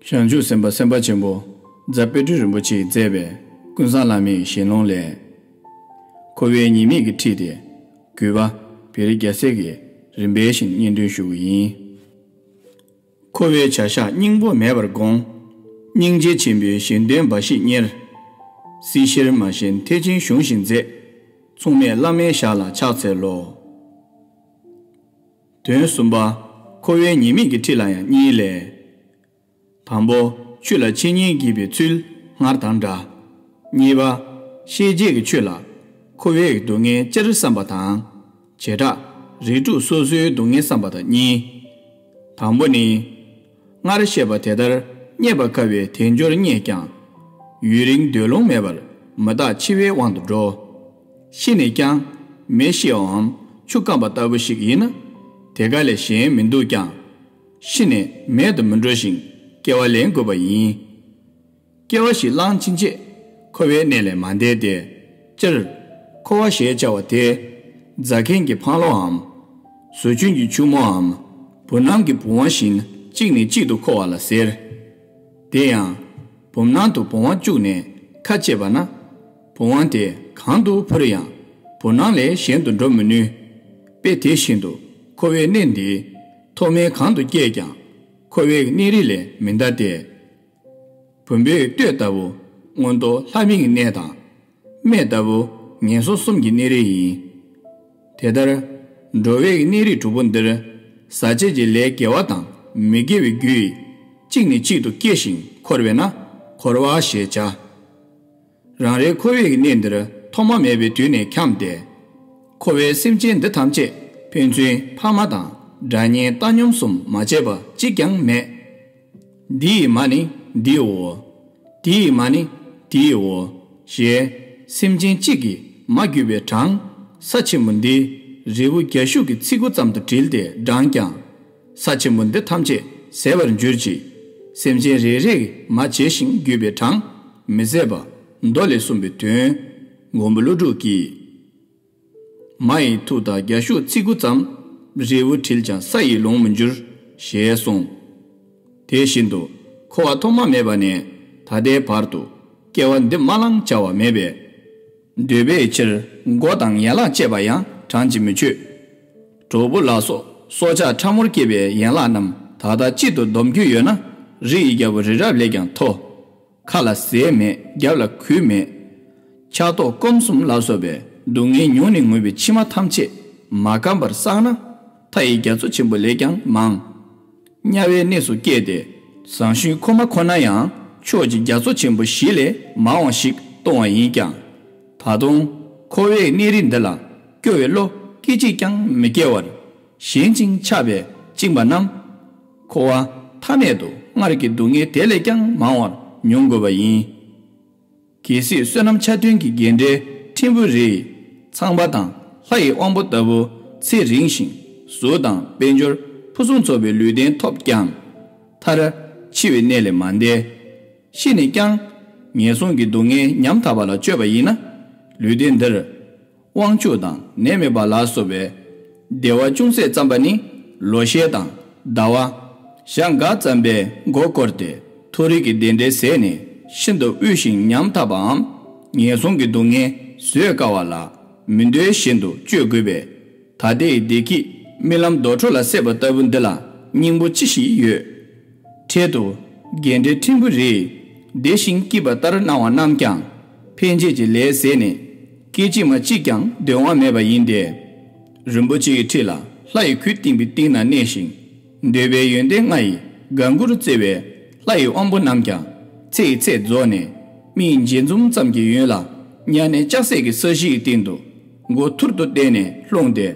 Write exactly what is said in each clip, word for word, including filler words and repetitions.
བྱང་ཆུབ་སེམས་དཔའ་སེམས་དཔའ་ཆེན་པོ་རྫ་དཔལ་སྤྲུལ་རིན་པོ་ཆེས་མཛད་པའི་ཀུན་བཟང་བླ་མའི་ཞལ་ལུང་ལས། འཁོར་བའི་ཉེས་དམིགས་ཀྱི་ཁྲིད་དེ། གུས་པ་བེ་རི་རྒྱལ་མཚན་གྱིས་རིམ་པས་བཞིན་སྙན་སྒྲོན་ཞུ་བ་ཡིན། འཁོར་བའི་བྱ་བཞག་སྙིང་པོ་མེད་པར་དགོངས། སྙིང་རྗེ་ཆེན་པོའི་གཞན་དོན་འབའ་ཞིག་གཉེར། སྲིད་ཞིར་མ་ཞེན་ཐེག་ཆེན་གཞུང་བཞིན་མཛད། མཚུངས་མེད་བླ་མའི་ཞབས་ལ་ཕྱག་འཚལ་ལོ། དོན་གསུམ་པ། འཁོར་བའི་ཉེས་དམིགས་ཀྱི་ཁྲིད་ལ་ཡང་གཉིས་ལས། དང་པོ། ཆོས་ལ་འཆད་ཉན་བགྱིས་པའི་ཚུལ་སྔར་དང་འདྲ། གཉིས་པ། ཤེས་བྱའི་ཆོས་ལ་འཁོར་བའི་སྡུག་བསྔལ་སྤྱིར་བསམ་པ་དང་། བྱེ་བྲག་རིགས་དྲུག་སོ་སོའི་སྡུག་བསྔལ་བསམ་པ་དང་གཉིས། དང་པོ་ནི། སྔར་བཤད་པ་དེ་ལྟར་རྙེད་པར་དཀའ་བའི་དལ་འབྱོར་རྙེད་ཀྱང་། ཡུན་རིང་སྡོད་ལོང་མེད་པར་མི་རྟག་འཆི་བའི་དབང་དུ་འགྲོ། ཤི་ནས་ཀྱང་མེ་ཤི་བའམ་ཆུ་སྐམ་པ་ལྟ་བུ་ཞིག་ཡིན་ན། དེ་ག་ལས་གཞན་མི་འདུག་ཀྱང་། ཤི་ནས་མེད་དུ་མི་འགྲོ་ཞིང་སྐྱེ་བ་ལེན་དགོས་པ་ཡིན། སྐྱེ་བ་ཞིག་བླངས་ཕྱིན་ཆད་འཁོར་བའི་གནས་ལས་མ་འདས་ཏེ། སྤྱིར་འཁོར་བ་ཞེས་བྱ་བ་དེ། རྫ་མཁན་གྱི་འཕང་ལོའམ། ཟོ་ཆུན་གྱི་ཆུ་མོའམ། བུ་སྣམ་གྱི་བུང་བ་བཞིན་གཅིག་ནས་གཅིག་ཏུ་འཁོར་བ་ལ་ཟེར། དེ་ཡང་། བུམ་ནང་དུ་བུང་བ་བཅུག་ནས་ཁ་ཕྱེ་བ་ན། བུང་བ་དེ་གང་དུ་འཕུར་ཡང་བུམ་ནང་ལས་གཞན་དུ་འགྲོ་མི་ནུས། དཔེ་དེ་བཞིན་དུ་འཁོར་བའི་གནས་འདི་ཐོག་མའི་གང་དུ་སྐྱེས་ཀྱང་འཁོར་བའི་གནས་རིས་ལས་མི་འདའ་སྟེ། བུམ་པའི་སྟོད་ལྟ་བུ་མངོན་རྟོགས་ལྷ་མིའི་གནས་དང་། སྨད་ལྟ་བུ་ངན་སོང་གསུམ་གྱི་གནས་རིས་ཡིན། དེ་ལྟར་འགྲོ་བའི་གནས་རིས་དྲུག་པོ་འདིར་ཟག་བཅས་ཀྱི་ལས་དགེ་བ་དང་མི་དགེ་བའི་རྒྱུས་གཅིག་ནས་གཅིག་ཏུ་སྐྱེ་ཞིང་འཁོར་བས་ན་འཁོར་བ་ཞེས་བྱ། རང་རེའི་འཁོར་བའི་གནས་འདིར་ཐོག་མ་མེད་པའི་དུས་ནས་འཁྱམས་ཏེ། འཁོར་བའི་སེམས་ཅན་འདི་ཐམས་ཅད་ཕན་ཚུན་ཕ་མ་དང་དགྲ་གཉེན་བཏང་སྙོམས་སུ་མ་བྱས་པ་གཅིག་ཀྱང་མེད། འདི་ཡི་མ་ནི་འདིའོ། དེ་ཡི་མ་ནི་དེའོ། ཞེས་སེམས་ཅན་གཅིག་གི་མ་གྱུར་པའི་གྲངས་ས་ཆེན་པོ་འདི་རི་བོ་རྒྱ་ཤུག་གི་ཚིག་གུ་ཙམ་དུ་དྲིལ་ཏེ་བགྲངས་ཀྱང་། ས་ཆེན་པོ་འདི་ཐམས་ཅད་ཟད་པར་འགྱུར་ཅིག་སེམས་ཅན་རེ་རེ་གི་མ་བྱས་ཤིང་གྱུར་པའི་གྲངས་མི་ཟད་པ་མདོ་ལས་གསུངས་པའི་དོན་མགོན་པོ་ཀླུ་སྒྲུབ་ཀྱིས། མ་ཡི་ཐུག་དང་རྒྱ་ཤུག་ཚིག་གུ་ཙམ། རི་བོ་དྲིལ་ཀྱང་ས་ཡིས་ལོང་མི་འགྱུར། ཞེས་གསུངས། དེ་བཞིན་དུ་འཁོར་བ་ཐོག་མ་མེད་པ་ནས་ད་ལྟའི་བར་དུ་སྐྱེ་བ་འདི་མ་བླངས་བྱ་བ་མེད་པས། འདོད་པའི་ཕྱིར་མགོ་དང་ཡན་ལག་བཅད་པ་ཡང་གྲངས་ཀྱིས་མི་ཆོད། གྲོག་པོ་ལ་སོགས་སྲོག་ཆགས་ཕྲ་མོར་སྐྱེས་པའི་ཡན་ལག་རྣམས་ད་ལྟ་གཅིག་ཏུ་བསྡོམས་རྒྱུ་ཡོད་ན་རི་ཡི་རྒྱལ་པོ་རི་རབ་ལས་ཀྱང་མཐོ། ཁ་ལ་ཟས་མེད་རྒྱབ་ལ་གོས་མེད། ཆགས་རྟོག་སྐོམ་གསུམ་ལ་སོགས་པའི་སྡུག་བསྔལ་མྱོང་ནས་ངུས་པའི་མཆི་མ་ཐམས་ཅད་མ་བསྐམས་པར་བསགས་ན་མཐའ་ཡི་རྒྱ་མཚོ་ཆེན་པོ་ལས་ཀྱང་མང་། དམྱལ་བའི་གནས་སུ་སྐྱེས་ཏེ་ཟངས་ཤིང་ཁོལ་མ་ཁོ་ན་ཡང་ཕྱོགས་ཀྱི་རྒྱ་མཚོ་ཆེན་པོ་བཞི་ལས་མང་བ་ཞིག་མཐོང་བ་ཡིན་ཀྱང་། ད་དུང་འཁོར་བའི་གནས་རིས་འདི་ལ་སྐྱོ་བའི་བློ་སྐད་ཅིག་ཀྱང་མི་སྐྱེ་བར། ཞེན་ཅིང་ཆགས་པས་བཅིངས་པ་རྣམས། འཁོར་བ་མཐའ་མེད་དུ་སྔར་གྱི་སྡུག་བསྔལ་དེ་ལས་ཀྱང་མང་བར་མྱོང་དགོས་པ་ཡིན། གལ་སྲིད་བསོད་ནམས་ཆ་མཐུན་གྱི་རྒན་གྲས་ཕྲན་བུ་རེས་ཚངས་པ་དང་ལྷ་ཡི་དབང་པོ་ལྟ་བུ་ཚེ་རིང་ཞིང་གཟུགས་དང་དཔལ་འབྱོར་ཕུན་སུམ་ཚོགས་པའི་ལུས་རྟེན་ཐོབ་ཀྱང་། མཐར་འཆི་བའི་གནས་ལས་མ་འདས། ཤི་ནས་ཀྱང་ངན་སོང་གི་སྡུག་བསྔལ་ཉམ་ཐག་པ་ལ་སྤྱོད་པ་ཡིན་ན། ལུས་རྟེན་འདིར་དབང་ཕྱུག་དང་ནད་མེད་པ་ལ་སོགས་པའི་བདེ་བ་ཅུང་ཟད་ཙམ་པ་ནི་ལོ་ཤས་དང་ཟླ་བ། ཞག་འགའ་ཙམ་པའི་མགོ་བསྐོར་ཏེ་མཐོ་རིས་ཀྱི་བདེ་འབྲས་ཟད་ནས་ཤིན་ཏུ་དབུལ་ཞིང་ཉམ་ཐག་པའམ་ངན་སོང་གི་སྡུག་བསྔལ་བཟོད་དཀའ་བ་ལ་མི་འདོད་བཞིན་དུ་སྤྱོད་དགོས་པས། ད་ལྟའི་བདེ་སྐྱིད་རྨི་ལམ་དུག་སྦྲུལ་ལ་སྲེད་པ་ལྟ་བུ་འདི་ལ་སྙིང་པོ་ཅི་ཞིག་ཡོད། འཕྲལ་དུ་རྒན་གྲས་ཕྲན་བུ་རེས་བདེ་ཞིང་སྐྱིད་པ་ལྟར་སྣང་བ་རྣམས་ཀྱང་ཕན་བྱེད་ཀྱི་ལས་ཟད་ནས་སྐད་ཅིག་མ་གཅིག་ཀྱང་འདོན་དབང་མེད་པ་ཡིན་ཏེ། རིན་པོ་ཆེ་གི་ཁྲི་ལ་ལྷ་ཡི་གུས་བཏིང་པའི་སྟེང་ན་གནས་ཤིང་། འདོད་པའི་ཡོན་ཏན་ལྔ་ཡི་དགའ་མགུར་བརྩེ་བའི་ལྷ་ཡི་དབང་པོ་རྣམས་ཀྱང་ཚེ་ཡི་ཚད་རྫོགས་ནས་མིའི་མཇེ་འཛུམ་ཙམ་གྱི་ཡུན་ལ་མྱ་ངན་ལྕགས་སྲེག་གི་ས་གཞིའི་སྟེང་དུ་མགོ་ཐུར་དུ་བསྟན་ནས་ལྷུང་སྟེ་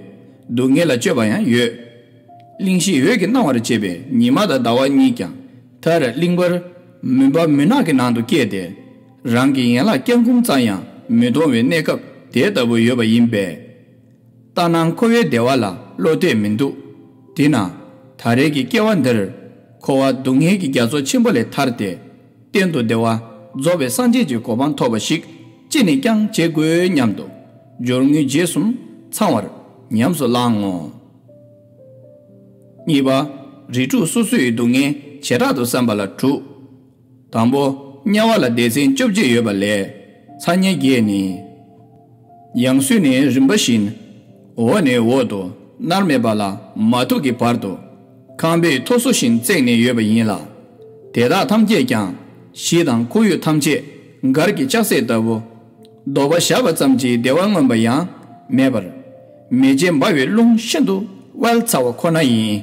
སྡུག་བསྔལ་ལ་སྤྱོད་པ་ཡང་ཡོད། གླིང་བཞི་འོད་ཀྱིས་སྣང་བར་བྱེད་པའི་ཉི་མ་དང་ཟླ་བ་གཉིས་ཀྱང་མཐར་གླིང་བར་མུན་པ་མུན་ནག་གི་ནང་དུ་སྐྱེས་ཏེ། རང་གི་ཡན་ལག་བརྐྱང་བསྐུམ་ཙམ་ཡང་མི་མཐོང་བའི་གནས་སྐབས་དེ་ལྟ་བུ་ཡོད་པ་ཡིན་པས། ལྟ་ན་འཁོར་བའི་བདེ་བ་ལ་བློ་གཏད་མི་འདུག་དེས་ན་ད་རེས་ཀྱི་སྐྱེ་བ་འདིར་འཁོར་བ་སྡུག་བསྔལ་གྱི་རྒྱ་མཚོ་ཆེན་པོ་ལས་ཐར་ཏེ། གཏན་དུ་བདེ་བ་རྫོགས་པའི་སངས་རྒྱས་ཀྱི་གོ་འཕང་ཐོབ་པ་ཞིག་ཅི་ནས་ཀྱང་བྱེད་དགོས་སྙམ་དུ་སྦྱོར་དངོས་རྗེས་གསུམ་ཚང་བར་ཉམས་སུ་བླང་ངོ་། གཉིས་པ། རིགས་དྲུག་སོ་སོའི་སྡུག་བསྔལ་བྱེ་བྲག་ཏུ་བསམ་པ་ལ་དྲུག་དང་པོ། དམྱལ་བ་ལ་སྡེ་ཚན་བཅོ་བརྒྱད་ཡོད་པ་ལས་ཚ་དམྱལ་བརྒྱད་ནི། ཡང་སོས་ནི་རིམ་པ་བཞིན། འོག་ནས་འོག་ཏུ་མནར་མེད་པ་ལ་མ་ཐུག་གི་བར་དུ་ཁང་པའི་ཐོ་སོ་བཞིན་བརྩེགས་ནས་ཡོད་པ་ཡིན་ལ། དེ་དག་ཐམས་ཅད་ཀྱང་གཞི་དང་ཁོར་ཡུག་ཐམས་ཅད་མགར་གྱི་ལྕགས་སྲེག་ལྟ་བུ། ལྡོག་པ་བཞག་པ་ཙམ་གྱིས་བདེ་བ་མངོན་པ་ཡང་མེད་པར། མེ་ལྕེ་འབར་བའི་རླུང་ཤིན་ཏུ་དབལ་ཚ་བ་ཁོ་ན་ཡིན།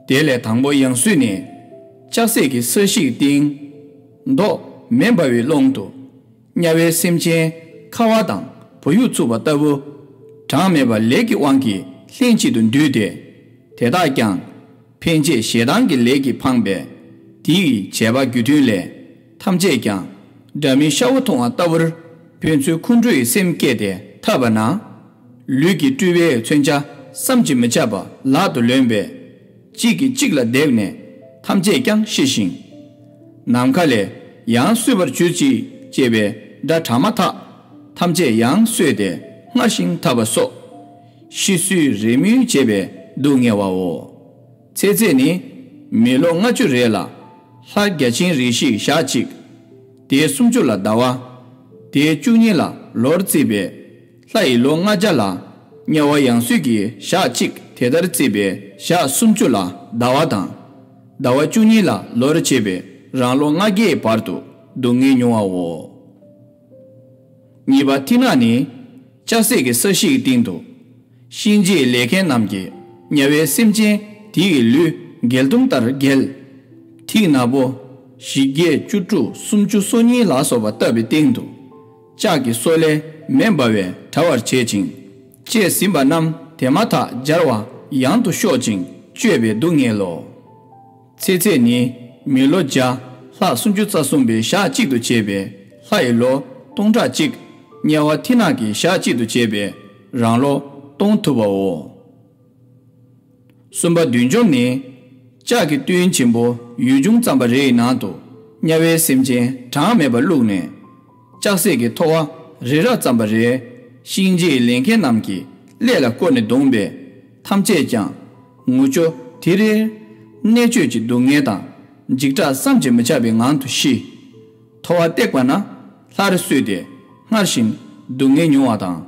དེ་ལས་དང་པོ་ཡང་སོས་ནས་ལྕགས་སྲེག་གི་ས་གཞིའི་སྟེང་། མདོག་མེ་འབར་བའི་ཀློང་དུ། དམྱལ་བའི་སེམས་ཅན་ཁ་བ་དང་བུ་ཡུག་འཚུབ་པ་ལྟ་བུ། གྲངས་མེད་པ་ལས་ཀྱི་དབང་གིས་ལྷན་ཅིག་ཏུ་འདུས་ཏེ། དེ་དག་ཀྱང་ཕན་ཆད་ཞེ་སྡང་གི་ལས་ཀྱིས་འཕངས་པས། དེ་ཡི་བྱས་པ་རྒྱུ་མཐུན་ལས་ཐམས་ཅད་ཀྱང་སྒྲ་མི་ཤ་བོ་མཐོང་བ་ལྟ་བུར་ཕན་ཚུན་ཁོང་ཁྲོ་ཡི་སེམས་སྐྱེས་ཏེ་འཐབ་པ་ན། ལུས་ཀྱི་སྤྲུལ་པའི་མཚོན་ཆ་བསམ་གྱིས་མི་ཁྱབ་པ་ལག་ཏུ་ལོན་པས། གཅིག་གིས་གཅིག་ལ་བརྡེགས་ནས་ཐམས་ཅད་ཀྱང་ཤི་ཞིང་། ནམ་མཁའ་ལས་ཡང་གསོད་པར་གྱུར་ཅིག་ཅེས་པའི་སྒྲ་གྲགས་མ་ཐག་ཐམས་ཅད་ཡང་གསོས་ཏེ་སྔར་བཞིན་འཐབ་པ་སོགས། ཤི་གསོས་རེས་མོས་བྱས་པའི་སྡུག་བསྔལ་བའོ། ཚེ་ཚད་ནི། མི་ལོ་ལྔ་བཅུ་རེ་ལ་ལྷ་བརྒྱ་བྱིན་རེ་ཞིག་ཞག་གཅིག་དེའི་སུམ་ཅུ་ལ་ཟླ་བ། དེའི་བཅུ་གཉིས་ལ་ལོར་བརྩིས་པས། ལྷ་ཡི་ལོ་ལྔ་བརྒྱ་ལ། དམྱལ་བ་ཡང་སོས་ཀྱི་ཞག་གཅིག་དེ་ལྟར་བརྩིས་པས་ཞག་སུམ་ཅུ་ལ་ཟླ་བ་དང་། ཟླ་བ་བཅུ་གཉིས་ལ་ལོར་བྱས་པས་རང་ལོ་ལྔ་བརྒྱའི་བར་དུ་སྡུག་བསྔལ་མྱོང་བའོ། གཉིས་པ་ཐིག་ནག་ནི། ལྕགས་སྲེག་གི་ས་གཞིའི་སྟེང་དུ། གཤིན་རྗེའི་ལས་མཁན་རྣམས་ཀྱིས་དམྱལ་བའི་སེམས་ཅན་དེ་ཡི་ལུས་མགལ་དུམ་ལྟར་འགེལ། ཐིག་ནག་པོ། བཞི་བརྒྱད་བཅུ་དྲུག་སུམ་ཅུ་སོ་གཉིས་ལ་སོགས་པ་བཏབ་པའི་སྟེང་དུ། ལྕགས་ཀྱི་སོ་ལས་མེ་འབར་བས་བྲ་བར་བྱེད་ཅིང་། བཅད་ཟིན་པ་རྣམས་དེ་མ་ཐག་སྦྱར་བ་ཡང་དུ་གཤོག་ཅིང་གཅོད་པའི་སྡུག་བསྔལ་ལོ། ཚེ་ཚད་ནི། མི་ལོ་བརྒྱ། ལྷག་སུམ་ཅུ་རྩ་གསུམ་པའི་ཞག་གཅིག་ཏུ་བྱས་པས་ལྷ་ཡི་ལོ་སྟོང་ཕྲག་གཅིག་དམྱལ་བ་ཐིག་ནག་གི་ཞག་གཅིག་ཏུ་བྱས་པས་རང་ལོ་སྟོང་ཐུབ་པའོ། གསུམ་པ་བདུད་འཇོམས་ནི། ལྕགས་ཀྱི་གཏུན་ཆེན་པོ་ཡུལ་ལྗོངས་ཙམ་པ་རེ་ཡི་ནང་དུ་དམྱལ་བའི་སེམས་ཅན་གྲངས་མེད་པ་བླུགས་ནས། ལྕགས་སྲེག་གི་ཐོ་བ་རི་རབ་ཙམ་པ་རེ་གཤིན་རྗེའི་ལས་མཁན་རྣམས་ཀྱིས་ཀླད་ལ་བསྐོར་ནས་བརྡུངས་པས་ཐམས་ཅད་ཀྱང་ངུ་ཅོ་དི་རིར། གནད་གཅོད་ཀྱི་སྡུག་བསྔལ་དང་འཇིགས་སྐྲག་བསམ་གྱིས་མི་ཁྱབ་པའི་ངང་དུ་ཤི། ཐོ་བ་བཏེགས་པ་ན་སླར་གསོས་ཏེ་སྔར་བཞིན་སྡུག་བསྔལ་མྱོང་བ་དང་།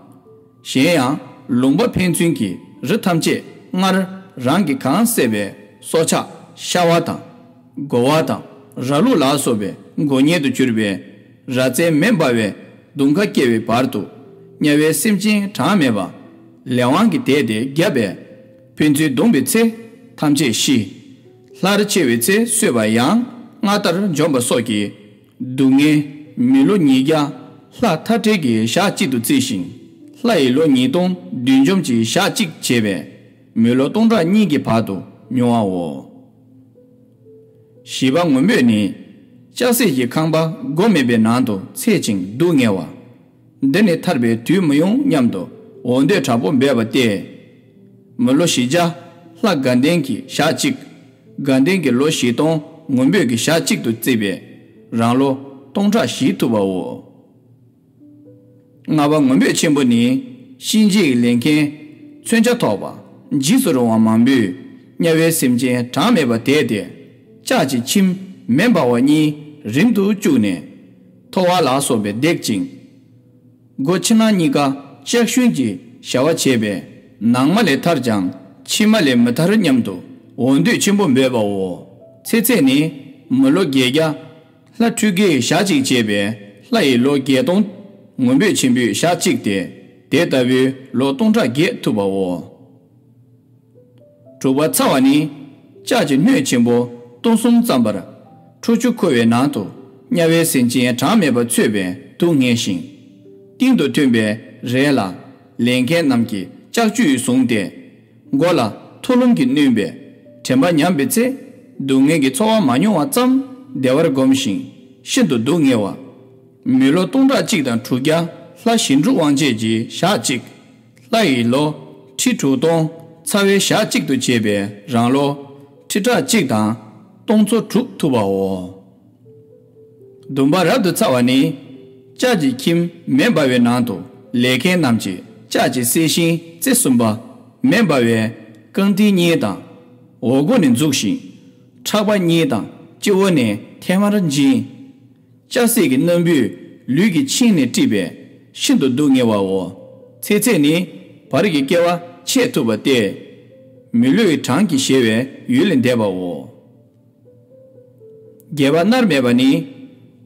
གཞན་ཡང་ལུང་པ་ཕན་ཚུན་གྱི་རི་ཐམས་ཅད་སྔར་རང་གིས་གང་བསད་པའི་སྲོག་ཆགས་ཤ་བ་དང་། དགོ་བ་དང་ར་ལུག་ལ་སོགས་པའི་མགོ་བརྙན་དུ་གྱུར་པའི་ར་རྩེ་མེ་འབར་བའི་གདུང་ཁ་སྐྱེ་བའི་བར་དུ་དམྱལ་བའི་སེམས་ཅན་གྲངས་མེད་པ་ལས་དབང་གིས་དེད་དེ་བརྒྱབ་པས་ཕན་ཚུན་བརྡུངས་པའི་ཚེ་ཐམས་ཅད་ཤི། སླར་འཆི་བའི་ཚེ་གསོས་པ་ཡང་སྔར་ལྟར་འཇོམས་པ་སོགས་ཀྱི་སྡུག་བསྔལ་མི་ལོ་ཉིས་བརྒྱ་ལྷ་མཐའ་བྲལ་གྱི་ཞག་གཅིག་ཏུ་བརྩིས་ཤིང་། ལྷ་ཡི་ལོ་ཉིས་སྟོང་བདུད་འཇོམས་ཀྱི་ཞག་གཅིག་བྱས་པས་མི་ལོ་སྟོང་ཕྲག་གཉིས་ཀྱི་བར་དུ་མྱོང་བའོ། བཞི་པ་ངུ་འབོད་ནི། ལྕགས་སྲེག་གི་ཁང་པ་སྒོ་མེད་པའི་ནང་དུ་ཚད་ཅིང་སྡུག་བསྔལ་བ། འདི་ནི་ཐར་པའི་དུས་མི་ཡོང་སྙམ་དུ་འོ་འདོད་དྲག་པོ་འབད་པ་སྟེ། མི་ལོ་བཞི་བརྒྱ་ལྷ་དགའ་ལྡན་གྱི་ཞག་གཅིག་དགའ་ལྡན་གྱི་ལོ་བཞི་སྟོང་ངུ་འབོད་ཀྱི་ཞག་གཅིག་ཏུ་བརྩིས་པས་རང་ལོ་སྟོང་ཕྲག་བཞི་ཐུབ་པའོ། ལྔ་པ་ངུ་འབོད་ཆེན་པོ་ནི། གཤིན་རྗེའི་ལས་མཁན་མཚོན་ཆ་ཐོགས་པ་འཇིགས་སུ་རུང་བ་མང་པོས་དམྱལ་བའི་སེམས་ཅན་གྲངས་མེད་པ་དེད་དེ། ལྕགས་ཀྱི་ཁྱིམ་མེ་འབར་བ་གཉིས་རིམ་དུ་བཅུག་ནས། ཐོ་བ་ལ་སོགས་པས་བརྡེག་ཅིང་། སྒོ་ཕྱི་ནང་གཉིས་ཀ་ལྕགས་ཞུན་གྱིས་བྱ་བ་བྱས་པས་ནང་མ་ལས་ཐར་ཀྱང་ཕྱི་མ་ལས་མི་ཐར་སྙམ་དུ་འོ་འདོད་ཆེན་པོ་འབོད་པའོ། ཚེ་ཚད་ནི་མི་ལོ་བརྒྱད་བརྒྱ་ལྷ་ཁྲུས་དགེའི་ཞག་གཅིག་བྱས་པས་ལྷ་ཡི་ལོ་བརྒྱད་སྟོང་ངུ་འབོད་ཆེན་པོའི་ཞག་གཅིག་སྟེ་དེ་ལྟ་བུའི་ལོ་སྟོང་ཕྲག་བརྒྱད་ཐུབ་པའོ། དྲུག་པ་ཚ་བ་ནི། ལྕགས་ཀྱི་སྣོད་ཆེན་པོ་སྟོང་གསུམ་ཙམ་པར་ཁྲོ་ཆུ་ཁོལ་བའི་ནང་དུ་དམྱལ་བའི་སེམས་ཅན་གྲངས་མེད་པ་ཚུད་པས་སྡུག་བསྔལ་ཞིང་། སྟེང་དུ་ཐོན་པའི་རས་ལ་ལས་མཁན་རྣམས་ཀྱིས་ལྕགས་ཀྱུས་བཟུང་སྟེ། མགོ་ལ་ཐོ་ལུམ་གྱིས་བསྣུན་པས་དྲན་པ་ཉམས་པའི་ཚེ་སྡུག་བསྔལ་གྱི་ཚོར་བ་མ་མྱོང་བ་ཙམ་བདེ་བར་སྒོམ་ཞིང་ཤིན་ཏུ་སྡུག་བསྔལ་བ། མི་ལོ་སྟོང་ཕྲག་གཅིག་དང་དྲུག་བརྒྱ་ལྷ་ཞི་འགྲུབ་དབང་བྱེད་ཀྱི་ཞག་གཅིག་ལྷ་ཡི་ལོ་ཁྲི་དྲུག་སྟོང་ཚ་བའི་ཞག་གཅིག་ཏུ་བྱས་པས་རང་ལོ་ཁྲི་ཕྲག་གཅིག་དང་སྟོང་ཚོ་དྲུག་ཐུབ་པའོ། བདུན་པ་རབ་ཏུ་ཚ་བ་ནི། ལྕགས་ཀྱི་ཁྱིམ་མེ་འབར་བའི་ནང་དུ་ལས་མཁན་རྣམས་ཀྱིས་ལྕགས་ཀྱི་གསལ་ཤིང་རྩེ་གསུམ་པ་མེ་འབར་བའི་རྐང་མཐིལ་གཉིས་དང་འོག་སྒོ་ནས་འཛུགས་ཤིང་། ཕྲག་པ་གཉིས་དང་སྤྱི་བོ་ནས་ ཐལ་མར་འབྱིན། ལྕགས་སྲེག་གི་སྣམ་བུས་ལུས་ཀྱི་ཆིངས་ནས་དཀྲིས་པས་ཤིན་ཏུ་སྡུག་བསྔལ་བའོ། ཚེ་ཚད་ནི་བར་གྱི་སྐྱེ་བ་ཆད་ཐུབ་པ་སྟེ། མི་ལུས་གྲང་གིས་གཞེས་པའི་ཡུལ་ལས་འདས་པའོ། བརྒྱད་པ་མནར་མེད་པ་ནི།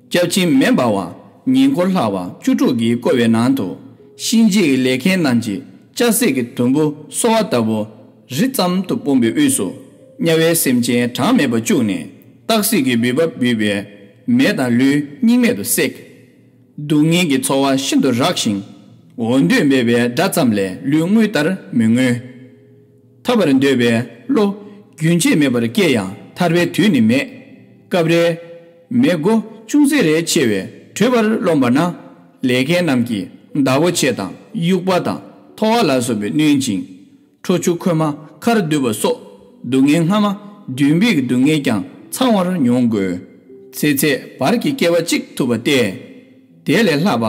སྐྱབས་ཆེན་མེ་འབར་བ་ཉེ་འཁོར་ལྷ་བ་བཅུ་དྲུག་གིས་བསྐོར་བའི་ནང་དུ་གཤིན་རྗེ་ཡི་ལས་མཁན་རྣམས་ཀྱིས་ལྕགས་སྲེག་གི་དུམ་བུ་གསོ་བ་ལྟ་བུ་རི་ཙམ་དུ་སྤུངས་པའི་དབུས་སུ་དམྱལ་བའི་སེམས་ཅན་གྲངས་མེད་པ་བཅུག་ནས་སྟག་གཟིག་གི་འབུད་པ་འབུད་པས་མེ་དང་ལུས་གཉིས་མེད་དུ་བསྲེགས། སྡུག་བསྔལ་གྱི་ཚོར་བ་ཤིན་ཏུ་རགས་ཤིང་འོ་འདོད་མེད་པའི་སྒྲ་ཙམ་ལས་ལུས་དངུལ་ལྟར་མི་མངོན། ཐར་པར་འདོད་པའི་བློ་རྒྱུན་ཆད་མེད་པར་སྐྱེ་ཡང་ཐར་པའི་དུས་ནི་མེད། སྐབས་རེ་མེ་སྒོ་ཅུང་ཟད་རེ་ཕྱེ་བས་དྲོད་པར་རློམ་པ་ན་ལས་མཁན་རྣམས་ཀྱིས་མདའ་བོ་ཆེ་དང་དབྱུག་པ་དང་ཐོ་བ་ལ་སོགས་པས་བསྣུན་ཅིང་ཁྲོ་ཆུ་ཁོལ་མ་ཁར་བསྡུ་བ་སོགས་སྡུག་བསྔལ་སྔ་མ་འདུན་པའི་སྡུག་བསྔལ་ཀྱང་ཚང་བར་མྱོང་དགོས། ཚེ་ཚད་བར་གྱི་སྐྱེ་བ་གཅིག་ཐུབ་པ་སྟེ། དེ་ལས་ལྷག་པ་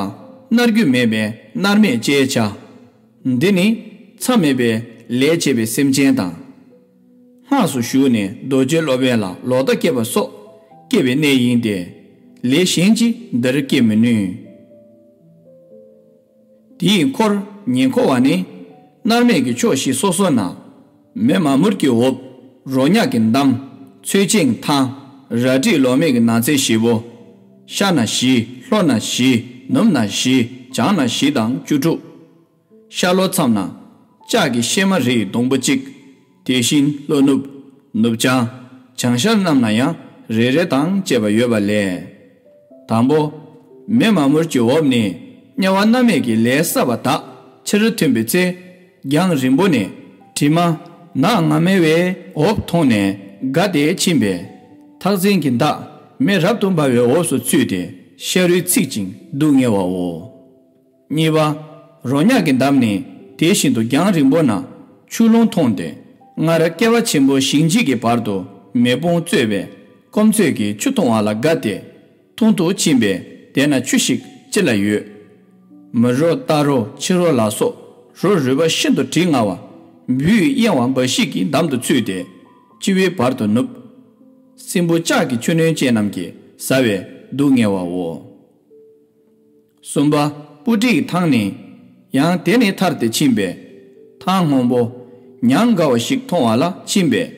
མནར་རྒྱུ་མེད་པས་མནར་མེད་ཅེས་བྱ། འདི་ནི་མཚམས་མེད་པའི་ལས་བྱས་པའི་སེམས་ཅན་དང་། སྔགས་སུ་ཞུགས་ནས་རྡོ་རྗེ་སློབ་དཔོན་ལ་ལོག་ལྟ་སྐྱེས་པ་སོགས་སྐྱེ་བའི་གནས་ཡིན་ཏེ། ལས་གཞན་ཅིག་འདིར་སྐྱེ་མི་ནུས། དེའི་འཁོར་ཉེ་འཁོར་བ་ནི། མནར་མེད་ཀྱི་ཕྱོགས་བཞི་སོ་སོ་ན། མེ་མ་མུར་གྱི་འོབས། རོ་མྱགས་ཀྱི་འདམ། ཚོས་ཆེན་ཐང་། རལ་གྲིས་ལོ་མེད་ཀྱི་ནགས་ཚལ་བཞི་པོ། ཤར་ན་བཞི། ལྷོ་ན་བཞི། ནུབ་ན་བཞི། བྱང་ན་བཞི་དང་བཅུ་དྲུག་ཤར་ལྷོ་མཚམས་ན་ལྕགས་ཀྱི་གཤེད་མ་རིའི་སྡོང་པོ་གཅིག་དེ་བཞིན་ལྷོ་ནུབ། ནུབ་བྱང་། བྱང་ཤར་རྣམས་ན་ཡང་རེ་རེ་དང་བཅས་པ་ཡོད་པ་ལས། དང་པོ། མེ་མ་མུར་གྱི་འོབས་ནི་དམྱལ་བ་མནར་མེད་ཀྱི་ལས་བསགས་པ་དག་ཕྱིར་ཐོན་པའི་ཚེ། རྒྱང་རིང་པོ་ནས་དྲི་མ་ནག་ང་མེ་བའི་འོབས་མཐོང་ནས་དགའ་སྟེ་ཕྱིན་པས། ཐག་འཛིན་གྱི་མདའ་མེ་རབ་ཏུ་འབར་བའི་འོབས་སུ་ཚུད་དེ་ཤ་རུས་ཚིག་ཅིང་སྡུག་བསྔལ་བའོ། གཉིས་པ། རོ་མྱགས་ཀྱི་འདམ་ནི་དེ་བཞིན་དུ་རྒྱང་རིང་པོ་ན་ཆུ་ཀླུང་མཐོང་སྟེ་སྔར་བསྐལ་པ་ཆེན་པོ་ཞིང་བྱེད་ཀྱི་བར་དུ་མེ་དཔུང་གཙོས་པའི་སྐོམ་ཚོད་ཀྱིས་ཆུ་འཐུང་བ་ལ་དགའ་སྟེ་མཐོང་དུ་ཕྱིན་པས། དེ་ན་ཆུ་ཞིག་ཅི་ལ་ཡོད། མི་རོ་རྟ་རོ་ཕྱི་རོ་ལ་སོགས་རོ་རུལ་བ་ཤིན་ཏུ་དྲི་ང་བ་འབུའི་གཡེང་བ་འབའ་ཞིག་གིས་འདམ་དུ་ཚུད་དེ་འཆི་བའི་བར་དུ་ནུབ། སྲིན་བུ་ལྕགས་ཀྱི་ཆུ་སྣོད་ཅན་རྣམས་ཀྱིས་ཟ་བས་སྡུག་བསྔལ་བའོ། གསུམ་པ། སྤུ་གྲིའི་ཐང་ནི། ཡང་དེ་ནས་ཐར་ཏེ་ཕྱིན་པས། ཐང་སྔོན་པོ། ཉམས་དགའ་བ་ཞིག་མཐོང་བ་ལ་ཕྱིན་པས།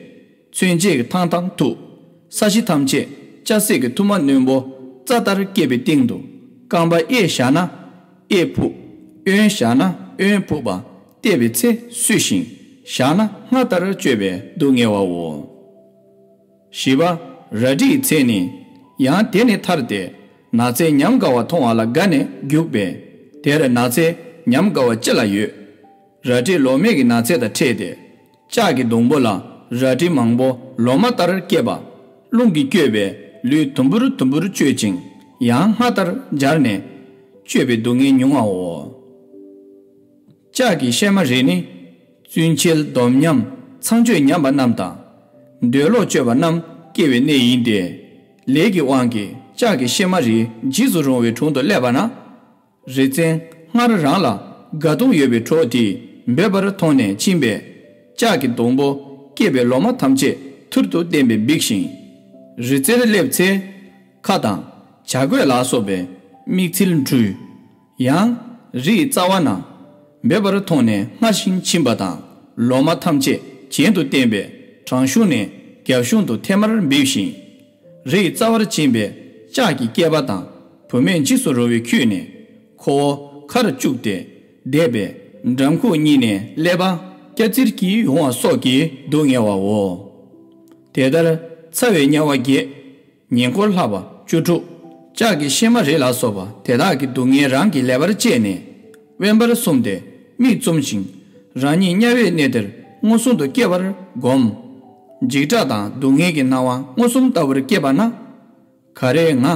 མཚོན་བྱེད་ཀྱི་ཐང་དང་ཐུག་ས་གཞི་ཐམས་ཅད་ལྕགས་སྲེག་གི་ཐུར་མ་རྣོན་པོ་རྩྭ་ལྟར་སྐྱེས་པའི་སྟེང་དུ། རྐང་པ་གཡས་བཞག་ན་གཡས་ཕུག་གཡོན་བཞག་ན་གཡོན་ཕུག་པ་བལྟས་པའི་ཚེ་སུས་ཤིང་བཞག་ན་སྔར་ལྟར་སྤྱོད་པས་སྡུག་བསྔལ་བའོ། བཞི་པ། རལ་གྲིའི་ཚད་ནི། ཡང་དེ་ནས་ཐར་ཏེ། ནགས་ཚལ་ཉམས་དགའ་བ་མཐོང་བ་ལ་དགའ་ནས་རྒྱུག་པས། དེར་ནགས་ཚལ་ཉམས་དགའ་བ་ཅི་ལ་ཡོད། རལ་གྲི་ལོ་མེད་ཀྱི་ནགས་ཚལ་དང་འཕྲད་དེ། ལྕགས་ཀྱི་སྡོང་པོ་ལ་རལ་གྲི་མང་པོ་ལོ་མ་ལྟར་སྐྱེས་པ། རླུང་གིས་བསྐྱོད་པས་ལུས་དུམ་བུར་དུམ་བུར་གཅོད་ཅིང་ཡང་སྔར་ལྟར་འབྱར་ནས། གཅོད་པའི་སྡུག་བསྔལ་མྱོང་བའོ། ལྕགས་ཀྱི་གཤེད་མ་རི་ནི། བཙུན་འཁྱིལ་སྡོམ་ཉམས་ཚངས་སྤྱོད་ཉམས་པ་རྣམས་དང་། འདོད་ལོག་སྤྱོད་པ་རྣམས་སྐྱེ་བའི་གནས་ཡིན་ཏེ། ལས་ཀྱི་དབང་གིས་ལྕགས་ཀྱི་གཤེད་མ་རིའི་འཇིགས་སུ་རུང་བའི་དྲུང་དུ་སླེབས་པ་ན། རི་བཙན་སྔར་རང་ལ་དགའ་གདུང་ཡོད་པའི་གྲོགས་དེས་འབོད་པར་མཐོང་ནས་ཕྱིན་པས། ལྕགས་ཀྱི་སྡོང་པོ་སྐྱེས་པའི་ལོ་མ་ཐམས་ཅད་ཐུར་དུ་བསྟན་པས་འབིགས་ཤིང་། རི་རྩེར་སླེབས་ཚེ། ཁ་དང་བྱ་རྒོད་ལ་སོགས་པའི་མིག་ཚིལ་འབྲུས། ཡང་། རི་ཡི་རྩ་བ་ན་འབོད་པར་མཐོང་ནས་སྔར་བཞིན་ཕྱིན་པ་དང་ལོ་མ་ཐམས་ཅད་གྱེན་དུ་བསྟན་པས་དྲང་གཞུང་ནས་རྒྱབ་གཞུང་དུ་ཐལ་མར་འབིབས་ཤིང་། རི་ཡི་རྩ་བར་ཕྱིན་པས་ལྕགས་ཀྱི་སྐྱེས་པ་དང་བུད་མེད་འཇིགས་སུ་རུང་བས་འཁྱུད་ནས་ཁོ་བོ་ཁར་བཅུག་སྟེ་བསྡད་པས་འགྲམ་ཁུག་གཉིས་ནས་ཀླད་པ་སྐྱ་ཙིར་གྱིས་ཡོང་བ་སོགས་ཀྱིས་སྡུག་བསྔལ་བའོ། དེ་ལྟར་ཚ་བའི་དམྱལ་བ་བརྒྱད། ཉེ་འཁོར་ལྷ་བ་བཅུ་དྲུག་ལྕགས་ཀྱི་གཤེད་མ་རི་ལ་སོགས་པ་དེ་དག་གི་སྡུག་བསྔལ་རང་གིས་ལེགས་པར་དཔྱད་ནས་དབེན་པར་སོང་སྟེ་མིག་བཙུམ་ཞིང་རང་ཉིད་དམྱལ་བའི་གནས་དེར་མངོན་སུམ་དུ་སྐྱེ་བར་བསྒོམ། འཇིགས་སྐྲག་དང་སྡུག་བསྔལ་གྱི་སྣང་བ་མངོན་སུམ་ལྟ་བུར་སྐྱེས་པ་ན། ག་རེ་ང་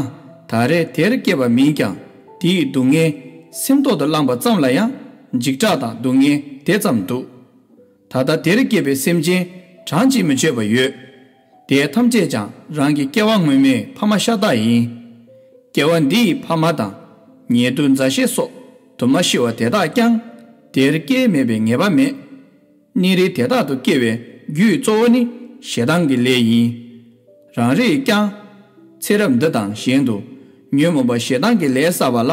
ད་རེས་དེར་སྐྱེས་པ་མིན་ཀྱང་དེའི་སྡུག་བསྔལ་སེམས་ཐོག་ཏུ་བླངས་པ་ཙམ་ལ་ཡང་འཇིགས་སྐྲག་དང་སྡུག་བསྔལ་དེ་ཙམ་འདུག་ད་ལྟ་དེར་སྐྱེས་པའི་སེམས་ཅན་གྲངས་ཀྱིས་མི་ཆོད་པ་ཡོད། དེ་ཐམས་ཅད་ཀྱང་རང་གི་སྐྱེ་བ་སྔོན་མའི་ཕ་མ་ཤ་སྟག་ཡིན། སྐྱེ་བ་འདི་ཡི་ཕ་མ་དང་། ཉེ་དུ་མཛའ་བཤེས་སོགས་དུ་མ་ཤི་བ་དེ་དག་ཀྱང་དེར་སྐྱེས་མེད་པའི་ངེས་པ་མེད། གནས་རིས་དེ་དག་ཏུ་སྐྱེ་བའི་རྒྱུའི་གཙོ་བོ་ནི་ཞེ་སྡང་གི་ལས་ཡིན། རང་རེས་ཀྱང་ ཚེ་རབས་འདི་དང་གཞན་དུ་ཉོན་མོངས་པ་ཞེ་སྡང་གི་ལས་བསགས་པ་ལ་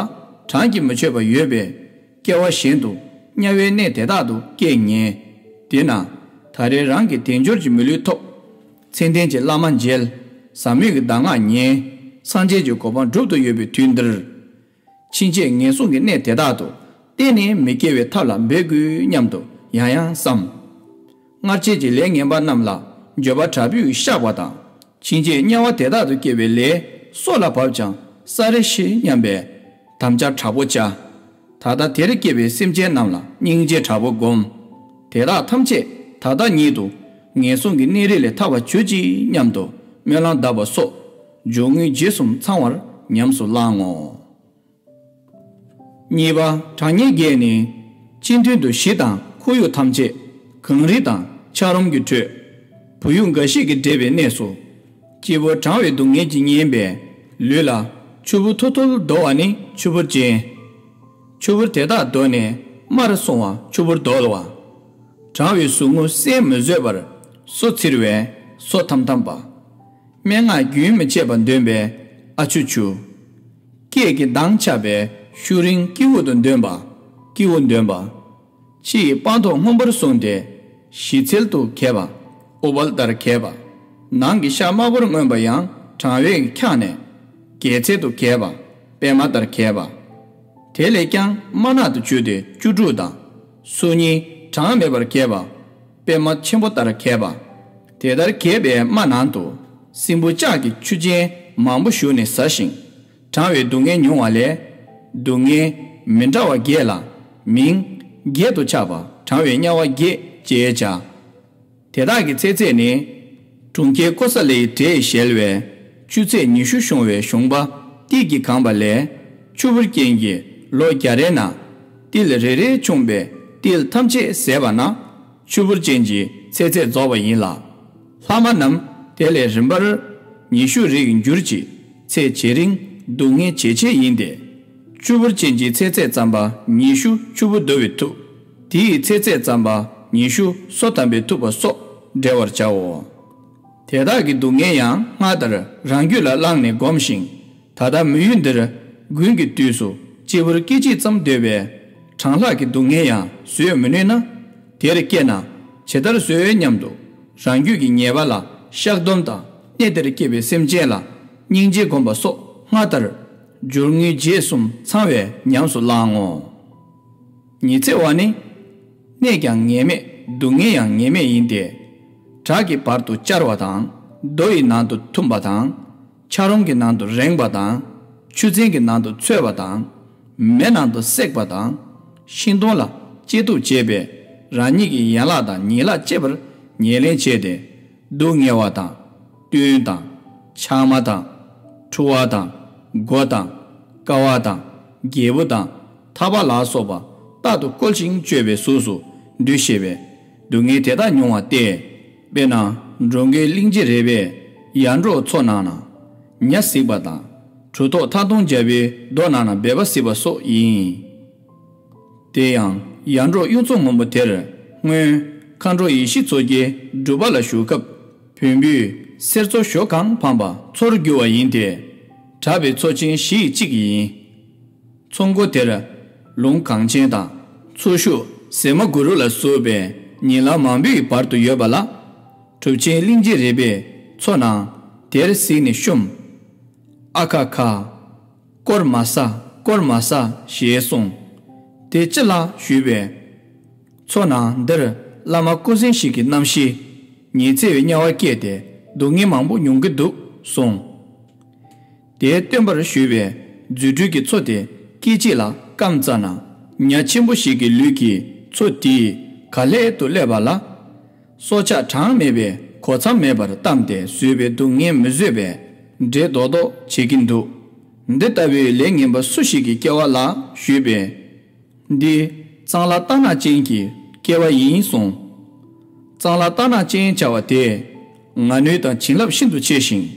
གྲངས་ཀྱིས་མི་ཆོད་པ་ཡོད་པས། སྐྱེ་བ་གཞན་དུ་དམྱལ་བའི་གནས་དེ་དག་ཏུ་སྐྱེ་ཉེན། དེས་ན་ད་རེས་རང་གི་དལ་འབྱོར་གྱི་མི་ལུས་ཐོབ། མཚན་ལྡན་གྱི་བླ་མ་མཇལ། ཟབ་མོའི་གི་གདམས་ངག་ཉན། སངས་རྒྱས་ཀྱི་གོ་འཕང་སྒྲུབ་ཏུ་ཡོད་པའི་དུས་འདིར། ཕྱིན་ཆད་ངན་སོང་གི་གནས་དེ་དག་ཏུ་གཏན་ནས་མི་སྐྱེ་བའི་ཐབས་ལ་འབད་དགོས་སྙམ་དུ་ཡང་ཡང་བསམ། སྔར་བྱས་ཀྱི་ལས་ངན་པ་རྣམས་ལ་འགྱོད་པ་དྲག་པོས་བཤགས་པ་དང་། ཕྱིན་ཆད་དམྱལ་བ་དེ་དག་ཏུ་སྐྱེ་བའི་ལས་སྲོག་ལ་བབ་ཀྱང་བསགས་རེ་ཤི་སྙམ་པའི་དམ་བཅའ་དྲག་པོ་བཅའ། ད་ལྟ་དེར་སྐྱེ་བའི་སེམས་ཅན་རྣམས་ལ་སྙིང་རྗེ་དྲག་པོ་བསྒོམ། དེ་དག་ཐམས་ཅད་ད་ལྟ་ཉིད་དུ་ངན་སོང་གི་གནས་རིས་ལས་ཐར་བར་གྱུར་ཅིག་སྙམ་དུ་སྨོན་ལམ་གདབ་པ་སོགས་སྦྱོར་དངོས་རྗེས་གསུམ་ཚང་བར་ཉམས་སུ་བླང་ངོ་། གཉིས་པ། གྲངས་སྙེད་བརྒྱད་ནི། སྤྱི་མཐུན་དུ་གཞི་དང་ཁོར་ཡུག་ཐམས་ཅད་གངས་རི་དང་འཁྱགས་རོམ་གྱི་ཁྲོད། བུ་ཡུག་འགའ་ཞིག་གིས་འབྲེལ་བའི་གནས་སུ། སྐྱེས་བུ་གྲང་བའི་སྡུག་བསྔལ་གྱིས་ཉེན་པའི་ལུས་ལ་ཆུ་བུར་ཐུལ་ཐུལ་བརྡོལ་བ་ནི་ཆུ་བུར་ཅན། ཆུ་བུར་དེ་དག་བརྡོལ་ནས་དམར་སོང་བ་ཆུ་བུར་བརྡོལ་བ། གྲང་བའི་ཟུག་རྔུ་བསལ་མི་བཟོད་པར་སོ་འཚིར་བས་སོ་ཐམ་ཐམ་པ། སྨྲེ་སྔགས་རྒྱུན་མི་འཆད་པར་འདོན་པས་ཨ་ཆུ་ཆུ། སྐད་ཀྱི་གདངས་ཆགས་པས་ཤུགས་རིང་སྐྱེ་བོ་དུ་འདོན་པ། སྐྱེ་བོ་འདོན་པ། ཕྱི་ཡི་སྤང་ཐོག་སྔོན་པོར་སོང་སྟེ། ཞི་ཚལ་དུ་གས་པ། ཨུཏྤལ་ལྟར་གས་པ། ནང་གི་ཤ་དམར་པོར་མངོན་པ་ཡང་གྲང་བས་འཁྱགས་ནས། རྒྱལ་ཚལ་དུ་གས་པ། པད་མ་ལྟར་གས་པ། དེ་ལས་ཀྱང་དམར་ནག་ཏུ་གྱུར་ཏེ་བཅུ་དྲུག་དང་། སོ་གཉིས་གྲངས་མེད་པར་གས་པ། པད་མ་ཆེན་པོ་ལྟར་གས་པ། དེ་ལྟར་གས་པའི་དམར་ནང་དུ། སྲིན་བུ་ལྕགས་ཀྱི་ཆུ་ཆེན་མང་པོ་ཞུགས་ནས་ཟ་ཞིང་། གྲང་བའི་སྡུག་བསྔལ་མྱོང་བ་ལས། སྡུག་བསྔལ་མི་འདྲ་བ་བརྒྱད་ལ། མིང་བརྒྱད་དུ་ཆགས་པ་གྲང་བའི་དམྱལ་བ་བརྒྱད་ཅེས་བྱ། དེ་དག་གི་ཚེ་ཚད་ནི། གྲོང་ཁྱེར་ཀོ་ས་ལའི་གྲས་གཞལ་བའི་ཆུ་ཚད་ཉི་ཤུ་ཤོང་བའི་གཞོང་པ་ཏིལ་གྱིས་གང་བ་ལས། ཆུ་བུར་ཅན་གྱིས་ལོ་བརྒྱ་རེ་ན་ཏིལ་རེ་རེ་མཆོངས་པས་ཏིལ་ཐམས་ཅད་ཟད་པ་ན། ཆུ་བུར་ཅན་གྱི་ཚེ་ཚད་རྫོགས་པ་ཡིན་ལ། ལྷག་མ་རྣམས་དེ་ལས་རིམ་པར་ཉི་ཤུ་རེ་འགྱུར་གྱི་ཚེ་ཇེ་རིང་སྡུག་བསྔལ་ཇེ་ཆེ་ཡིན་ཏེ། ཆུ་བུར་ཅན་གྱི་ཚེ་ཚད་ཙམ་པ་ཉི་ཤུ་ཆུ་བུར་བརྡོལ་བའི་མཐུ། དེའི་ཚེ་ཚད་ཙམ་པ་ཉི་ཤུ་སོ་དམ་པའི་མཐུ་པ་སོགས་འགྲེལ་བར་བྱའོ། དེ་དག་གི་སྡུག་བསྔལ་ཡང་སྔར་ལྟར་རང་རྒྱུད་ལ་བླངས་ནས་བསྒོམ་ཞིང་། ད་ལྟ་མི་ཡུལ་འདིར་དགུན་གྱི་དུས་སུ་སྐྱེས་བུ་སྐད་ཅིག་ཙམ་སྡོད་པས། གྲང་ལྷགས་ཀྱི་སྡུག་བསྔལ་ཡང་བཟོད་མི་ནུས་ན། དེར་སྐྱེས་ན་ཇི་ལྟར་བཟོད་སྙམ་དུ། རང་རྒྱུད་ཀྱི་ཉེས་པ་ལ་བཤགས་སྡོམ་དང་། གནས་དེར་སྐྱེས་པའི་སེམས་ཅན་ལ་སྙིང་རྗེ་བསྒོམ་པ་སོགས་སྔར་ལྟར། སྦྱོར་དངོས་རྗེས་གསུམ་ཚང་བས་ཉམས་སུ་བླང་ངོ་། ཉི་ཚེ་བ་ནི། གནས་ཀྱང་ངེས་མེད་སྡུག་བསྔལ་ཡང་ངེས་མེད་ཡིན་ཏེ། བྲག་གི་བར་དུ་བཅར་བ་དང་། རྡོ་ཡི་ནང་དུ་འཐུམས་པ་དང་། འཁྱགས་རོམ་གྱི་ནང་དུ་རེངས་པ་དང་། ཆུ་ཚན་གྱི་ནང་དུ་ཚོས་པ་དང་། མེ་ནང་དུ་བསྲེགས་པ་དང་། ཤིང་སྡོང་ལ་གཅེས་གཏུགས་བྱས་པས་རང་ཉིད་ཀྱི་ཡན་ལག་དང་ཉིང་ལག་གཅེས་པར་ཉེར་ལེན་བྱས་ཏེ། སྡུག་བསྔལ་བ་དང་། གཏུན་དང་། ཆགས་མ་དང་། འཁྲུལ་བ་དང་། མགོ་དང་། ཀ་བ་དང་། སྒྱེད་པུ་དང་། ཐག་པ་ལ་སོགས་པ་རྟག་ཏུ་བཀོལ་ཞིང་གཅོད་པའི་གཟུགས་སུ་འདུ་ཤེས་པས་སྡུག་བསྔལ་དེ་དག་མྱོང་བ་སྟེ། དཔེར་ན་འགྲོ་མགོན་གླིང་རྗེ་རས་པས་ཡར་འབྲོག་མཚོ་ནང་ན་ཉ་གཟིགས་པ་དང་། གྲུ་ཐོག་ཐག་སྟོང་རྒྱབ་པའི་རྡོ་ནང་ན་སྦལ་པ་གཟིགས་པ་སོགས་ཡིན། དེ་ཡང་ཡར་འབྲོག་གཡུ་མཚོ་སྔོན་པོ་དེར་སྔོན་མཁའ་འགྲོ་ཡེ་ཤེས་མཚོ་རྒྱལ་སྒྲུབ་པ་ལ་བཞུགས་སྐབས་བོན་པོས་གསེར་མཚོ་ཞོ་གང་འཕངས་པ་མཚོར་གྱུར་པ་ཡིན་ཏེ། གྲགས་པའི་མཚོ་ཆེན་བཞི་ཡི་གཅིག་ཡིན། མཚོ་མགོ་དེར་ལུང་གངས་ཅན་དང་མཚོ་ཤུག་ཟེ་མ་གུ་རུ་ལ་སོགས་པའི་ཉེ་ལམ་མང་པོའི་བར་དུ་ཡོད་པ་ལ། གྲུབ་ཆེན་གླིང་རྗེ་རས་པས་མཚོ་ནང་དེར་གཟིགས་ནས་བཤུམས། ཨ་ཁ་ཁ། དཀོར་མ་ཟ་དཀོར་མ་ཟ་ཞེས་གསུངས། དེ་ཅི་ལགས་ཞུས་པས། མཚོ་ནང་འདིར་བླ་མ་སྐུ་གཟན་ཞིག་གི་རྣམ་ཤེས་ཉི་ཚེ་བའི་དམྱལ་བར་སྐྱེས་ཏེ་སྡུག་བསྔལ་མང་པོ་མྱོང་གི་འདུག་གསུངས། དེའི་སྟོན་པར་ཞུས་པས་རྫུ་འཕྲུལ་གྱི་མཚོ་དེ་སྐད་ཅིག་ལ་སྐམ་ཙ་ན་ཉ་ཆེན་པོ་ཞིག་གི་ལུས་ཀྱིས་མཚོ་དེའི་ག་ལྷད་དུ་སླེབས་པ་ལ། སྲོག་ཆགས་གྲངས་མེད་པས་གོ་མཚམས་མེད་པར་བལྟམས་ཏེ་བཟོད་པའི་སྡུག་བསྔལ་མི་བཟོད་པས་འདྲེ་རྡོག་རྡོག་བྱེད་ཀྱིན་འདུག། འདི་ལྟ་བུའི་ལས་ངན་པ་སུ་ཞིག་གི་སྐྱེ་བ་ལགས་ཞུས་པས། འདི་གཙང་ལ་རྟ་ནག་ཅན་གྱི་སྐྱེ་བ་ཡིན་གསུངས། གཙང་ལ་རྟ་ནག་ཅན་བྱ་བ་དེས་ང་ནུས་དང་བྱིན་རླབས་ཤིན་ཏུ་ཆེ་ཞིང་།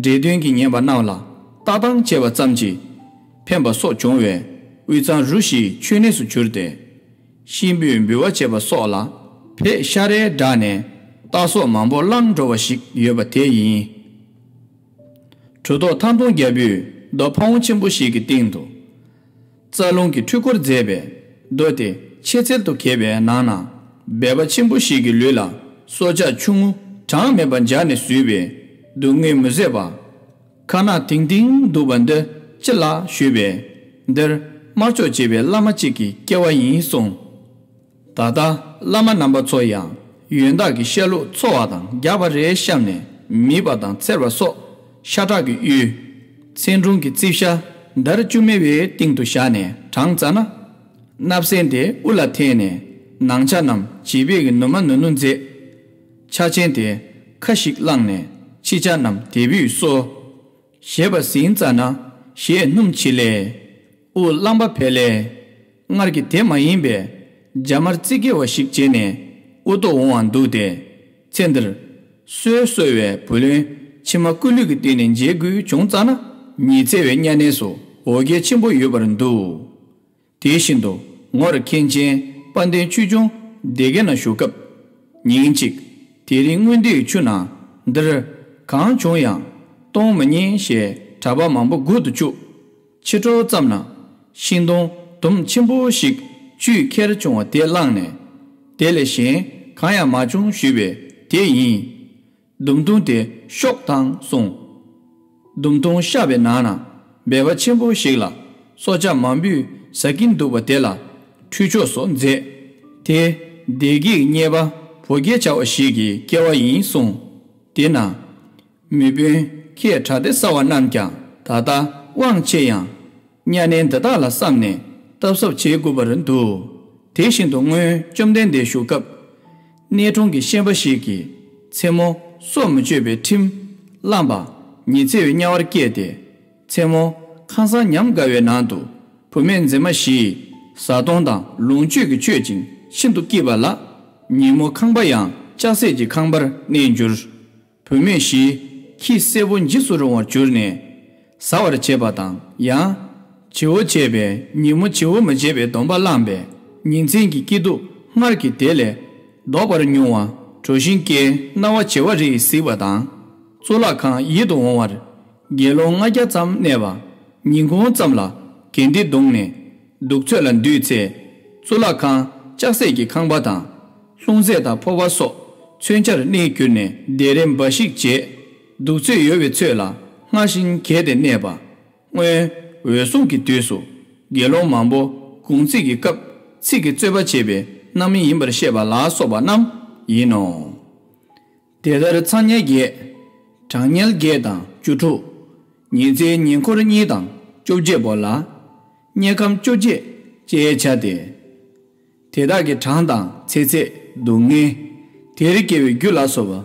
འདྲེ་གདོན་གྱིས་ཉེན་པ་རྣམས་ལ་ལྟ་སྟངས་བྱས་པ་ཙམ་གྱིས་ཕན་པ་སོགས་བྱུང་བས་དབུས་གཙང་རུ་བཞིའི་མཆོད་གནས་སུ་གྱུར་ཏེ། གཤིན་པོས་འབུལ་བ་བྱས་པ་སོགས་ལ་ཕེབས་ཤ་རས་བསྒྲགས་ནས་རྟ་སོགས་མང་པོ་བླངས་འགྲོ་བ་ཞིག་ཡོད་པ་དེ་ཡིན། གྲུ་ཐོག་ཐང་སྟོང་རྒྱལ་པོས་རྡོ་ཕ་བོང་ཆེན་པོ་ཞིག་གི་སྟེང་དུ། རྩ་རླུང་གིས་འཕྲུལ་འཁོར་མཛད་པས་རྡོ་དེ་ཆེ་ཚད་དུ་གྱེས་པའི་ནང་ན། སྦལ་པ་ཆེན་པོ་ཞིག་གི་ལུས་ལ་སྲོག་ཆགས་ཆུང་ངུ་གྲངས་མེད་པ་སྦྱར་ནས་བཟོས་པའི་སྡུག་བསྔལ་མི་བཟད་པ། ཁ་ནག་དིང་དིང་འདུག་པ་འདི་ཅི་ལགས་ཞུས་པས། འདིར་དམར་ཕྱོགས་བྱེད་པའི་བླ་མ་གཅིག་གི་སྐྱེ་བ་ཡིན་གསུངས། ད་ལྟ་བླ་མ་རྣམ་པ་ཚོ་ཡང་ཡོན་བདག་གི་བཤད་ལུགས་འཚོ་བ་དང་རྒྱགས་པ་རེ་བཤམས་ནས་མིད་པ་དང་འཚེར་བ་སོགས་ཤ་ཁྲག་གི་གཡུལ། ཚེ་འབྲུང་གི་རྩིབ་ཤ་འདར་བཅུག་མེད་པའི་སྟེང་དུ་བཞག་ནས་དྲངས་ཙ་ན། བརྣབ་སེན་དེ་དབུ་ལ་འཐེན་ནས་ནང་ཆ་རྣམས་བྱིས་པའི་གི་ནུ་མ་ནུ་ནུ་མཛད། ཆ་ཆེན་དེ་ཁ་ཞིག་བླངས་ནས་ཕྱི་ཆ་རྣམས་དལ་བུས་གསོ། ཞེས་པ་ཟིན་ཙ་ན་ཞེས་སྣུམ་ཕྱི་ལས། དབུ་རླངས་པ་བལ་ལས། སྔར་གྱི་དེ་མ་ཡིན་པའི་རྒྱ་དམར་རྩི་གེ་བ་ཞིག་བྱས་ནས་དབུ་ཏོག་འོང་བ་འདུག་སྟེ། ཚེ་འདིར་སོས་གསོལ་བའི་བུ་ལོན་ཕྱི་མ་སྐུ་ལུས་ཀྱི་སྟེང་ནས་འཇལ་དགོས་བྱུང་ཙ་ན་ཉི་ཚེ་བའི་གཉའ་གནོན་སོགས་འོ་བརྒྱལ་ཆེན་པོ་ཡོད་པར་འདུག་དེ་བཞིན་དུ་ངོར་མཁན་ཆེན་དཔལ་ལྡན་ཆོས་སྐྱོང་སྡེ་དགེ་ན་བཞུགས་སྐབས། ཉིན་གཅིག་དེ་རིང་སྔོན་དུས་ཆུ་ནང་འདིར་གང་བྱུང་ཡང་གཏོང་མི་ཉན་ཞེས་གྲྭ་པ་མང་པོ་སྒུག་ཏུ་བཅུག་ཕྱི་དྲོ་ཙམ་ན་ཤིང་སྡོང་དུམ་ཆེན་པོ་ཞིག་བཅུད་ཁྱེར་བྱུང་བ་དེ་བླངས་ནས། དེ་ལས་གཞན་གང་ཡང་མ་བྱུང་ཞུས་པས་དེ་ཡིན། ལྡུམ་ལྡུམ་དེ་ཤོག་དང་གསུངས། ལྡུམ་ལྡུམ་ཤ་བའི་ནང་ན་སྦལ་པ་ཆེན་པོ་ཞིག་ལ་སྲོག་ཆགས་མང་པོས་ཟ་གིན་འདུག་པ་དེ་ལ་ཁྲུས་ཆོག་སོགས་མཛད། དེ་སྡེ་དགེའི་གཉེར་པ་བོ་དགེ་བྱ་བ་ཞིག་གི་སྐྱེ་བ་ཡིན་གསུངས། དེས་ན། མི་དཔོན་ཁྱེད་གྲྭ་སྡེ་གསར་བ་རྣམས་ཀྱང་ད་ལྟ་དབང་ཆེ་ཡང་། གཉའ་གནོན་འདི་དག་ལ་བསམ་ནས་སྟབས་གསབ་བྱེད་དགོས་པར་འདུག་དེ་བཞིན་དུ་སྔོན་བཅོམ་ལྡན་འདས་བཞུགས་སྐབས། གནས་གྲོང་གི་ཤན་པ་ཞིག་གིས་མཚན་མོ་སྲོག་མི་གཅོད་པའི་ཁྲིམས་བླངས་པ་ཉི་ཚེ་བའི་དམྱལ་བར་བསྐྱལ་ཏེ། མཚན་མོ་ཁང་བཟང་ཉམས་དགའ་བའི་ནང་དུ་བུད་མེད་མཛེས་མ་བཞིས་བཟའ་བཏུང་དང་ལོངས་སྤྱོད་ཀྱིས་མཆོད་ཅིང་ཤིན་ཏུ་སྐྱིད་པ་ལ། ཉིན་མོ་ཁང་པ་ཡང་ལྕགས་སྲེག་གི་ཁང་པར་གནས་འགྱུར། བུད་མེད་བཞིས་ཁྱི་སེར་པོ་འཇིགས་སུ་རུང་བར་གྱུར་ནས་ཟ་བར་བྱེད་པ་དང་ཡང་། བྱི་བོ་བྱས་པས་ཉིན་མོ་བྱི་བོ་མི་བྱེད་པའི་སྡོམ་པ་བླངས་པས་ཉིན་མཚན་གྱི་སྐྱིད་སྡུག་སྔར་གྱི་དེ་ལས་ལྡོག་པར་མྱོང་བ་གྲོ་ཞིང་སྐྱེས་རྣ་བ་བྱེ་བ་རིས་གཟིགས་པ་དང་། གཙུག་ལག་ཁང་ཡིད་དུ་འོང་བར་དགེ་སློང་ལྔ་བརྒྱ་ཙམ་གནས་པ་ཉིན་གུང་ཙམ་ལ་དགེ་འདུན་བརྡུངས་ནས་གདུགས་ཚོད་ལ་འདུས་ཚེ་གཙུག་ལག་ཁང་ལྕགས་སྲེག་གི་ཁང་པ་དང་། ལྷུང་བཟེད་དང་ཕོར་པ་སོགས་མཚོན་ཆར་གནས་གྱུར་ནས་བདེ་རེམ་འབའ་ཞིག་བྱས། གདུགས་ཚོད་ཡོལ་བའི་ཚོད་ལ་སྔར་བཞིན་གྱེས་ཏེ་གནས་པ། སྔོན་འོད་སྲུང་གི་དུས་སུ་དགེ་སློང་མང་པོ་དགུང་ཚིགས་ཀྱི་སྐབས་ཚིག་གི་རྩོད་པ་བྱེད་པའི་རྣམ་སྨིན་ཡིན་པར་བཤད་པ་ལ་སོགས་པ་རྣམས་ཡིན་ནོ། དེ་ལྟར་ཚ་དམྱལ་བརྒྱད། གྲང་དམྱལ་བརྒྱད་དང་བཅུ་དྲུག་ཉིན་མཚན་ཉེ་འཁོར་གཉིས་དང་བཅོ་བརྒྱད་པོ་ལ། དམྱལ་ཁམས་བཅོ་བརྒྱད་ཅེས་བྱ་སྟེ། དེ་དག་གི་གྲངས་དང་ཚེ་ཚད་སྡུག་བསྔལ། དེར་སྐྱེ་བའི་རྒྱུ་ལ་སོགས་པ་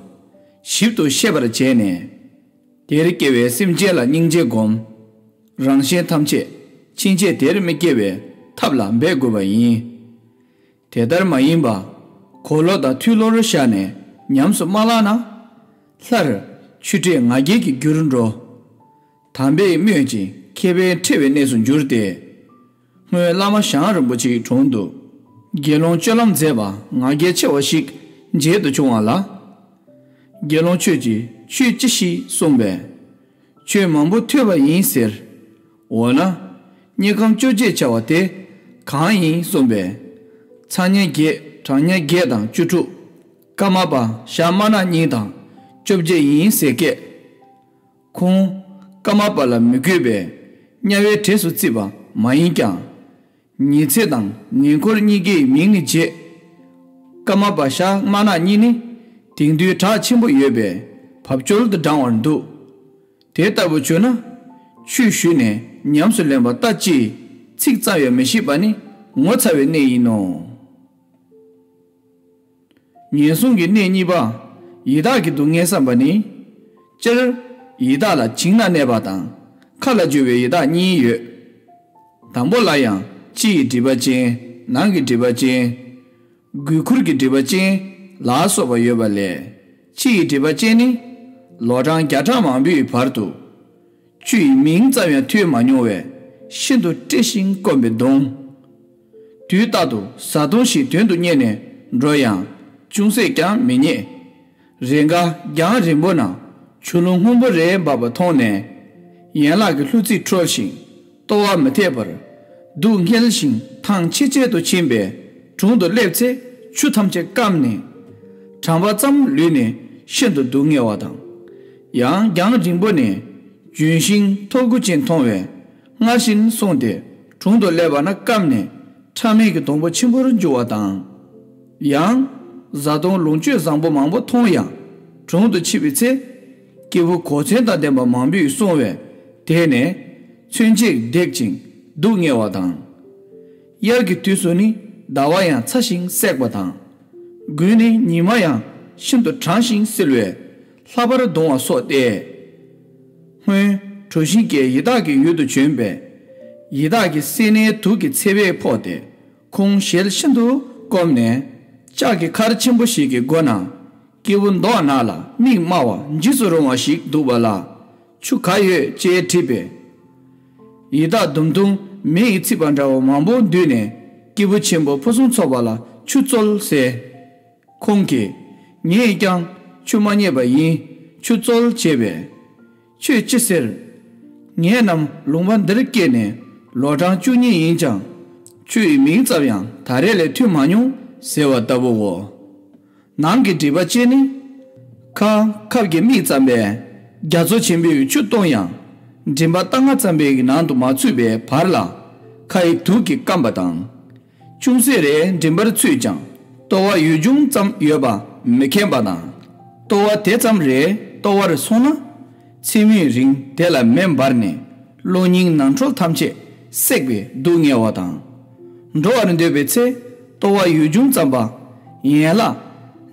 ཞིབ་ཏུ་ཤེས་པར་བྱས་ནས། དེར་སྐྱེ་བའི་སེམས་ཅན་ལ་སྙིང་རྗེ་སྒོམ། རང་གཞན་ཐམས་ཅད་ཕྱིན་ཆད་དེར་མི་སྐྱེ་བའི་ཐབས་ལ་འབད་དགོས་པ་ཡིན། དེ་ལྟར་མ་ཡིན་པ། གོ་ལོ་དང་ཐུལ་ལོར་བཞག་ནས་ཉམས་སུ་མ་བླངས་ན། སླར་ཆུ་འདྲེས་ང་རྒྱལ་གྱི་རྒྱུར་འགྲོ། དམ་པས་སྨོད་ཅིང་མཁས་པས་ཁྲེལ་བའི་གནས་སུ་འགྱུར་ཏེ། སྔོན་བླ་མ་ཞང་རིན་པོ་ཆེའི་དྲུང་དུ་དགེ་སློང་སྤྱོད་ལམ་མཛད་པ་ང་རྒྱལ་ཆེ་བ་ཞིག་མཇལ་དུ་བྱུང་བ་ལ། དགེ་སློང་ཁྱོད་ཀྱིས་ཆོས་ཅི་ཤེས་གསུངས་པས། ཆོས་མང་པོ་ཐོས་པ་ཡིན་ཟེར། འོ་ན། དམྱལ་ཁམས་བཅོ་བརྒྱད་བྱ་བ་དེ་གང་ཡིན་གསུངས་པས། ཚ་དམྱལ་བརྒྱད་གྲང་དམྱལ་བརྒྱད་དང་བཅུ་དྲུག་ཀ་མ་པ་ཞག་དམར་ནག་གཉིས་དང་བཅོ་བརྒྱད་ཡིན་ཟེར་སྐད། ཁོང་ཀ་མ་པ་ལ་མི་གུས་པས་དམྱལ་བའི་གྲས་སུ་བརྩིས་པ་མ་ཡིན་ཀྱང་། ཉི་ཚེ་དང་ཉེ་འཁོར་གཉིས་ཀའི་མིང་ནི་བརྗེད། ཀ་མ་པ་ཞག་དམར་ནག་གཉིས་ནི་དེང་དུས་གྲགས་ཆེན་པོ་ཡོད་པས་བབ་ཅོལ་དུ་བགྲང་བར་འདུག་དེ་ལྟ་བུ་བྱུང་ན། ཆོས་ཞུས་ནས་ཉམས་སུ་ལེན་པ་ལྟ་ཅི། ཚིག་ཙམ་ཡང་མི་ཤེས་པ་ནི་ངོ་ཚ་བའི་གནས་ཡིན་ནོ། ངན་སོང་གི་གནས་གཉིས་པ། ཡི་དྭགས་ཀྱི་སྡུག་བསྔལ་བསམ་པ་ནི། སྤྱིར་ཡི་དྭགས་ལ་བྱིངས་ན་གནས་པ་དང་། མཁའ་ལ་རྒྱུ་བའི་ཡི་དྭགས་གཉིས་ཡོད། དང་པོ་ལ་ཡང་ཕྱི་ཡི་སྒྲིབ་པ་ཅན། ནང་གི་སྒྲིབ་པ་ཅན། གུས་བཀུར་གྱི་སྒྲིབ་པ་ཅན་ལ་སོགས་པ་ཡོད་པ་ལས། ཕྱི་ཡི་སྒྲིབ་པ་ཅན་ནི་ལོ་གྲངས་བརྒྱ་ཕྲག་མང་པོའི་བར་དུ། ཆུ་ཡི་མིང་ཙམ་ཡང་ཐོས་མ་མྱོང་བས་ཤིན་ཏུ་བཀྲེས་ཤིང་སྐོམ་པའི་གདུང་། དུས་རྟག་ཏུ་བཟའ་བཏུང་ཞིག་དོན་དུ་གཉེར་ནས་འགྲོ་ཡང་ཅུང་ཟད་ཀྱང་མི་རྙེད། རེས་འགའ་རྒྱང་རིང་པོ་ན་ཆུ་ཀླུང་སྔོན་པོ་རེ་འབབ་པ་མཐོང་ནས་ ཡན་ལག་གི་ལྷུ་ཚིགས་འཁྲོལ་ཞིང་ལྟོ་བ་མི་ཐེག་པར། སྡུག་བསྔལ་ཞིང་ཐང་ཆད་ཆད་དུ་ཕྱིན་པས་དྲུང་དུ་སླེབས་ཚེ་ཆུ་ཐམས་ཅད་སྐམ་ནས། གྲང་བ་ཙམ་ལུས་ནས་ཤིན་ཏུ་སྡུག་བསྔལ་བ་དང་། ཡང་རྒྱང་རིང་པོ་ནས་ལྗོན་ཤིང་ཐོར་བུ་ཅན་མཐོང་བས་སྔར་བཞིན་སོང་སྟེ་དྲུང་དུ་སླེབས་པ་ན་སྐམ་ནས་ཁྲག་མེད་ཀྱི་སྡོང་པོ་ཆེན་པོར་འགྱུར་བ་དང་། ཡང་། བཟའ་བཏུང་ལོངས་སྤྱོད་བཟང་པོ་མང་པོ་མཐོང་ཡང་དྲུང་དུ་མཆིས་པའི་ཚེ། སྐྱེས་བུ་གོ་མཚོན་དང་ལྡན་པ་མང་པོས་བསྲུང་བས་དེ་ནས་མཚོན་ཆས་འདེགས་ཅིང་སྡུག་བསྔལ་བ་དང་། དབྱར་གྱི་དུས་སུ་ནི་ཟླ་བ་ཡང་ཚ་ཞིང་སྲེག་པ་དང་། དགུན་ནི་ཉི་མ་ཡང་ཤིན་ཏུ་གྲང་ཞིང་བསིལ་བས་ལྷག་པར་གདུང་བ་སོགས་ཏེ། སྔོན་གྲུ་བཞིན་སྐྱེས་ཡི་དྭགས་ཀྱི་ཡུལ་དུ་བྱོན་པས། ཡི་དྭགས་ཀྱི་སྲིན་ནད་དུག་གི་ཚ་བས་ཕོག་སྟེ། ཁོང་ཞལ་ཤིན་ཏུ་སྐོམ་ནས། ལྕགས་ཀྱི་མཁར་ཆེན་པོ་ཞིག་གི་སྒོ་ན། སྐྱེས་བུ་མདོག་ནག་ལ་མིག་དམར་བ་འཇིགས་སུ་རུང་བ་ཞིག་འདུག་པ་ལ། ཆུ་ག་ཡོད་ཅེས་དྲིས་པས། ཡི་དྭགས་དུམ་དུམ་མེ་ཡིས་ཚིག་པ་འདྲ་བ་མང་པོ་འདུས་ནས་སྐྱེས་བུ་ཆེན་པོ་ཕུན་སུམ་ཚོགས་པ་ལ་ཆུ་སྩོལ་ཟེར། ཁོང་གིས། ངས་ཀྱང་ཆུ་མ་རྙེད་པ་ཡིན། ཆུ་སྩོལ་བྱས་པས། ཁྱོད་ཅི་ཟེར། ངེད་རྣམས་ལུང་པ་འདིར་སྐྱེས་ནས་ལོ་གྲངས་བཅུ་གཉིས་ཡིན་ཀྱང་། ཆུ་ཡི་མིང་ཙམ་ཡང་ད་རེས་ལས་ཐོས་མ་མྱོང་ཟེར་བ་ལྟ་བུའོ། ནང་གི་སྒྲིབ་པ་ཅན་ནི། ཁ་ཁབ་ཀྱི་མིག་ཙམ་པས་རྒྱ་མཚོ་ཆེན་པོའི་ཆུ་བཏུང་ཡང་། མགྲིན་པ་ལྟ་ང་ཙམ་པའི་ནང་དུ་མ་ཚུད་པའི་བར་ལ། ཁ་ཡི་དུག་གིས་སྐམ་པ་དང་། ཅུང་ཟད་རེ་མགྲིན་པར་ཚུད་ཀྱང་ལྟོ་བ་ཡུལ་ལྗོངས་ཙམ་ཡོད་པ་མི་མཁྱེན་པ་དང་། ལྟོ་བ་དེ་ཙམ་རེ་ལྟོ་བར་སོང་ན། ཚེ་མུས་རིང་དེ་ལ་མེ་འབར་ནས་གློ་སྙིང་ནང་ཁྲོལ་ཐམས་ཅད་བསྲེགས་པས་སྡུག་བསྔལ་བ་དང་། འགྲོ་བར་འདོད་པའི་ཚེ་ལྟོ་བ་ཡུལ་ལྗོངས་ཙམ་པ། ཡན་ལག་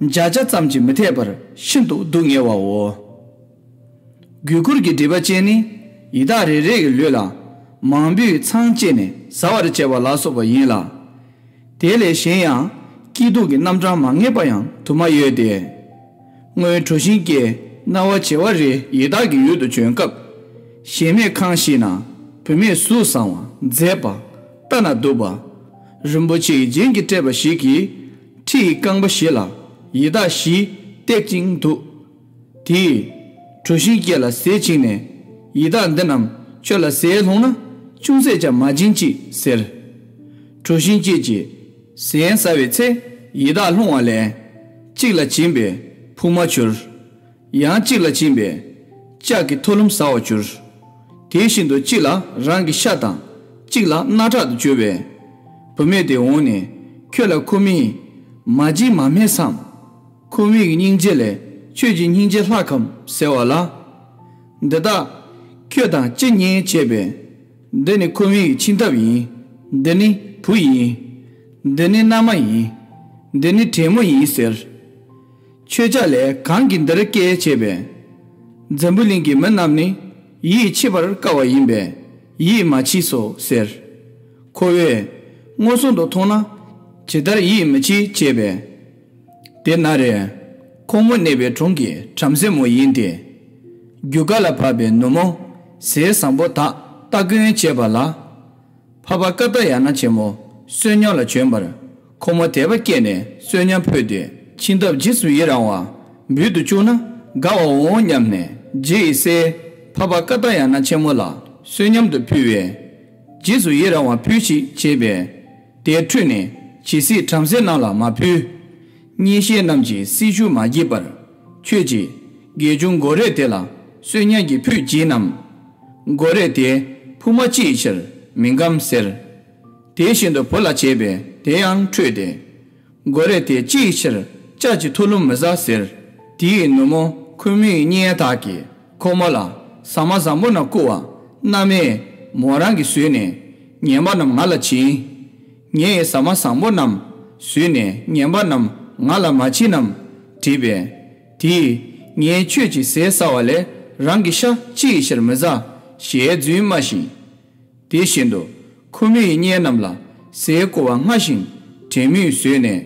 བརྒྱ་ཆ་ཙམ་གྱིས་མི་ཐེག་པར་ཤིན་ཏུ་སྡུག་བསྔལ་བའོ། གུས་བཀུར་གྱི་སྒྲིབ་པ་ཅན་ནི། ཡི་དྭགས་རེ་རེ་ཡི་ལུས་ལ། མང་པོས་ཚང་བཅས་ནས་ཟ་བར་བྱེད་པ་ལ་སོགས་པ་ཡིན་ལ། དེ་ལས་གཞན་ཡང་སྐྱིད་སྡུག་གི་རྣམ་གྲངས་མ་ངེས་པ་ཡང་དུ་མ་ཡོད་དེ། སྔོན་གྲུ་བཞིན་སྐྱེས་སྣང་བ་བྱེ་བ་རེ་ཡི་དྭགས་ཀྱི་ཡུལ་དུ་བྱོན་སྐབས། གཞལ་མེད་ཁང་ཞིག་ན་བུད་མེད་གཟུགས་བཟང་བ་མཛེས་པ་ལྟ་ན་སྡུག་པ། རིན་པོ་ཆེའི་རྒྱན་གྱིས་སྤྲས་པ་ཞིག་གིས་ཁྲི་ཡི་རྐང་པ་བཞི་ལ་ཡི་དྭགས་བཞི་བཏེག་ཅིང་འདུག་དེས་གྲུ་བཞིན་སྐྱེས་ལ་ཟས་བྱིན་ནས། ཡི་དྭགས་འདི་རྣམས་ཁྱོད་ལ་ཟས་སློང་ན་ཅུང་ཟད་ཀྱང་མ་བྱིན་ཅིག་ཟེར། གྲུ་བཞིན་སྐྱེས་ཀྱིས་ཟས་ཟ་བའི་ཚེ་ཡི་དྭགས་སློང་བ་ལས། གཅིག་ལ་བྱིན་པས་ཕུག་མ་གྱུར། ཡང་གཅིག་ལ་བྱིན་པས་ལྕགས་ཀྱི་ཐོ་ལུམ་ཟ་བར་གྱུར། དེ་བཞིན་དུ་གཅིག་ལ་རང་གི་ཤ་དང་གཅིག་ལ་སྣ་ཁྲག་ཏུ་གྱུར་པས། བུད་མེད་དེ་འོངས་ནས་ཁྱོད་ལ་ཁོ་མོས་མ་བྱིན་མ་སྨྲས་སམ། ཁོ་མོའི་སྙིང་རྗེ་ལས་ཁྱོད་ཀྱི་སྙིང་རྗེ་ལྷག་གམ་ཟེར་བ་ལ། འདི་དག་ཁྱོད་དང་ཅི་ཉེ་བྱས་པས། འདི་ནི་ཁོ་མོའི་ཁྱིམ་ཐབ་ཡིན། འདི་ནི་བུ་ཡིན། འདི་ནི་མནའ་མ་ཡིན། འདི་ནི་བྲན་མོ་ཡིན་ཟེར། ཁྱོད་ཅག་ལས་གང་གིས་འདིར་སྐྱེལ་བྱས་པས། འཛམ་བུ་གླིང་གི་མི་རྣམས་ནི་ཡིད་ཆེས་པར་དཀའ་བ་ཡིན་པས་ཡིད་མ་ཆེས་སོ་ཟེར། ཁོ་བོས་མངོན་སུམ་དུ་མཐོང་ན་ཇི་ལྟར་ཡིད་མི་ཆེས་བྱས་པས། དེ་ན་རེ། ཁོང་མོ་གནས་པའི་གྲོང་གི་བྲམ་ཟེ་མོ་ཡིན་ཏེ། རྒྱུ་སྐར་ལ་བབས་པའི་ནུབ་མོ་ཟས་བཟང་པོ་དག་སྟ་གོན་བྱས་པ་ལ། འཕགས་པ་ཀ་ཏ་ཡ་ན་ཆེན་མོ་བསོད་སྙོམས་ལ་བྱོན་པར་ཁོ་མོ་དད་པ་སྐྱེས་ནས་བསོད་སྙོམས་ཕུལ་ཏེ་ཁྱིམ་ཐབ་རྗེས་སུ་ཡི་རང་བ་འབུལ་དུ་བཅུག་ན་དགའ་བ་འོང་སྙམ་ནས་རྗེ་ཡི་སྲས་འཕགས་པ་ཀ་ཏ་ཡ་ན་ཆེན་མོ་ལ་བསོད་སྙོམས་དུ་ཕུལ་བས། རྗེས་སུ་ཡི་རང་བ་ཕུལ་ཞིག་བྱས་པས། དེ་ཁྲོས་ནས་ཇི་སྲིད་བྲམ་ཟེ་རྣམས་ལ་མ་ཕུལ། གཉེན་བཤེས་རྣམས་ཀྱིས་སྲི་ཞུ་མ་བགྱིས་པར། ཁྱོད་ཀྱིས་དགེ་སྦྱོང་མགོ་རས་དེ་ལ་བསོད་སྙོམས་ཀྱི་ཕུད་བགྱིས་ནམ། མགོ་རས་དེ་ཕུག་མ་ཅི་ཡི་ཕྱིར་མི་འགམ་ཟེར། དེ་བཞིན་དུ་བུ་ལ་བྱས་པས་དེ་ཡང་ཁྲོས་ཏེ། མགོ་རས་དེ་ཅི་ཡི་ཕྱིར་ལྕགས་ཀྱི་ཐོ་ལུམ་མི་ཟ་ཟེར། དེའི་ནུབ་མོ་ཁོ་མོའི་གཉེན་དག་གིས་ཁོ་མོ་ལ་ཟ་མ་བཟང་པོ་རྣམས་བསྐུར་བ་མནའ་མས་མོ་རང་གིས་ཟོས་ནས་ངན་པ་རྣམས་ང་ལ་བྱིན། ངས་ཟ་མ་བཟང་པོ་རྣམས་ཟོས་ནས་ངན་པ་རྣམས་ང་ལ་མ་བྱིན་ནམ། དྲིས་པས། དེས་ངས་ཁྱོད་ཀྱི་ཟས་ཟ་བ་ལས་རང་གི་ཤ་ཅི་ཡི་ཕྱིར་མི་ཟ་ཞེས་རྫུན་སྨྲ་ཞིང་། དེ་བཞིན་དུ་ཁོ་མོའི་གཉེན་རྣམས་ལ་ཟས་བསྐུར་བ་སྔར་བཞིན་བྲན་མོས་ཟོས་ནས།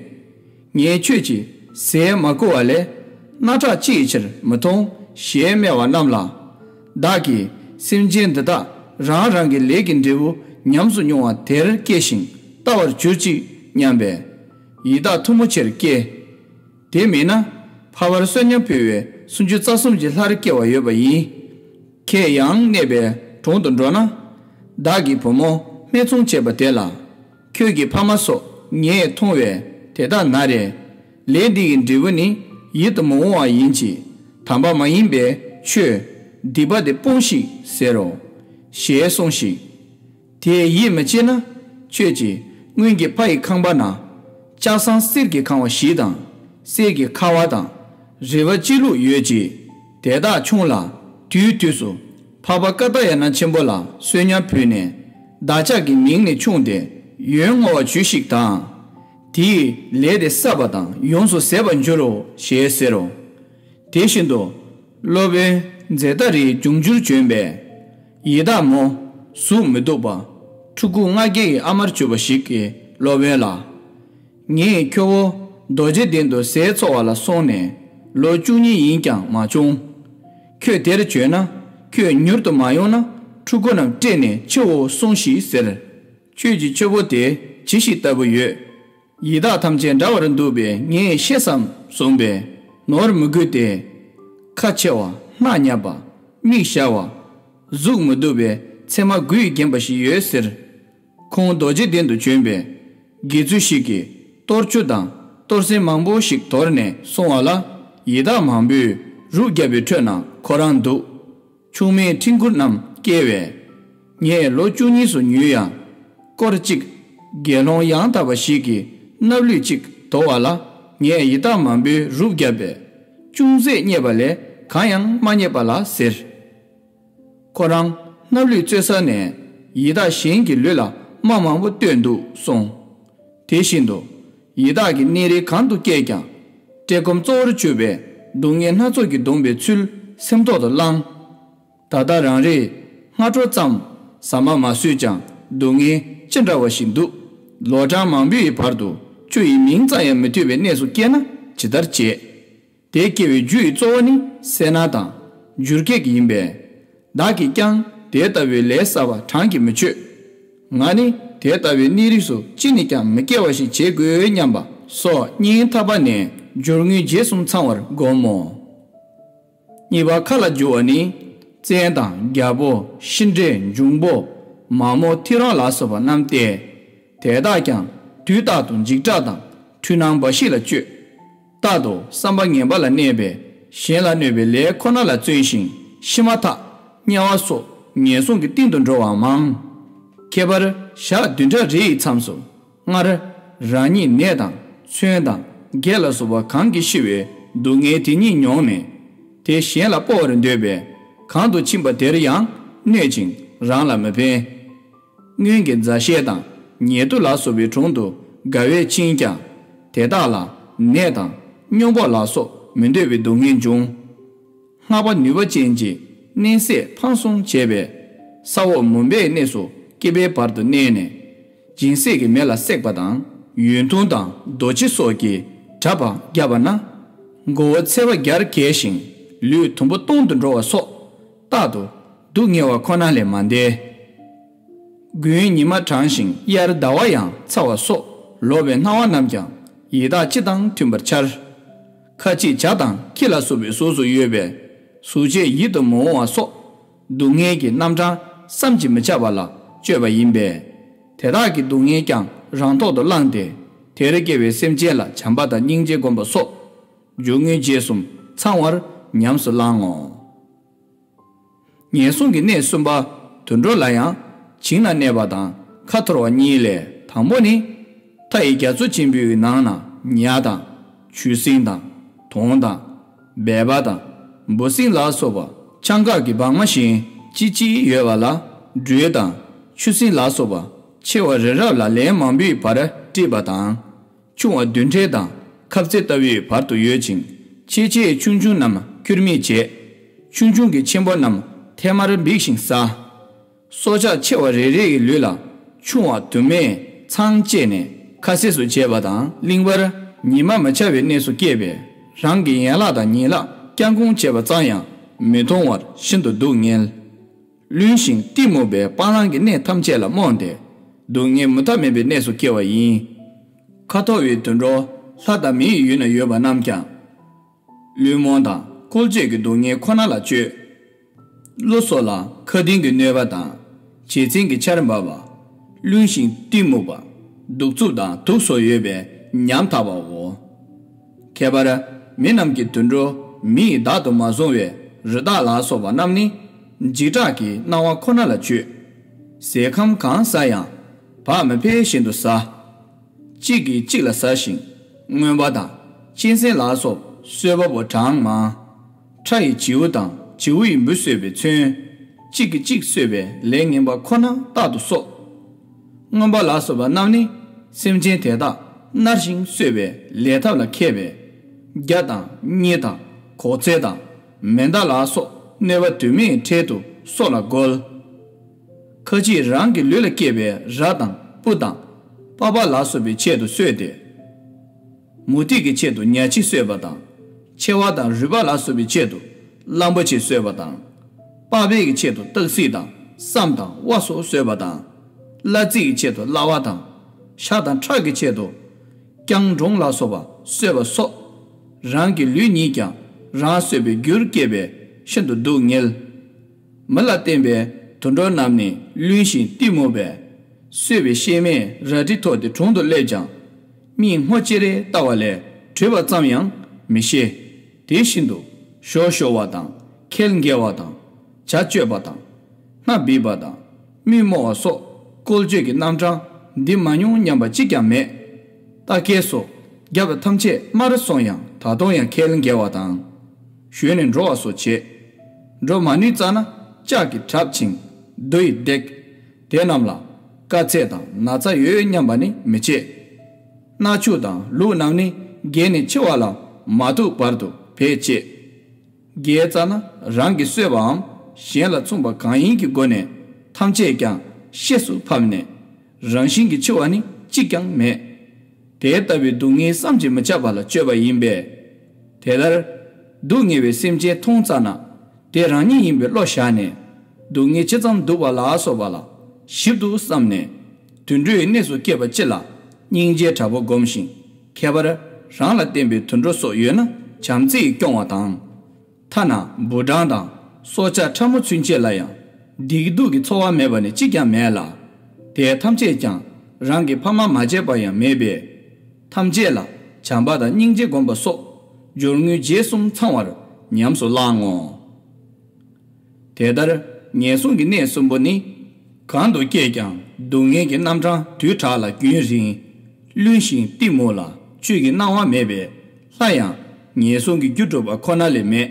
ངས་ཁྱོད་ཀྱི་ཟས་མ་བསྐུར་བ་ལས་སྣ་ཁྲག་ཅི་ཡི་ཕྱིར་མི་འཐུང་ཞེས་སྨྲས་པ་རྣམས་ལ། བདག་གིས་སེམས་ཅན་འདི་དག་རང་རང་གི་ལས་ཀྱི་འབྲས་བུ་ཉམས་སུ་མྱོང་བ་དེར་སྐྱེ་ཞིང་ལྟ་བར་གྱུར་ཅིག་སྙམ་པས། ཡི་དྭགས་ཐུ་མོ་ཆེར་སྐྱེས། དེ་མིན་ན་འཕགས་པར་བསོད་སྙོམས་ཕུལ་བའི་སུམ་ཅུ་རྩ་གསུམ་གྱི་ལྷར་སྐྱེ་བ་ཡོད་པ་ཡིན། ཁྱེད་ཡང་གནས་པའི་གྲོང་དུ་འགྲོ་ན། བདག་གི་བུ་མོ་སྨད་འཚོང་བྱེད་པ་དེ་ལ། ཁྱོད་ཀྱི་ཕ་མ་སོགས་ངས་མཐོང་བས་དེ་དག་ན་རེ། ལས་འདི་ཡི་འབྲས་བུ་ནི་ཡིད་དུ་མི་འོང་བ་ཡིན་གྱི། དམ་པ་མ་ཡིན་པས་ཆོས་སྡིག་པ་དེ་སྤོངས་ཤིག་ཟེར་རོ། ཞེས་གསུངས་ཤིག། དེས་ཡིད་མི་ཆེས་ན། ཁྱོད་ཀྱིས་སྔོན་གྱི་ཕ་ཡི་ཁང་པ་ན། ལྕགས་ཟངས་གསེར་གྱི་ཁང་བ་བཞི་དང་། གསེར་གྱི་ཁ་བ་དང་། རིལ་བ་སྤྱི་བླུགས་ཡོད་ཀྱི། དེ་དག་ཕྱུང་ལ། དུས་དུས་སུ། འཕགས་པ་ཀ་ཏ་ཡ་ན་ཆེན་པོ་ལ་གསོལ་ཉར་ཕུལ་ནས། བདག་ཅག་གི་མིང་ནས་ཕྱུང་སྟེ། ཡོན་བསྔོ་བ་བྱོས་ཤིག་དང་། དེས་ལས་དེ་བསགས་པ་དང་ཡོངས་སུ་ཟད་པར་འགྱུར་རོ། ཞེས་ཟེར་རོ། དེ་བཞིན་དུ། སློབ་དཔོན་ཛེ་ཏ་རིའི་འབྱུང་འགྱུར་བྱོན་པས། ཡི་དྭགས་མོ། གཟུགས་མི་སྡུག་པ། ཕྲུ་གུ་ལྔ་བརྒྱ་ཡི་ཨ་མར་གྱུར་པ་ཞིག་གིས་སློབ་དཔོན་ལ། ངས་ཁྱོ་བོ་རྡོ་རྗེ་གདན་དུ་ཟས་འཚོ་བ་ལ་སོང་ནས་ལོ་བཅུ་གཉིས་ཡིན་ཀྱང་མ་བྱུང་། ཁྱོད་དེར་བྱོན་ན་ཁྱོད་མྱུར་དུ་མ་ཡོང་ན་ཕྲུ་གུ་རྣམས་བཀྲེས་ནས་འཆི་འོ་གསུངས་ཤིག་ཟེར། ཁྱོད་ཀྱི་ཁྱོ་བོ་དེ་ཇི་ཞིག་ལྟ་བུ་ཡོད། ཡི་དྭགས་ཐམས་ཅད་འདྲ་བར་འདུག་པས་ངས་ཤེས་སམ་གསུངས་པས་ནོར་མི་དགོས་ཏེ། ཁ་ཆེ་བ། སྣ་ཉབ་པ། མིག་ཞར་བ། གཟུགས་མི་སྡུག་པའི་མཚེ་མ་དགུས་བརྒྱན་པ་ཞིག་ཡོད་ཟེར། ཁོང་རྡོ་རྗེ་གདན་དུ་བྱོན་པས། དགེ་ཚུལ་ཞིག་གིས་གཏོར་ཆུ་དང་གཏོར་སེན་མང་པོ་ཞིག་དོར་ནས་སོང་བ་ལ། ཡི་དྭགས་མང་པོས་རུབ་བརྒྱབ་པའི་ཁྲོད་ན་ཁོ་རང་འདུག། ཆུང་མའི་འཕྲིན་བཀུར་རྣམས་སྐྱེལ་བས། ངས་ལོ་བཅུ་གཉིས་སུ་ཉུལ་ཡང་། སྐོར་གཅིག། དགེ་སློང་ཡང་དག་པ་ཞིག་གིས་སྣབས་ལུད་ཅིག་དོར་བ་ལ། ངས་ཡི་དྭགས་མང་པོས་རུབ་བརྒྱབ་པས། ཅུང་ཟད་རྙེད་པ་ལས་གང་ཡང་མ་རྙེད་པ་ལ་ཟེར། ཁོ་རང་སྣབས་ལུད་བཙོས་ས་ནས་ཡི་དྭགས་གཞན་གྱི་ལུས་ལ་རྨ་མང་པོ་བཏོན་འདུག་གསུངས། དེ་བཞིན་དུ། ཡི་དྭགས་ཀྱི་གནས་རིས་གང་དུ་སྐྱེས་ཀྱང་། བཀྲེས་སྐོམ་གཙོ་བོར་གྱུར་པའི་སྡུག་བསྔལ་སྣ་ཚོགས་ཀྱིས་གདུངས་པའི་ཚུལ་སེམས་ཐོག་ཏུ་བླངས། ད་ལྟ་རང་རེས་སྔ་དྲོ་ཙམ་ཟ་མ་མ་ཟོས་ཀྱང་སྡུག་བསྔལ་ཅི་འདྲ་བ་ཞིག་འདུག། ལོ་གྲངས་མང་པོའི་བར་དུ་ཆུ་ཡི་མིང་ཙམ་ཡང་མི་ཐོས་པའི་གནས་སུ་སྐྱེས་ན་ཇི་ལྟར་བྱེད། དེ་སྐྱེ་བའི་རྒྱུ་ཡི་གཙོ་བོ་ནི་སེར་སྣ་དང་འགྱུར་སྐྱེས་ཡིན་པས། བདག་གིས་ཀྱང་དེ་ལྟ་བུའི་ལས་བསགས་པ་གྲངས་ཀྱིས་མི་ཆོད། ང་ནི་དེ་ལྟ་བུའི་གནས་རིས་སུ་ཅི་ནས་ཀྱང་མི་སྐྱེ་བ་ཞིག་བྱེད་དགོས་སྙམ་པ་སོགས་སྙིང་ཐག་པ་ནས་སྦྱོར་དངོས་རྗེས་གསུམ་ཚང་བར་བསྒོམ་མོ། གཉིས་པ་ཁ་ལ་རྒྱུ་བ་ནི། བཙན་དང་རྒྱལ་པོ་ཤི་འདྲེ་འབྱུང་པོ་མ་མོ་ཐེའུ་རང་ལ་སོགས་པ་རྣམས་ཏེ། དེ་དག་ཀྱང་དུས་རྟག་ཏུ་འཇིགས་སྐྲག་དང་འཁྲུལ་སྣང་འབའ་ཞིག་ལ་སྤྱོད། རྟག་ཏུ་བསམ་པ་ངན་པ་ལ་གནས་པས་གཞན་ལ་གནོད་པའི་ལས་ཁོ་ན་ལ་བརྩོན་ཞིང་ཤི་མ་ཐག་དམྱལ་བ་སོགས་ངན་སོང་གི་སྟེང་དུ་འགྲོ་བ་མང་། ཁྱད་པར་ཞག་བདུན་ཕྲག་རེ་ཡི་མཚམས་སུ་སྔར་རང་ཉིད་ནད་དང་མཚོན་དང་བགེགས་ལ་སོགས་པ་གང་གིས་ཤི་བའི་སྡུག་བསྔལ་དེ་ཉིད་མྱོང་ནས་དེ་གཞན་ལ་སྤོ་བར་འདོད་པས་གང་དུ་ཕྱིན་པ་དེར་ཡང་གནོད་ཅིང་རང་ལ་མི་ཕན། སྔོན་གྱི་མཛའ་བཤེས་དང་ཉེ་དུ་ལ་སོགས་པའི་དྲུང་དུ་དགའ་བས་ཕྱིན་ཀྱང་དེ་དག་ལ་ནད་དང་སྨྱོ་འབོག་ལ་སོགས་མི་འདོད་པའི་སྡུག་བསྔལ་འབྱུང་། སྔགས་པ་ནུས་པ་ཅན་གྱིས་མནན་སྲེག་འཕང་གསུམ་བྱས་པས་ས་འོག་མུན་པའི་གནས་སུ་སྐྱེ་བའི་བར་དུ་མནན་ནས་སྦྱིན་སྲེག་གི་མེ་ལ་བསྲེགས་པ་དང་ཡུན་ཐུང་དང་རྡོ་ཆས་སོགས་ཀྱིས་བྲབ་པ་བརྒྱབ་པ་ན་མགོ་བོ་ཚེར་བ་རྒྱར་གས་ཤིང་ལུས་དུམ་བུ་སྟོང་དུ་འགྲོ་བ་སོགས་རྟག་ཏུ་སྡུག་བསྔལ་བ་ཁོ་ན་ལས་མ་འདས། དགུན་ཉི་མ་གྲང་ཞིང་དབྱར་ཟླ་བ་ཡང་ཚ་བ་སོགས་ལོག་པའི་སྣང་བ་རྣམས་ཀྱང་ཡི་དྭགས་སྤྱི་དང་མཐུན་པར་འཆར། ཁ་ཅིག་བྱ་དང་ཁྱི་ལ་སོགས་པའི་གཟུགས་སུ་ཡོད་པས་གཟུགས་བྱད་ཡིད་དུ་མི་འོང་བ་སོགས་སྡུག་བསྔལ་གྱི་རྣམ་གྲངས་བསམ་གྱིས་མི་ཁྱབ་པ་ལ་སྤྱོད་པ་ཡིན་པས། དེ་དག་གི་སྡུག་བསྔལ་ཀྱང་རང་ཐོག་ཏུ་བླངས་ཏེ་དེར་སྐྱེ་བའི་སེམས་ཅན་ལ་བྱམས་པ་དང་སྙིང་རྗེ་བསྒོམ་པ་སོགས་སྦྱོར་དངོས་རྗེས་གསུམ་ཚང་བར་ཉམས་སུ་བླང་ངོ་། ངན་སོང་གི་གནས་གསུམ་པ་དུད་འགྲོ་ལ་ཡང་བྱིངས་ལ་གནས་པ་དང་ཁ་འཐོར་བ་གཉིས་ལས་དང་པོ་ནི། མཐའ་ཡི་རྒྱ་མཚོ་ཆེན་པོའི་ནང་ན་ཉ་དང་ཆུ་སྲིན་དང་དོང་དང་སྦལ་པ་དང་འབུ་སྲིན་ལ་སོགས་པ་ཆང་འགག་གི་སྦྲང་མ་བཞིན་ལྕི་ལྕི་ཡོད་པ་ལ་སྦྲུལ་དང་ཆུ་སྲིན་ལ་སོགས་པ་མཆེ་བ་རི་རབ་ལ་ལན་མང་པོའི་བར་དཀྲིས་པ་དང་། ཆུང་བ་རྡུལ་ཕྲན་དང་ཁབ་རྩེ་ལྟ་བུའི་བར་དུ་ཡོད་ཅིང་ཆེ་ཆེའི་ཆུང་ཆུང་རྣམས་ཁྱུར་མིད་བྱེད། ཆུང་ཆུང་གི་ཆེན་པོ་རྣམས་ཐལ་མར་འབིགས་ཤིང་ཟ། སྲོག་ཆགས་ཆེ་བ་རེ་རེ་ཡི་ལུས་ལ་ཆུང་བ་དུ་མས་ཚང་བཅད་ནས་ཁ་ཟས་སུ་བྱེད་པ་དང་གླིང་བར་ཉི་མ་མི་འཆར་བའི་གནས་སུ་སྐྱེས་པས་རང་གི་ཡན་ལག་དང་ཉིང་ལག་བརྐྱང་བསྐུམ་བྱས་པ་ཙམ་ཡང་མི་མཐོང་བར་ཤིན་ཏུ་སྡུག་བསྔལ། བླུན་ཞིང་གཏི་མུག་པས་སྤང་བླང་གི་གནས་ཐམས་ཅད་ལ་རྨོངས་ཏེ་སྡུག་བསྔལ་མུ་མཐའ་མེད་པའི་གནས་སུ་སྐྱེ་བ་ཡིན། ཁ་འཐོར་བའི་དུད་འགྲོ་ལྷ་དང་མིའི་ཡུལ་ན་ཡོད་པ་རྣམས་ཀྱང་། བླུན་རྨོངས་དང་བཀོལ་སྤྱོད་ཀྱི་སྡུག་བསྔལ་ཁོ་ན་ལ་སྤྱོད། བློ་སོགས་ལ་ཁ་གདེངས་ཀྱི་གནོད་པ་དང་། བྱད་བཙན་གྱི་ཆར་འབབ་པ། བླུན་ཞིང་གཏི་མུག་པ། གདུག་རྩུབ་དང་དུག་སོགས་ཡོད་པས་ཉམ་ཐག་པའོ། ཁྱད་པར་མི་རྣམས་ཀྱི་དུད་འགྲོ་མི་ཡིས་བདག་ཏུ་མ་བཟུང་བའི་རི་དྭགས་ལ་སོགས་པ་རྣམས་ནི། འཇིགས་སྐྲག་གི་སྣང་བ་ཁོ་ན་ལ་སྤྱོད། ཟས་ཁམ་གང་ཟ་ཡང་བག་མི་ཕེབས་བཞིན་དུ་ཟ། གཅིག་གིས་གཅིག་ལ་ཟ་ཞིང་རྔོན་པ་དང་གཅན་གཟན་ལ་སོགས་གསོད་པ་པོ་གྲངས་མང་། ཁྲ་ཡི་བྱིའུ་དང་བྱིའུ་ཡི་འབུ་གསོད་པའི་ཚུལ། གཅིག་གིས་གཅིག་གསོད་པའི་ལས་ངན་པ་ཁོ་ན་རྟག་ཏུ་གསོག། རྔོན་པ་ལ་སོགས་པ་རྣམས་ནི་སེམས་ཅན་དེ་དག་མནར་ཞིང་གསོད་པའི་ལས་ཐབས་ལ་མཁས་པས། རྒྱ་དང་རྙི་དང་གོག་ཚལ་དང་མེ་མདའ་ལ་སོགས་གནོད་པ་དུ་མའི་ཁྲལ་དུ་སྲོག་ལ་རྒོལ། ཁ་ཅིག་རང་གི་ལུས་ལ་སྐྱེས་པའི་ར་དང་སྤུ་དང་པགས་པ་ལ་སོགས་པའི་ཆེད་དུ་གསོད་དེ། མུ་ཏིག་གི་ཆེད་དུ་ཉ་ཁྱི་གསོད་པ་དང་། མཆེ་བ་དང་རུས་པ་ལ་སོགས་པའི་ཆེད་དུ་གླང་པོ་ཆེ་གསོད་པ་དང་། པགས་པའི་གི་ཆེད་དུ་སྟག་གཟིག་དང་སྲམ་དང་དབའ་སོགས་གསོད་པ་དང་། གླ་རྩི་གི་ཆེད་དུ་གླ་བ་དང་། ཤ་དང་ཁྲག་གི་ཆེད་དུ་རྐྱང་འབྲོང་ལ་སོགས་པ་གསོད་པ་སོགས། རང་གི་ལུས་ཉིད་ཀྱང་རང་གསོད་པའི་རྒྱུར་སྐྱེས་པས་ཤིན་ཏུ་སྡུག་བསྔལ། མི་ལ་བརྟེན་པའི་དུད་འགྲོ་རྣམས་ནི་བླུན་ཞིང་གཏི་མུག་པས། གསོད་པའི་གཤེད་མས་རལ་གྲི་ཐོགས་ཏེ་དྲུང་དུ་སླེབས་ཀྱང་། མིག་སྔོ་ཅེ་རེ་ལྟ་བ་ལས་བྲོས་པ་ཙམ་ཡང་མི་ཤེས། དེ་བཞིན་དུ་གཞོགས་ཤོར་བ་དང་ཁལ་འགེལ་བ་དང་། བྱ་གཅོད་པ་དང་། སྣ་འབིགས་པ་དང་། མི་རྨོ་བ་སོགས་བཀོལ་སྤྱོད་ཀྱི་རྣམ་གྲངས་འདི་མ་མྱོང་སྙམ་པ་གཅིག་ཀྱང་མེད། རྟ་སྐད་སོགས་རྒྱབ་ཐམས་ཅད་དམར་སོང་ཡང་ད་དུང་ཡང་ཁལ་འགེལ་བ་དང་། ཞོན་ནས་འགྲོ་བ་སོགས་བྱེད། འགྲོ་མ་ནུས་ཙ་ན་ལྕགས་ཀྱིས་བྲབ་ཅིང་རྡོ་ཡིས་བརྡེག། དེ་རྣམས་ལ་དཀའ་ཚེགས་དང་ན་ཚ་ཡོད་སྙམ་པ་ནི་མི་བྱེད། སྣ་ཆུ་དང་ལུག་རྣམས་ནི་རྒས་ནས་འཆི་བ་ལ་མ་ཐུག་བར་དུ་བས་བྱེད། རྒས་ཙ་ན་རང་གིས་གསོད་པའམ་གཞན་ལ་མཚུངས་པ་གང་ཡིན་གྱི་སྒོ་ནས་ཐམས་ཅད་ཀྱང་གཤེད་སུ་ཕབ་ནས་རང་བཞིན་གྱིས་འཆི་བ་ནི་གཅིག་ཀྱང་མེད། དེ་ལྟ་བུའི་སྡུག་བསྔལ་བསམ་གྱིས་མི་ཁྱབ་པ་ལ་སྤྱོད་པ་ཡིན་པས། དེ་ལྟར་སྡུག་བསྔལ་བའི་སེམས་ཅན་མཐོང་ཙ་ན་དེ་རང་ཉིད་ཡིན་པའི་བློ་བཞག་ནས་སྡུག་བསྔལ་ཇི་ཙམ་སྡུག་པ་ལ་སོགས་པ་ལ་ཞིབ་ཏུ་བསམས་ནས་དུད་འགྲོའི་གནས་སུ་སྐྱེས་པ་ཅི་ལ་སྙིང་རྗེ་དྲག་པོ་བསྒོམ་ཞིང་། ཁྱད་པར་རང་ལ་བརྟེན་པའི་དུད་འགྲོ་སོགས་ཡོད་ན་བྱམས་བརྩེས་སྐྱོང་བ་དང་། ཐ་ན་འབུ་སྦྲང་དང་སྲོག་ཆགས་ཕྲ་མོ་ཚུན་ཆད་ལ་ཡང་སྡིག་སྡུག་གི་ཚོར་བ་མེད་པ་ནི་གཅིག་ཀྱང་མེད་ལ། དེ་ཐམས་ཅད་ཀྱང་རང་གི་ཕ་མ་མ་བྱས་པ་ཡང་མེད་པས། ཐམས་ཅད་ལ་བྱམས་པ་དང་སྙིང་རྗེ་བསྒོམ་པ་སོགས་སྦྱོར་དངོས་རྗེས་གསུམ་ཚང་བར་ཉམས་སུ་བླང་ངོ་། དེ་ལྟར་ངན་སོང་གི་གནས་གསུམ་པོ་ནི། གང་དུ་སྐྱེས་ཀྱང་སྡུག་བསྔལ་གྱི་རྣམ་གྲངས་དུས་དྲག་ལ་རྒྱུན་རིང་། བླུན་ཞིང་གཏི་མུག་ལ་བཅོས་ཀྱི་སྣང་བ་མེད་པས་སླར་ཡང་ངན་སོང་གི་རྒྱུར་གྲུབ་པ་ཁོ་ན་ལས་མེད།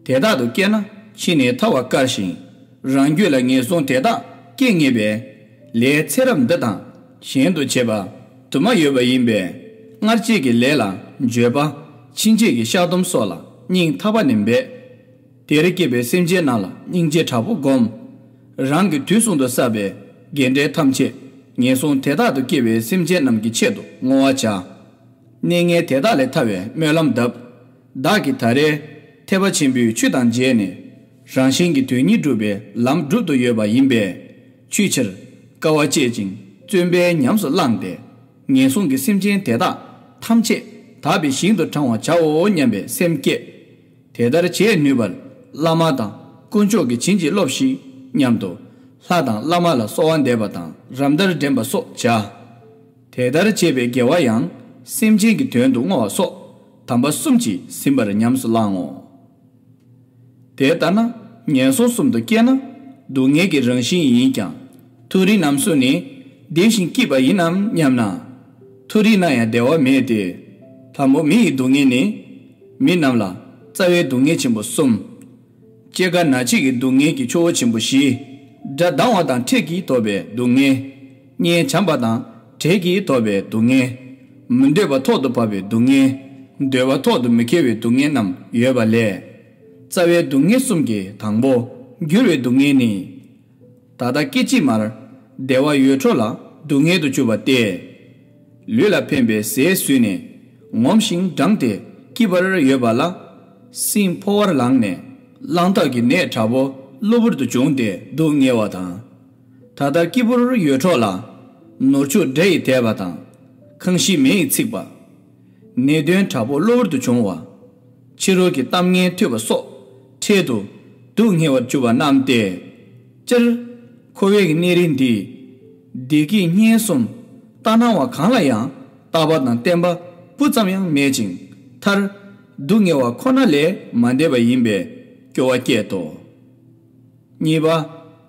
དེ་དག་ཏུ་སྐྱེས་ན་ཕྱི་ནས་ཐར་བ་དཀར་ཞིང་། རང་རྒྱུད་ལ་ངན་སོང་དེ་དག་སྐྱེ་ངེས་པས། ལས་ཚེ་རབས་འདི་དང་གཞན་དུ་བྱེད་པ་དུ་མ་ཡོད་པ་ཡིན་པས། སྔར་བྱས་ཀྱི་ལས་ལ་འགྱོད་པ། ཕྱིན་ཆད་ཀྱི་བཤགས་སྡོམ་སོགས་ལ་སྙིང་ཐག་པ་ནས་འབད། དེར་སྐྱེས་པའི་སེམས་ཅན་རྣམས་ལ་སྙིང་རྗེ་དྲག་པོ་བསྒོམ། རང་གི་དུས་གསུམ་དུ་བསགས་པའི་དགེ་འབྲས་ཐམས་ཅད་ངན་སོང་དེ་དག་ཏུ་སྐྱེ་བའི་སེམས་ཅན་རྣམས་ཀྱི་ཆེད་དུ་བསྔོ་བ་བྱ། གནས་ངན་དེ་དག་ལས་ཐར་བའི་སྨོན་ལམ་གདབ། བདག་གིས་ད་རེས་ཐེག་པ་ཆེན་པོའི་ཆོས་དང་མཇལ་ནས། རང་གཞན་གྱི་དོན་གཉིས་སྒྲུབ་པའི་ལམ་སྒྲུབ་ཏུ་ཡོད་པ་ཡིན་པས། ཆོས་ཕྱིར་དཀའ་བ་སྤྱད་ཅིང་བརྩོན་པས་ཉམས་སུ་བླངས་ཏེ། ངན་སོང་གི་སེམས་ཅན་དེ་དག་ཐམས་ཅད་དག་པའི་ཞིང་དུ་དྲང་བར་བྱའོ་སྙམ་པའི་སེམས་བསྐྱེད། དེ་ལྟར་བྱེད་ནུས་པར་བླ་མ་དང་དཀོན་མཆོག་གིས་བྱིན་གྱིས་རློབས་ཤིག་སྙམ་དུ། ལྷ་དང་བླ་མ་ལ་གསོལ་བ་འདེབས་པ་དང་རམ་འདར་འདྲེན་པ་སོགས་བྱ། དེ་ལྟར་བྱས་པའི་དགེ་བ་ཡང་སེམས་ཅན་གྱི་དོན་དུ་བསྔོ་བ་སོགས་དམ་པ་གསུམ་གྱིས་ཟིན་པར་ཉམས་སུ་བླང་ངོ་། དེ་ལྟར་ན་ངན་སོང་གསུམ་དུ་སྐྱེས་ན་སྡུག་བསྔལ་གྱི་རང་བཞིན་ཡིན་ཀྱང་། མཐོ་རིས་རྣམས་སུ་ནི་བདེ་ཞིང་སྐྱིད་པ་ཡིན་ནམ་སྙམ་ན། མཐོ་རིས་ན་ཡང་བདེ་བ་མེད་དེ། ལྷ་མོ་མི་ཡི་སྡུག་བསྔལ་ནི། མི་རྣམས་ལ་རྩ་བའི་སྡུག་བསྔལ་ཆེན་པོ་གསུམ། སྐྱེ་རྒ་ན་འཆི་གི་སྡུག་བསྔལ་གྱི་ཆུ་བོ་ཆེན་པོ་བཞི། དགྲ་སྡང་བ་དང་འཕྲད་ཀྱིས་ཐོབ་པའི་སྡུག་བསྔལ། གཉེན་བྱམས་པ་དང་བྲལ་གྱིས་ཐོབ་པའི་སྡུག་བསྔལ། མི་འདོད་པ་ཐོག་ཏུ་བབས་པའི་སྡུག་བསྔལ། འདོད་པ་ཐོག་ཏུ་མི་འཁེལ་བའི་སྡུག་བསྔལ་རྣམས་ཡོད་པ་ལས། རྩ་བའི་སྡུག་བསྔལ་གསུམ་གྱི་དང་པོ་འགྱུར་བའི་སྡུག་བསྔལ་ནི། ད་ལྟ་སྐད་ཅིག་མར་བདེ་བ་ཡོད་འཕྲོ་ལ་སྡུག་བསྔལ་དུ་གྱུར་པ་སྟེ། ལུས་ལ་ཕན་པའི་ཟས་ཟོས་ནས་ངོམས་ཤིང་འགྲངས་ཏེ་སྐྱིད་པར་ཡོད་པ་ལ། སྲིན་ཕོ་བར་ལངས་ནས་གླང་ཐག་གི་ནད་དྲག་པོ་གློ་བུར་དུ་བྱུང་སྟེ་སྡུག་བསྔལ་བ་དང་། ད་ལྟ་སྐྱིད་པོར་ཡོད་འཕྲོ་ལ། ནོར་ཕྱུགས་དགྲ་ཡིས་དེད་པ་དང་། ཁང་ཤིང་མེ་ཡིས་འཚིག་པ། ནད་གདོན་དྲག་པོ་གློ་བུར་དུ་བྱུང་བ། ཕྱི་རོལ་གྱི་གཏམ་ངན་ཐོས་པ་སོགས་འཕྲལ་དུ་ སྡུག་བསྔལ་བར་གྱུར་པ་རྣམས་ཏེ། སྤྱིར་འཁོར་བའི་གནས་རིས་འདི། བདེ་སྐྱིད་གཉེན་གསུམ་ལྟར་སྣང་བ་གང་ལ་ཡང་བརྟག་པ་དང་བརྟན་པ་སྤུ་ཙམ་ཡང་མེད་ཅིང་མཐར་སྡུག་བསྔལ་བ་ཁོ་ན་ལས་མ་འདས་པ་ཡིན་པས་སྐྱོ་བ་སྐྱེད་དོ། གཉིས་པ།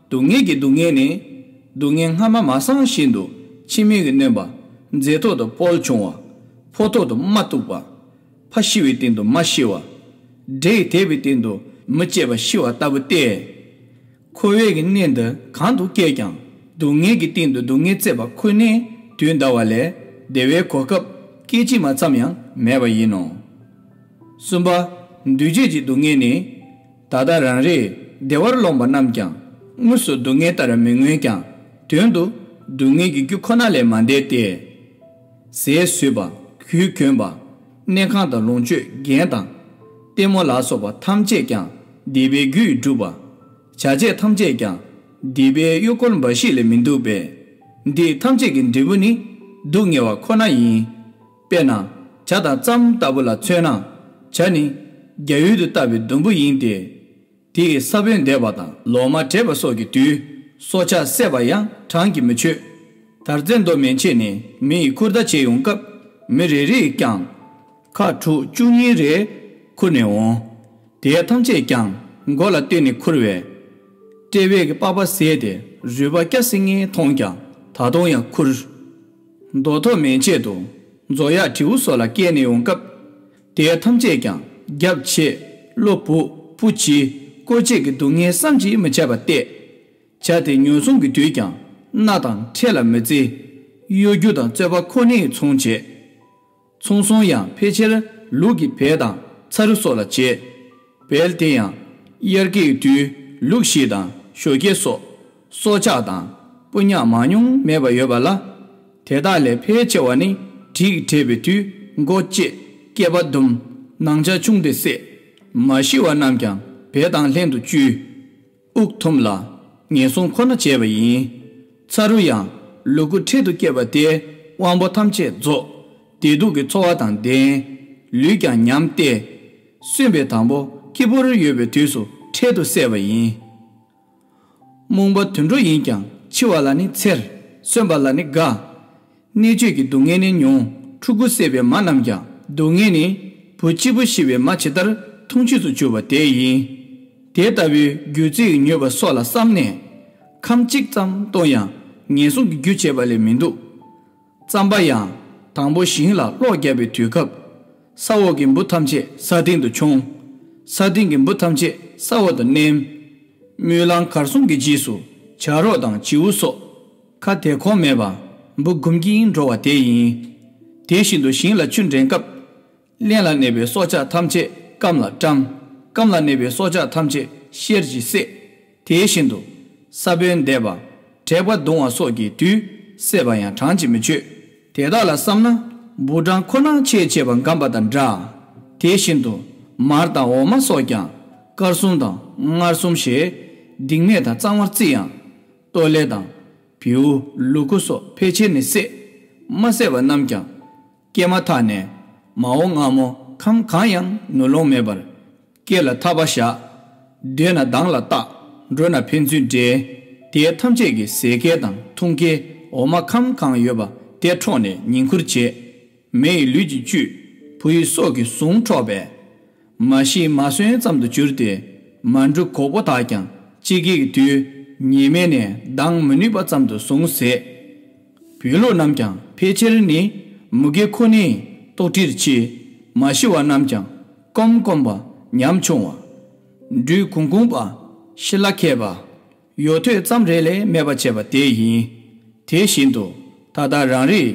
སྡུག་བསྔལ་གྱི་སྡུག་བསྔལ་ནི། སྡུག་བསྔལ་སྔ་མ་མ་སངས་བཞིན་དུ་ཕྱི་མིག་གིས་གནོན་པ། མཛེས་ཐོག་ཏུ་སྤོལ་བྱུང་བ། ཕོ་ཐོག་ཏུ་མ་གཏུགས་པ། ཕ་ཤི་བའི་སྟེང་དུ་མ་ཤི་བ། འདྲེས་དེད་པའི་སྟེང་དུ་མི་སྐྱེ་བ་ཤི་བ་ལྟ་བུ་སྟེ། འཁོར་བའི་གནས་འདི་གང་དུ་སྐྱེས་ཀྱང་སྡུག་བསྔལ་གྱི་སྟེང་དུ་སྡུག་བསྔལ་བརྩེགས་པ་ཁོ་ནའི་དུས་འདའ་བ་ལས་བདེ་བའི་གོ་སྐབས་སྐད་ཅིག་མ་ཙམ་ཡང་མེད་པ་ཡིན་ནོ། གསུམ་པ། འདུས་བྱས་ཀྱི་སྡུག་བསྔལ་ནི། ད་ལྟ་རང་རེས་བདེ་བར་ལོངས་པ་རྣམས་ཀྱང་དངོས་སུ་སྡུག་བསྔལ་ལྟར་མི་མངོན་ཀྱང་དོན་དུ་སྡུག་བསྔལ་གྱི་རྒྱུ་ཁོ་ན་ལས་མ་འདས་ཏེ། ཟས་ཟོས་པ། གོས་གྱོན་པ། གནས་ཁང་དང་ལོངས་སྤྱོད་རྒྱན་དང་ལྟད་མོ་ལ་སོགས་པ་ཐམས་ཅད་ཀྱང་བདེ་བའི་རྒྱུ་ཡིས་གྲུབ་པ། བྱ་བྱེད་ཐམས་ཅད་ཀྱང་བདེ་བའི་གཡོ་འགུལ་འབའ་ཞིག་ལས་མི་འདུག་པས། འདི་ཐམས་ཅད་ཀྱི་འབྲས་བུ་ནི་སྡུག་བསྔལ་བ་ཁོ་ན་ཡིན། དཔེར་ན་བྱ་དང་རྩྭ་མོ་ལྟ་བུ་ལ་མཚོན་ན། བྱ་ནི་རྒྱ་ཡུལ་དུ་བཏབ་པའི་དུམ་བུ་ཡིན་ཏེ། དེ་ཡི་ས་བོན་འདེབས་པ་དང་ལོ་མ་བྲེག་པ་སོགས་ཀྱི་དུས་སྲོག་ཆགས་བསད་པ་ཡང་གྲངས་ཀྱིས་མི་ཆོད། དར་རྩེ་མདོ་མན་ཆད་ནས་མི་ཡི་ཁུར་ཐག་བྱེད་ཡོང་སྐབས་མི་རེ་རེས་ཀྱང་ཁ་དྲུག་བཅུ་གཉིས་རེ་ཁུར་ནས་འོང་། དེ་ཐམས་ཅད་ཀྱང་མགོ་ལ་བཏོན་ནས་ཁུར་བས། དཔྲལ་བའི་པགས་པ་ཟད་དེ་རུས་པ་སྐྱ་སེར་ངེས་མཐོང་ཀྱང་ད་དུང་ཡང་ཁུར། མདོ་ཐོག་མན་ཆད་དུ་རྫོགས་ཡག་དྲེའུ་སོགས་ལ་སྐྱེས་ནས་ཡོང་སྐབས། དེ་ཐམས་ཅད་ཀྱང་རྒྱབ་ཆད་གློ་བུག་སྤུ་འབྱིད་བཀོལ་སྤྱད་ཀྱི་སྡུག་བསྔལ་བསམ་གྱིས་མི་ཁྱབ་པ་སྟེ། བྱ་དེ་ཉོ་ཚོང་གི་དུས་ཀྱང་སྣ་དང་ཁྲལ་ལ་མི་བརྩི། གཡོ་སྒྱུ་དང་རྩོད་པ་ཁོ་ནའི་ཚོང་བྱེད། ཚོང་ཟོང་ཡང་ཕལ་ཆེར་ལུག་གི་བལ་དང་ཚ་རུ་སོགས་ལ་བྱེད། བལ་དེ་ཡང་དབྱར་ཁའི་དུས་ལུག་བཞི་དང་ཞོ་སྐྱེས་སོགས་སྲོག་ཆགས་དང་སྤུ་ཉག་མང་ཉུང་མེད་པ་ཡོད་པ་ལ། དེ་དག་ལས་ཕལ་ཆེ་བ་ནི་དྲེག་བྲེག་པའི་དུས་མགོ་བཅད་སྐེད་པ་བརྡུངས་ནང་ཆ་ཆུང་དེ་བསད། མ་ཤི་བ་རྣམས་ཀྱང་བལ་དང་ལྷན་དུ་བཅུས། དབུགས་ཐུམ་ལ་ངན་སོང་ཁོ་ན་བྱས་པ་ཡིན། ཚ་རུ་ཡང་ལུ་གུ་འཕྲལ་དུ་སྐྱེས་པ་དེ་དབང་པོ་ཐམས་ཅད་རྫོགས། བདེ་སྡུག་གི་ཚོར་བ་དང་ལྡན། ལུས་ཀྱང་ཉམས་ཏེ། གསོན་པའི་དང་པོ་སྐྱིད་པོར་ཡོད་པའི་དུས་སུ་འཕྲལ་དུ་བསད་པ་ཡིན། རྨོངས་པ་དུད་འགྲོ་ཡིན་ཀྱང་འཆི་བ་ལ་ནི་འཚེར། གསོན་པ་ལ་ནི་དགའ། གནད་གཅོད་ཀྱི་སྡུག་བསྔལ་ནི་མྱོང་། ཕྲུ་གུ་བསད་པའི་མ་རྣམས་ཀྱང་སྡུག་བསྔལ་ནི་བུ་གཅིག་པུ་ཤི་བའི་མ་ཇི་ལྟར་འཐུང་བཅུད་དུ་གྱུར་པ་དེ་ཡིན། དེ་ལྟ་བུའི་སྒྱུ་རྩལ་ཡིས་མྱོས་པ་སོགས་ལ་བསམ་ནས། ཁམ་གཅིག་ཙམ་གཏོང་ཡང་ངན་སོང་གི་རྒྱུ་བྱེད་པ་ལས་མི་འདུག་རྩམ་པ་ཡང་དང་པོ་ཞིང་ལ་གློག་བརྒྱབ་པའི་དུས་སྐབས། ས་འོག་གི་འབུ་ཐམས་ཅད་ས་སྟེང་དུ་མཆོང་། ས་སྟེང་གི་འབུ་ཐམས་ཅད་ས་འོག་ཏུ་མནན། སྨོན་ལམ་གར་སོང་གི་རྗེས་སུ་བྱ་རོག་དང་བྱིའུ་སོགས། ཁ་དལ་ཁོག་མེད་པར་འབུ་སྒོམ་གྱིན་འགྲོ་བ་དེ་ཡིན། དེ་བཞིན་དུ་ཞིང་ལ་ཆུ་འདྲེན་སྐབས། གླན་ལ་གནས་པའི་སྲོག་ཆགས་ཐམས་ཅད་སྐམ་ལ་བཀྲམ། སྐམ་ལ་གནས་པའི་སྲོག་ཆགས་ཐམས་ཅད་གཤེར་གྱིས་བསད། དེ་བཞིན་དུ་ས་བོན་འདེབས་པ། བྲེག་པ་བརྡུང་བ་སོགས་ཀྱི་དུས་བསད་པ་ཡང་གྲངས་ཀྱིས་མི་ཆོད། དེ་དག་ལ་བསམ་ན་འབུ་སྦྲང་ཁོ་ན་ཆེས་ཆེ་བ་འགམ་པ་དང་འདྲ། དེ་བཞིན་དུ་མར་དང་འོ་མ་སོགས་ཀྱང་དཀར་གསུམ་དང་མངར་གསུམ་ཞེས་སྡིག་མེད་དང་གཙང་བར་བརྩི་ཡང་། ལྟོ་ལེ་དང་བེའུ་ལུ་གུ་སོགས་ཕལ་ཆེར་ནི་བསད། མ་བསད་པ་རྣམས་ཀྱང་སྐྱེས་མ་ཐག་ནས་མ་འོངས་སྔ་མོ་ཁམ་གང་ཡང་ནུ་ལོང་མེད་པར། སྐེ་ལ་ཐག་པ་བཞག་སྡོད་ན་མདངས་ལ་བཏགས། འགྲོ་ན་ཕན་ཚུན་འབྲེལ། དེ་ཐམས་ཅད་ཀྱི་ཟས་སྐལ་དང་འཐུང་སྐལ་འོ་མ་ཁམ་གང་ཡོད་པ་དེ་འཕྲོག་ནས་ཉིང་ཁུར་བྱེད། མེ་ཡི་ལུས་ཀྱི་བཅུད། བུ་ཡི་སྲོག་གི་ཟུངས་འཕྲོག་པས། མ་ཤི་མ་གསོན་ཙམ་དུ་གྱུར་ཏེ། མ་འབྲུ་གོག་པོ་དག་ཀྱང་དཔྱིད་ཀའི་དུས་ཉི་མའི་ནས་ལྡང་མི་ནུས་པ་ཙམ་དུ་ཟུངས་ཟད། བུ་ལོ་རྣམས་ཀྱང་ཕལ་ཆེར་ནི་མུ་གེ་ཁོ་ནའི་ལྟོགས་གྲིར་འཆི། མ་ཤི་བ་རྣམས་ཀྱང་སྐོམ་སྐོམ་པ་ཉམ་ཆུང་བ། སྦྲུལ་གུང་གུང་པ། ཤི་ལ་ཁད་པ། ཡོ་ཐོད་ཙམ་རེ་ལས་མེད་པ་བྱས་པ་དེ་ཡིན། དེ་བཞིན་དུ་ད་ལྟ་རང་རེས་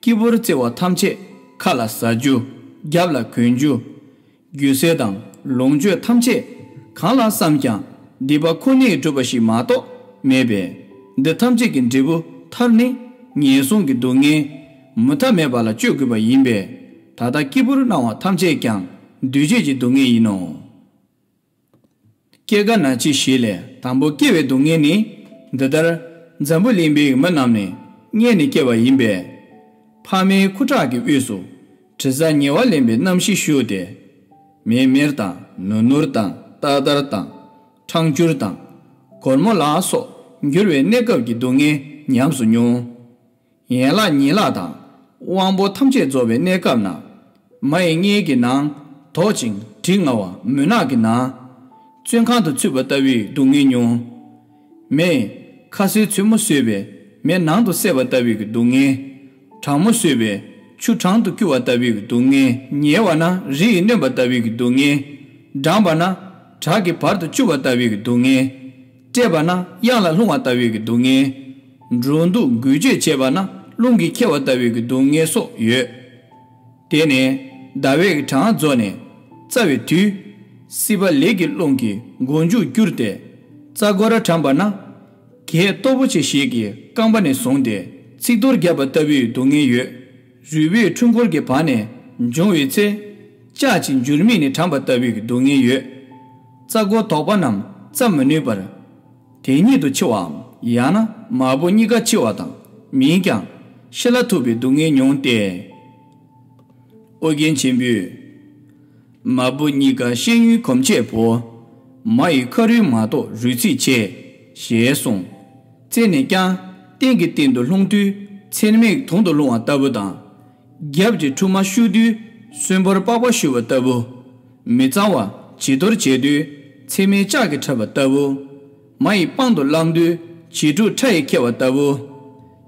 སྐྱིད་པོར་བརྩི་བ་ཐམས་ཅད་ཁ་ལ་ཟ་རྒྱུ། རྒྱབ་ལ་གོན་རྒྱུ། རྒྱུ་ཟས་དང་ལོངས་སྤྱོད་ཐམས་ཅད་གང་ལ་བསམ་ཀྱང་སྡིག་པ་ཁོ་ནས་གྲུབ་པ་ཞིག་མ་གཏོགས་མེད་པས། འདི་ཐམས་ཅད་ཀྱི་འབྲས་བུ་མཐར་ནི་ངན་སོང་གི་སྡུག་བསྔལ་མུ་མཐའ་མེད་པ་ལ་སྤྱོད་དགོས་པ་ཡིན་པས། ད་ལྟ་སྐྱིད་པོར་སྣང་བ་ཐམས་ཅད་ཀྱང་འདུས་བྱས་ཀྱི་སྡུག་བསྔལ་ཡིན་ནོ། སྐྱེ་རྒ་ན་འཆི་བཞི་ལས་དང་པོ་སྐྱེ་བའི་སྡུག་བསྔལ་ནི། འདི་ལྟར་འཛམ་བུ་གླིང་པའི་མི་རྣམས་ནི་མངལ་ནས་སྐྱེ་བ་ཡིན་པས། ཕ་མའི་ཁུ་ཁྲག་གི་དབུས་སུ་དྲི་ཟ་ཉེ་བར་ལེན་པའི་རྣམ་ཤེས་ཞུགས་ཏེ། མེ་མེར་དང་ནུར་ནུར་དང་ཏར་ཏར་དང་། ཐང་འགྱུར་དང་། སྒོར་མོ་ལ་སོགས་འགྱུར་བའི་གནས་སྐབས་ཀྱི་སྡུག་བསྔལ་ཉམས་སུ་མྱོང་། ཡན་ལག་ཉིང་ལག་དང་། དབང་པོ་ཐམས་ཅད་རྫོགས་པའི་གནས་སྐབས་ན། མ་ཡི་མངལ་གྱི་ནང་དོག་ཅིང་དྲི་ང་བ་མུན་ནག་གི་ནང་། བཙོན་ཁང་དུ་ཚུད་པ་ལྟ་བུའི་སྡུག་བསྔལ་མྱོང་། མེ་ཡིས་ཁ་ཟས་ཚོད་མ་བཟོད་པས་མེ་ནང་དུ་བསྲེགས་པ་ལྟ་བུའི་སྡུག་བསྔལ། གྲང་མོ་བཟོད་པས་ཆུ་གྲང་དུ་སྐྱུར་བ་ལྟ་བུའི་སྡུག་བསྔལ། ཉལ་བ་ན་རི་ཡིས་གནོན་པ་ལྟ་བུའི་སྡུག་བསྔལ། འགྲངས་པ་ན་བྲག་གི་བར་དུ་བསྐྱུར་བ་ལྟ་བུའི་སྡུག་བསྔལ། བཀྲེས་པ་ན་གཡང་ལ་ལྷུང་བ་ལྟ་བུའི་སྡུག་བསྔལ། འགྲོ་འདུག་འགུལ་སྐྱོད་བྱེད་པ་ན་རླུང་གིས་ཁྱེར་བ་ལྟ་བུའི་སྡུག་བསྔལ་སོགས་ཡོད། དེ་ནས་ཟླ་བའི་གྲངས་རྫོགས་ནས་རྩ་བའི་དུས། སྲིད་པ་ལས་ཀྱི་རླུང་གིས་མགོ་མཇུག་བསྐྱུར་ཏེ། རྩ་འགོ་ར་གྲམ་པ་ན། གྱད་སྟོབས་པོ་ཆེ་ཞིག་གི་རྐང་པ་ནས་བཟུང་སྟེ་ཚིགས་གཏོར་བརྒྱབ་པ་ལྟ་བུའི་སྡུག་བསྔལ་ཡོད། རུས་པའི་འཁྲུལ་འཁོར་གྱི་བར་ནས་འབྱུང་བའི་ཚེ། ལྕགས་ཀྱི་འཇུར་མིག་ནས་གྲམ་པ་ལྟ་བུའི་སྡུག་བསྔལ་ཡོད། རྩ་སྒོ་དོག་པ་རྣམས་རྩ་མི་ནུས་པར། དེ་ཉིད་དུ་འཆི་བའམ་ཡང་ན་མ་བུ་གཉིས་ཀ་འཆི་བ་དང་མིན་ཀྱང་ཤི་ལ་ཐུག་པའི་སྡུག་བསྔལ་མྱོང་སྟེ། ཨོ་རྒྱན་ཆེན་པོས། མ་བུ་གཉིས་ཀ་ཤེས་ཡོན་གོམས་ཆེད་བོ། མ་ཡི་ཁ་རུས་མ་གཏོགས་རུས་ཚིགས་ཆེ། ཞེས་གསུངས། རྩེ་ནས་ཀྱང་སྟེང་གི་སྟེང་དུ་ལྷུང་དུས་ཚེར་མའི་དུང་དུ་ལྷུང་བ་ལྟ་བུ་དང་། རྒྱབ་ཀྱི་ཕྲུ་མ་བཤུ་དུས་གསོན་པོར་པགས་པ་བཤུ་བ་ལྟ་བུ། མི་གཙང་བ་བྱི་དོར་བྱེད་དུས་ཚེར་མའི་ལྕགས་ཀྱིས་འཁྲབ་པ་ལྟ་བུ། མ་ཡི་པང་དུ་བླངས་དུས་བྱི་ཕྲུག་ཁྲ་ཡིས་ཁྱེར་བ་ལྟ་བུ།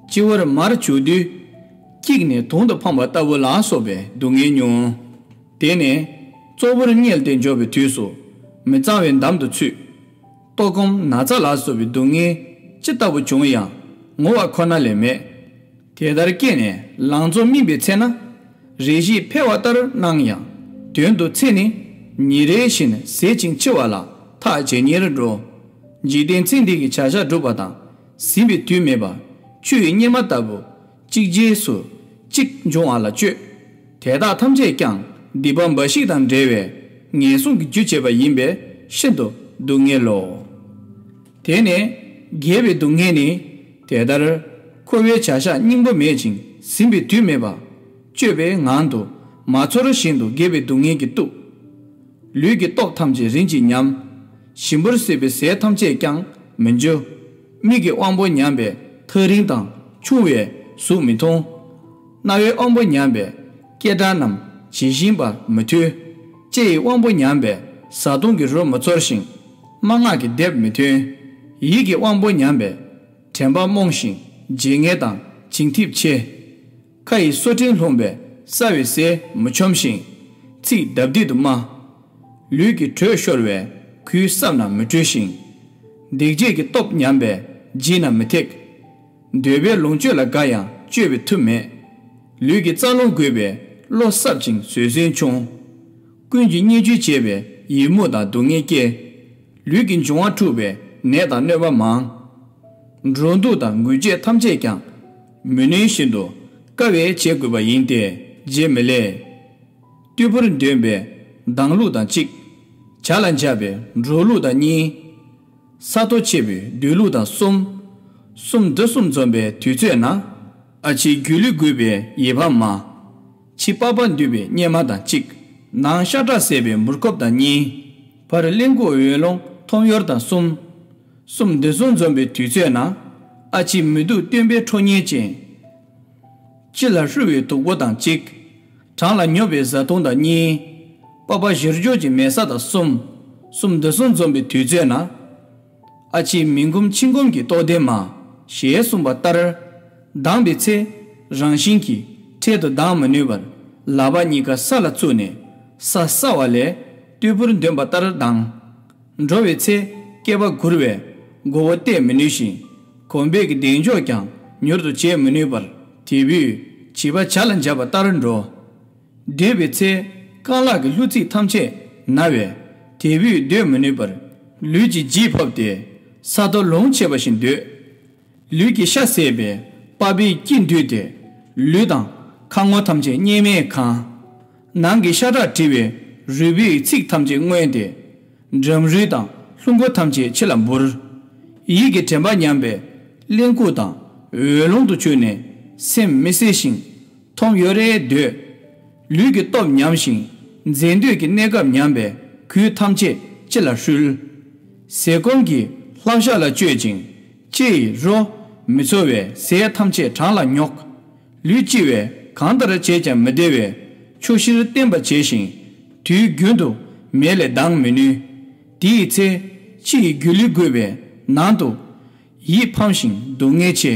སྤྱི་བོར་མར་བྱུག་དུས་བཀྱིགས་ནས་དུང་དུ་འཕངས་པ་ལྟ་བུ་ལ་སོགས་པའི་སྡུག་བསྔལ་མྱོང་། དེ་ནས་གཙོ་བོར་བསྙལ་ཏེ་འཇོག་པའི་དུས་སུ་མི་གཙང་བའི་འདམ་དུ་ཚུད། ལྟོགས་སྐོམ་ན་ཚ་ལ་སོགས་པའི་སྡུག་བསྔལ་ཅི་ལྟ་བུ་བྱུང་ཡང་ངུ་བ་ཁོ་ན་ལས་མེད། དེ་ལྟར་སྐྱེས་ནས་ལང་ཚོ་སྨིན་པའི་ཚེ་ན། རེ་ཞིག་འཕེལ་བ་ལྟར་སྣང་ཡང་དོན་དུ་ཚེ་ནི་ཉིན་རེ་བཞིན་ཟད་ཅིང་འཆི་བ་ལ་ཐག་ཇེ་ཉེར་འགྲོ། འཇིག་རྟེན་ཚེ་འདི་གི་བྱ་བཞག་སྒྲུབ་པ་དང་ཟིན་པའི་དུས་མེད་པ། ཆུ་ཡི་གཉེར་མ་ལྟ་བུ་གཅིག་རྗེས་སུ་གཅིག་འབྱུང་བ་ལ་སྤྱོད། དེ་དག་ཐམས་ཅད་ཀྱང་སྡིག་པ་འབའ་ཞིག་དང་འབྲེལ་བའི་ངན་སོང་གི་རྒྱུ་བྱེད་པ་ཡིན་པས་ཤིན་ཏུ་སྡུག་བསྔལ་ལོ། དེ་ནས་རྒས་པའི་སྡུག་བསྔལ་ནི། དེ་ལྟར་འཁོར་བའི་བྱ་བཞག་སྙིང་པོ་མེད་ཅིང་ཟིན་པའི་དུས་མེད་པ། སྤྱོད་པའི་ངང་དུ་མ་ཚོར་བཞིན་དུ་རྒས་པའི་སྡུག་བསྔལ་གྱིས་གཏུབ། ལུས་ཀྱི་སྟོབས་ཐམས་ཅད་རིམ་གྱིས་ཉམས། ཞིམ་པོར་བསྲེགས་པའི་ཟས་ཐམས་ཅད་ཀྱང་མི་འཇུ། མིག་གི་དབང་པོ་ཉམས་པས་ཐག་རིང་དང་ཆུང་བའི་གཟུགས་མི་མཐོང་། རྣ་བའི་དབང་པོ་ཉམས་པས་སྐད་སྒྲ་རྣམས་ཇི་བཞིན་པར་མི་ཐོས། ལྕེ་ཡི་དབང་པོ་ཉམས་པས་བཟའ་བཏུང་གི་རོ་མི་ཚོར་ཞིང་། སྨྲ་སྔགས་ཀྱི་སྡེབ་མི་ཐོན། ཡིད་ཀྱི་དབང་པོ་ཉམས་པས་དྲན་པ་རྨོངས་ཤིང་བརྗེད་ངས་དང་བྱིང་འཐིབས་ཆེ། ཁ་ཡི་སོ་ཕྲེང་ལྷུང་བས་སྲ་བའི་ཟས་མི་ཆོམས་ཤིང་། ཚིག་རྡབ་རྡིབ་ཏུ་སྨྲ། ལུས་ཀྱི་དྲོད་ཤོར་བས་གོས་སྲབ་ན་མི་འཁྲུ་ཞིང་། སྡིག་བྱེད་ཀྱི་སྟོབས་ཉམས་པས་བརྗིད་ན་མི་ཐེག། འདོད་པའི་ལོངས་སྤྱོད་ལ་དགའ་ཡང་སྤྱོད་པའི་མཐུ་མེད། ལུས་ཀྱི་རྩ་རླུང་རྒུད་པས་བློ་སྲབ་ཅིང་བཟོད་བསྲན་ཆུང་། ཀུན་གྱིས་བརྙས་བཅོས་བྱས་པས་ཡི་མུག་དང་སྡུག་བསྔལ་སྐྱེ། ལུས་ཀྱི་འབྱུང་བ་འཁྲུགས་པས་ནད་དང་གནོད་པ་མང་། འགྲོ་འདུག་དང་འགུལ་སྐྱོད་ཐམས་ཅད་ཀྱང་མི་ནུས་བཞིན་དུ་དཀའ་བས་བྱེད་དགོས་པ་ཡིན་ཏེ་བརྗེད་མི་ལས། རྟུལ་ཕོར་འདོན་པས་ལྡང་ལུགས་དང་གཅིག། བྱ་ལ་འཇབ་པས་འགྲོ་ལུགས་དང་གཉིས། ས་རྡོ་ཆེ་བས་སྡོད་ལུགས་དང་གསུམ། གསུམ་འདི་གསུམ་འཛོམས་པའི་དུས་ཚོད་ན། ཨ་ཕྱིའི་སྒྱུ་ལུས་རྒུད་པས་ཡིད་ཕམ་མ། ཕྱི་པགས་པ་འདུས་པས་གཉེར་མ་དང་གཅིག། ནང་ཤ་ཁྲག་ཟད་པས་འབུར་ཁོབ་དང་གཉིས། བར་གླེན་ལྐུགས་འོད་རླུང་ཐོམ་ཡོར་དང་གསུམ། གསུམ་འདི་གསུམ་འཛོམས་པའི་དུས་ཚོད་ན། ཨ་ཕྱིའི་མི་སྡུག་སྟོན་པའི་ཁྲོ་གཉེར་ཅན། ཕྱི་ལ་ཧྲུལ་བའི་སྡུག་པོ་དང་གཅིག། བྲང་ལ་ཉོབ་པའི་བཟའ་བཏུང་དང་གཉིས། པགས་པ་བཞུར་འཇོག་གི་མལ་ས་དང་གསུམ། གསུམ་འདི་གསུམ་འཛོམས་པའི་དུས་ཚོད་ན། ཨ་ཕྱིའི་མིང་སྒོམ་ཕྱི་སྒོམ་གྱི་རྟོགས་ལྡན་མ། ཞེས་གསུངས་པ་ལྟར། ལྡང་བའི་ཚེ། རང་བཞིན་གྱིས་འཕྲལ་དུ་ལྡང་མི་ནུས་པར། ལག་པ་གཉིས་ཀ་ས་ལ་བཙུགས་ནས། ས་སྲ་བ་ལས། རྟུལ་ཕོར་འདོན་པ་ལྟར་ལྡང་། འགྲོ་བའི་ཚེ། སྐེད་པ་སྒུར་བས། མགོ་བོ་གཏད་མི་ནུས་ཤིང་། གོམ་པའི་གདེང་འཇོག་ཀྱང་མྱུར་དུ་བྱེད་མི་ནུས་པར། དལ་བུས་བྱིས་པ་བྱ་ལ་འཇབ་པ་ལྟར་འགྲོ། སྡོད་པའི་ཚེ། རྐང་ལག་གི་ལྷུ་ཚིགས་ཐམས་ཅད་ན་བས། དལ་བུས་སྡོད་མི་ནུས་པར། ལུས་ཀྱི་ལྗིད་ཕབ་སྟེ། ས་རྡོ་ལོངས་སྤྱད་པ་བཞིན་སྡོད། ལུས་ཀྱི་ཤ་ཟད་པས་པགས་པའི་དཀྱིལ་འདུས་ཏེ། ལུས་དང་ཁ་ངོ་ཐམས་ཅད་གཉེར་མས་གང་། ནང་གི་ཤ་ཁྲག་བྲི་བས་རུས་པའི་ཚིགས་ཐམས་ཅད་མངོན་ཏེ། འགྲམ་རུས་དང་རླུང་སྒོ་ཐམས་ཅད་ཕྱི་ལ་འབུར། ཡིད་ཀྱི་དྲན་པ་ཉམས་པས་གླེན་ལྐུགས་དང་འོད་རླུང་དུ་གྱུར་ནས་སེམས་མི་གསལ་ཞིང་ཐོམ་ཡོ་རེ་སྡོད། ལུས་ཀྱི་སྟོབས་ཉམས་ཤིང་འཛེན་འདོད་ཀྱི་གནས་སྐབས་ཉམས་པས་གོས་ཐམས་ཅད་ཕྱི་ལ་ཧྲུལ། ཟས་སྐོམ་གྱི་ལྷ་བཤགས་ལ་སྤྱོད་ཅིང་། ལྕེ་ཡིས་རོ་མི་ཚོར་བའི་ཟས་ཐམས་ཅད་བྲང་ལ་ཉོག་ལུས་ལྕི་བས་གང་ལྟར་བྱས་ཀྱང་མི་བདེ་བའི་ཆོག་ཤེས་བསྟེན་པ་བྱས་ཤིང་། དུས་རྒྱུན་དུ་མེ་ལས་ལྡང་མི་ནུས། དེའི་ཚེ་ཕྱི་ཡི་སྒྱུ་ལུས་བསྒོས་པའི་ནང་དུ། ཡིད་ཕམ་ཞིང་སྡུག་བསྔལ་ཆེ།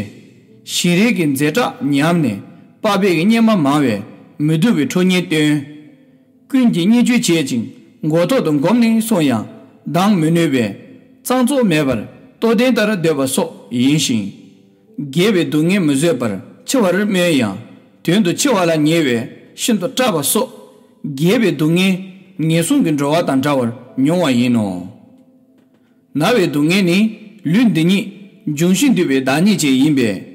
ཞིང་རལ་གྱི་མཛེ་བྲག་ཉམས་ནས། པགས་པའི་གཉེར་མ་མང་བས་མི་བཏུབ་པའི་ཁྲོ་གཉེར་སྟོན། ཀུན་གྱིས་བརྙས་བཅོས་བྱེད་ཅིང་མགོ་ཐོག་ཏུ་འགོམ་ནས་སོང་ཡང་ལྡང་མི་ནུས་པས་གཙང་བཙོག་མེད་པར་རྟོགས་ལྡན་ལྟར་སྡོད་པ་སོགས་ཡིན་ཞིང་། རྒས་པའི་སྡུག་བསྔལ་མི་བཟོད་པར་འཆི་བར་སྨོན་ཡང་དོན་དུ་འཆི་བ་ལ་ཉེ་བས་ཤིན་ཏུ་སྐྲག་པ་སོགས། རྒས་པའི་སྡུག་བསྔལ་ངན་སོང་གི་འགྲོ་བ་དང་འདྲ་བར་མྱོང་བ་ཡིན་ནོ། ན་བའི་སྡུག་བསྔལ་ནི་ལུས་འདི་ཉིད་འབྱུང་བཞི་འདུས་པའི་བདག་ཉིད་ཅན་ཡིན་པས།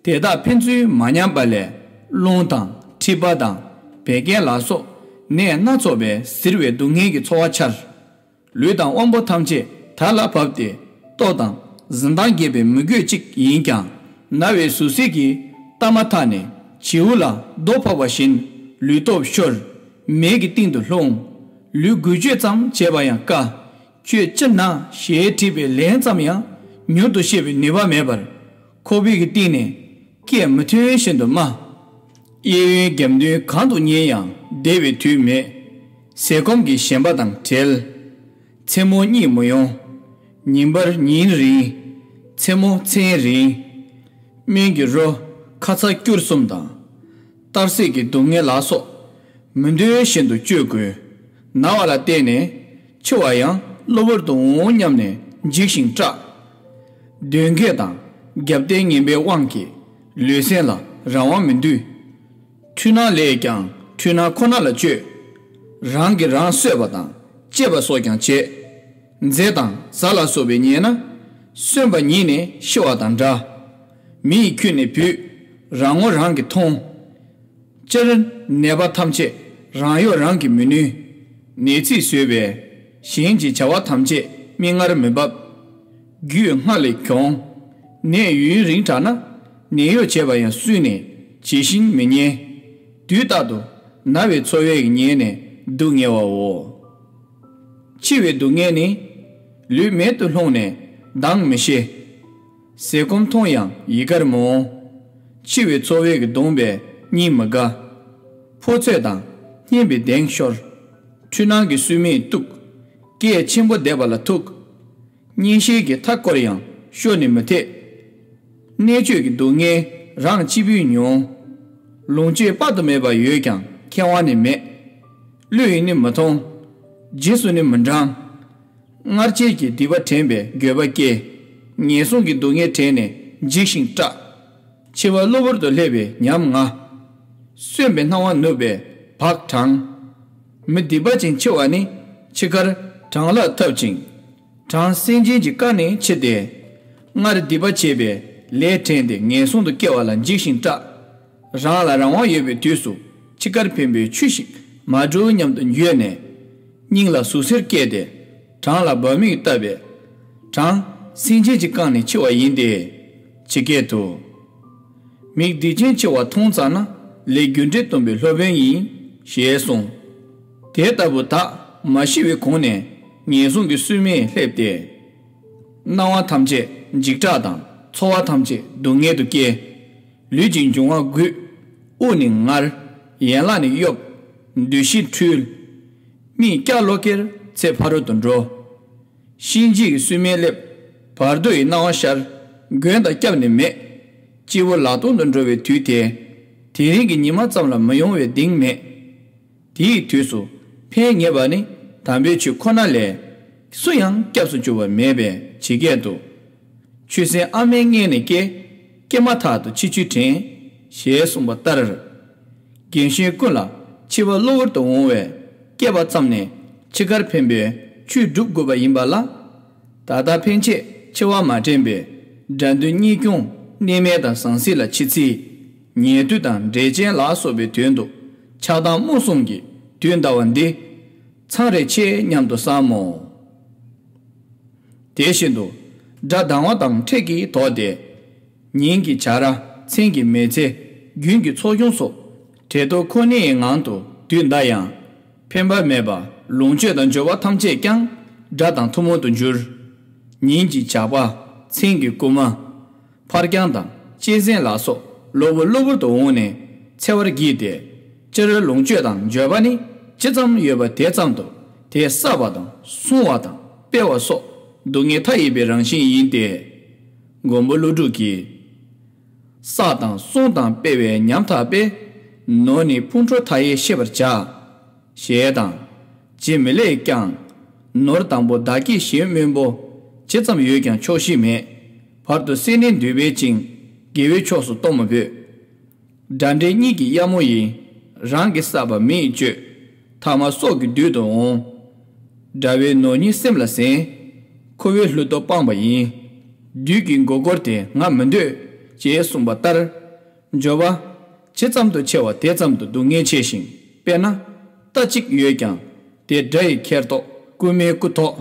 དེ་དག་ཕན་ཚུན་མ་མཉམ་པ་ལས་རླུང་དང་མཁྲིས་པ་དང་བད་ཀན་ལ་སོགས་ནད་སྣ་ཚོགས་པས་གཟིར་བའི་སྡུག་བསྔལ་གྱི་ཚོར་བ་འཆར། ལུས་དང་དབང་པོ་ཐམས་ཅད་དར་ལ་བབས་ཏེ་ལྟོ་དང་གཟི་མདངས་རྒྱས་པའི་མི་རྒོད་ཅིག་ཡིན་ཀྱང་ན་བའི་ཟུག་གཟེར་གྱིས་གཏའ་མ་ཐག་ནས་བྱིའུ་ལ་རྡོ་ཕོག་པ་བཞིན་ལུས་སྟོབས་ཤོར། མེ་གི་གཏིང་དུ་ལྷུང་། ལུས་འགུལ་སྐྱོད་ཙམ་བྱེད་པ་ཡང་དཀའ། ཁྱོད་ཅི་ན་ཞེས་དྲིས་པའི་ལན་ཙམ་ཡང་མྱུར་དུ་བཤད་པའི་ནུས་པ་མེད་པར། ཁོག་པའི་གི་གཏིང་ནས་སྐད་མི་ཐོན་བཞིན་དུ་སྨྲ། གཡས་གཡོན་རྒྱབ་མདུན་གང་དུ་ཉལ་ཡང་བདེ་བའི་དུས་མེད། ཟས་སྐོམ་གྱི་ཞེན་པ་དང་བྲལ། མཚན་མོ་གཉིད་མི་ཡོང་། ཉིན་པར་ཉིན་རིང་། མཚན་མོ་མཚན་རིང་། སྨན་གྱི་རོ་ཁ་ཚ་སྐྱུར་གསུམ་དང་། གཏར་སྲེག་གི་སྡུག་བསྔལ་ལ་སོགས། མི་འདོད་བཞིན་དུ་སྤྱོད་དགོས། ན་བ་ལ་བརྟེན་ནས་འཆི་བ་ཡང་གློ་བུར་དུ་འོང་སྙམ་ནས་འཇིགས་ཤིང་སྐྲག། གདོན་བགེགས་དང་རྒྱབ་རྟེན་ངན་པའི་དབང་གིས་ལུས་སེམས་ལ་རང་དབང་མི་འདུག་འཁྲུལ་སྣང་ལས་ཀྱང་འཁྲུལ་སྣང་ཁོ་ན་ལ་སྤྱོད། རང་གིས་རང་གསོད་པ་དང་གཅེས་པ་སོགས་ཀྱང་བྱེད། མཛེ་དང་གཟའ་ལ་སོགས་པས་ཉེས་ན། གསོན་པ་ཉིད་ནས་ཤི་བ་དང་འདྲ། མི་ཡིས་ཁྱོན་ནས་བུད། རང་ངོ་རང་གིས་མཐོང་། སྤྱིར་ནད་པ་ཐམས་ཅད་རང་གཡོ་རང་གིས་མི་ནུས། ནད་ཚིག་བཟོས་པས་གཞན་གྱི་བྱ་བ་ཐམས་ཅད་མིག་སྔར་མི་འབབ། རྒྱུད་སྔར་ལས་གྱོང་། ནད་ཡུན་རིང་དྲགས་ན་ནད་གཡོག་བྱས་པ་ཡང་སུས་ནས་ཇི་བཞིན་མི་ཉན། དུས་རྟག་ཏུ་ན་བའི་ཚོར་བས་ཉེན་ནས་སྡུག་བསྔལ་བའོ། འཆི་བའི་སྡུག་བསྔལ་ནི། ལུས་མེད་དུ་ལྷུང་ནས་ལྡང་མི་ཤེས། ཟས་སྐོམ་མཐོང་ཡང་ཡི་གར་མི་འོང་། འཆི་བའི་ཚོར་བས་གདུངས་པས་སྙིང་མི་དགའ། ཕོ་ཚོད་དང་སྙན་པའི་གདེང་ཤོར། འཁྲུལ་སྣང་གི་སུན་མས་གཏུག་སྐད་ཆེན་པོ་བརྡབས་པ་ལ་ཐུག་གཉེན་བཤེས་ཀྱིས་མཐའ་བསྐོར་ཡང་ཤོར་ནས་མི་ཐེག་གནད་གཅོད་ཀྱི་སྡུག་བསྔལ་རང་གཅིག་པུས་མྱོང་། ལོངས་སྤྱོད་དཔག་ཏུ་མེད་པ་ཡོད་ཀྱང་ཁེ་དབང་ནི་མེད། བློ་ཡིས་ནི་མི་མཐོང་། རྗེས་སུ་ནི་མི་འབྲང་། སྔར་བྱས་ཀྱི་སྡིག་པ་དྲན་པས་འགྱོད་པ་སྐྱེ། ངན་སོང་གི་སྡུག་བསྔལ་དྲན་ནས་འཇིགས་ཤིང་སྐྲག་འཆི་བ་གློ་བུར་དུ་སླེབས་པའི་ཉམས་ང་། གསོན་པའི་སྣང་བ་ནུབ་པས་བག་དྲངས། མི་སྡིག་པ་ཅན་འཆི་བ་ནི་འཆི་ཁར་གྲང་ལྷགས་འཐབ་ཅིང་། གྲངས་སེམས་ཅན་གྱི་བཀའ་ནས་འཆི་སྟེ། སྔར་སྡིག་པ་བྱས་པའི་ལས་དྲན་ཏེ་ངན་སོང་དུ་སྐྱེ་བ་ལ་འཇིགས་ཤིང་སྐྲག་རང་ལ་རང་དབང་ཡོད་པའི་དུས་སུ་འཆི་ཁར་ཕན་པའི་ཆོས་ཤིག་མ་བསྒྲུབ་སྙམ་དུ་འགྱོད་ནས། སྙིང་ལ་ཟུག་གཟེར་སྐྱེས་ཏེ། བྲང་ལ་སྦ་མིག་བཏབ་པས། གྲངས་སེམས་ཅན་གྱིས་བཀང་ནས་འཆི་བ་ཡིན་ཏེ། ཇི་སྐད་དུ། མིག་སྡིག་ཅན་འཆི་བ་མཐོང་ཙ་ན། ལས་རྒྱུ་འབྲས་སྟོན་པའི་སློབ་དཔོན་ཡིན། ཞེས་གསུངས། དེ་ལྟ་བུ་དག་མ་ཤི་བའི་གོང་ནས་ངན་སོང་གི་སུན་མས་སླེབས་ཏེ། སྣང་བ་ཐམས་ཅད་འཇིགས་སྐྲག་དང་ཚོར་བ་ཐམས་ཅད་སྡུག་བསྔལ་དུ་སྐྱེ། ལུས་ཀྱི་འབྱུང་བ་རྒུད། དབུགས་ནི་ངར། ཡན་ལག་ནི་གཡོབ། འདུ་ཤེས་འཁྲུལ། མིག་སྐྱ་ལོ་ཀེར་ཚེ་ཕ་རོལ་ཏུ་འགྲོ། གཤིན་རྗེའི་སུན་མས་སླེབས། བར་དོ་ཡི་སྣང་བ་ཤར། མགོན་དང་སྐྱབས་ནི་མེད། སྤྱི་བོ་ལག་སྟོང་དུ་འགྲོ་བའི་དུས་དེ། དེ་རིང་གི་ཉི་མ་ཙམ་ལ་མི་ཡོང་བའི་གདེང་མེད། དེའི་དུས་སུ་ཕན་ངེས་པ་ནི་དམ་པའི་ཆོས་ཁོ་ན་ལས། སུ་ཡང་སྐྱབས་སུ་འགྱུར་བ་མེད་པས་ཇི་སྐད་དུ། ཆོས་སེམས་ཨ་མའི་མངལ་ནས་སྐྱེས། སྐྱེས་མ་ཐག་ཏུ་འཆི་ཆོས་དྲན། ཞེས་གསུངས་པ་ལྟར། རྒན་གཞོན་ཀུན་ལ་འཆི་བ་གློ་བུར་དུ་འོང་བས་སྐྱེས་པ་ཙམ་ནས་འཆི་ཁར་ཕན་པའི་ཆོས་སྒྲུབ་དགོས་པ་ཡིན་པ་ལ། ད་ལྟ་ཕན་ཆད་འཆི་བ་མ་དྲན་པས་དགྲ་འདུལ་གཉིས་སྐྱོང་གནས་མལ་དང་ཟང་ཟིང་ལ་འཆི་ཚེ། ཉལ་དུས་དང་འབྲས་ཆན་ལ་སོགས་པའི་དོན་དུ་ཆགས་སྡང་རྨོངས་གསུམ་གྱིས་དུས་འདའ་བ་འདི་མཚང་རེ་ཆེ་སྙམ་དུ་བསམ་མོ། དེ་བཞིན་དུ་དགྲ་སྡང་བ་དང་འཕྲད་ཀྱིས་དོགས་ཏེ། ཉིན་གྱི་བྱ་ར་མཚན་གྱི་མི་ཚེ་རྒྱུན་གྱི་འཚོ་སྐྱོང་སོགས་བྲེལ་དོགས་ཁོ་ནའི་ངང་དུ་དུས་འདའ་ཡང་། ཕན་པ་མེད་པ་ལོངས་སྤྱོད་དང་འབྱོར་བ་ཐམས་ཅད་ཀྱང་དགྲ་དང་ཐུན་མོང་དུ་འགྱུར། ཉིན་གྱི་ཇག་པ། མཚན་གྱི་རྐུན་མ། ཕར་འགྱངས་དང་གཅན་གཟན་ལ་སོགས་གློ་བུར་གློ་བུར་དུ་འོངས་ནས་འཚེ་བར་བགྱིས་ཏེ། སྤྱིར་ལོངས་སྤྱོད་དང་འབྱོར་པ་ནི་ཇི་ཙམ་ཡོད་པ་དེ་ཙམ་དུ་དེ་བསགས་པ་དང་བསྲུང་བ་དང་སྤེལ་བ་སོགས་སྡུག་བསྔལ་མཐའ་ཡས་པའི་རང་བཞིན་ཡིན་ཏེ། མགོན་པོ་ཀླུ་སྒྲུབ་ཀྱིས། བསགས་དང་བསྲུང་དང་སྤེལ་བས་ཉམ་ཐག་པས། ནོར་ནི་ཕུང་ཁྲོལ་མཐའ་ཡས་ཤེས་པར་བྱ། ཞེས་དང་། རྗེ་མི་ལས་ཀྱང་། ནོར་དང་པོ་བདག་བསྐྱེད་གཞན་སྨོན་པོ། ཇི་ཙམ་ཡོད་ཀྱང་ཆོག་ཤེས་མེད། བར་དུ་སེར་སྣས་འདུས་པས་བཅིངས། དགེ་བའི་ཕྱོགས་སུ་གཏོང་མི་ཕོད། དགྲ་འདྲེ་གཉིས་ཀྱི་གཡབ་མོ་ཡིན། རང་གིས་བསགས་པ་མི་ཡིས་སྤྱོད། ཐ་མ་སྲོག་གི་བདུད་དུ་འོང་། དགྲ་བོའི་ནོར་ཉིད་སེམས་ལ་ཟིན། ཁོ་བོའི་ལྷུན་སྟོབས་སྤངས་པ་ཡིན། བདུད་ཀྱི་མགོ་སྐོར་དེ་ང་མི་འདོད། ཅེས་གསུངས་པ་ལྟར། འབྱོར་པ། ཇི་ཙམ་དུ་ཆེ་བ་དེ་ཙམ་དུ་སྡུག་བསྔལ་ཆེ་ཞིང་། དཔེར་ན། རྟ་གཅིག་ཡོད་ཀྱང་། དེ་དགྲ་ཡི་ཁེར་ཐོག་རྐུན་མའི་རྐུ་ཐོག་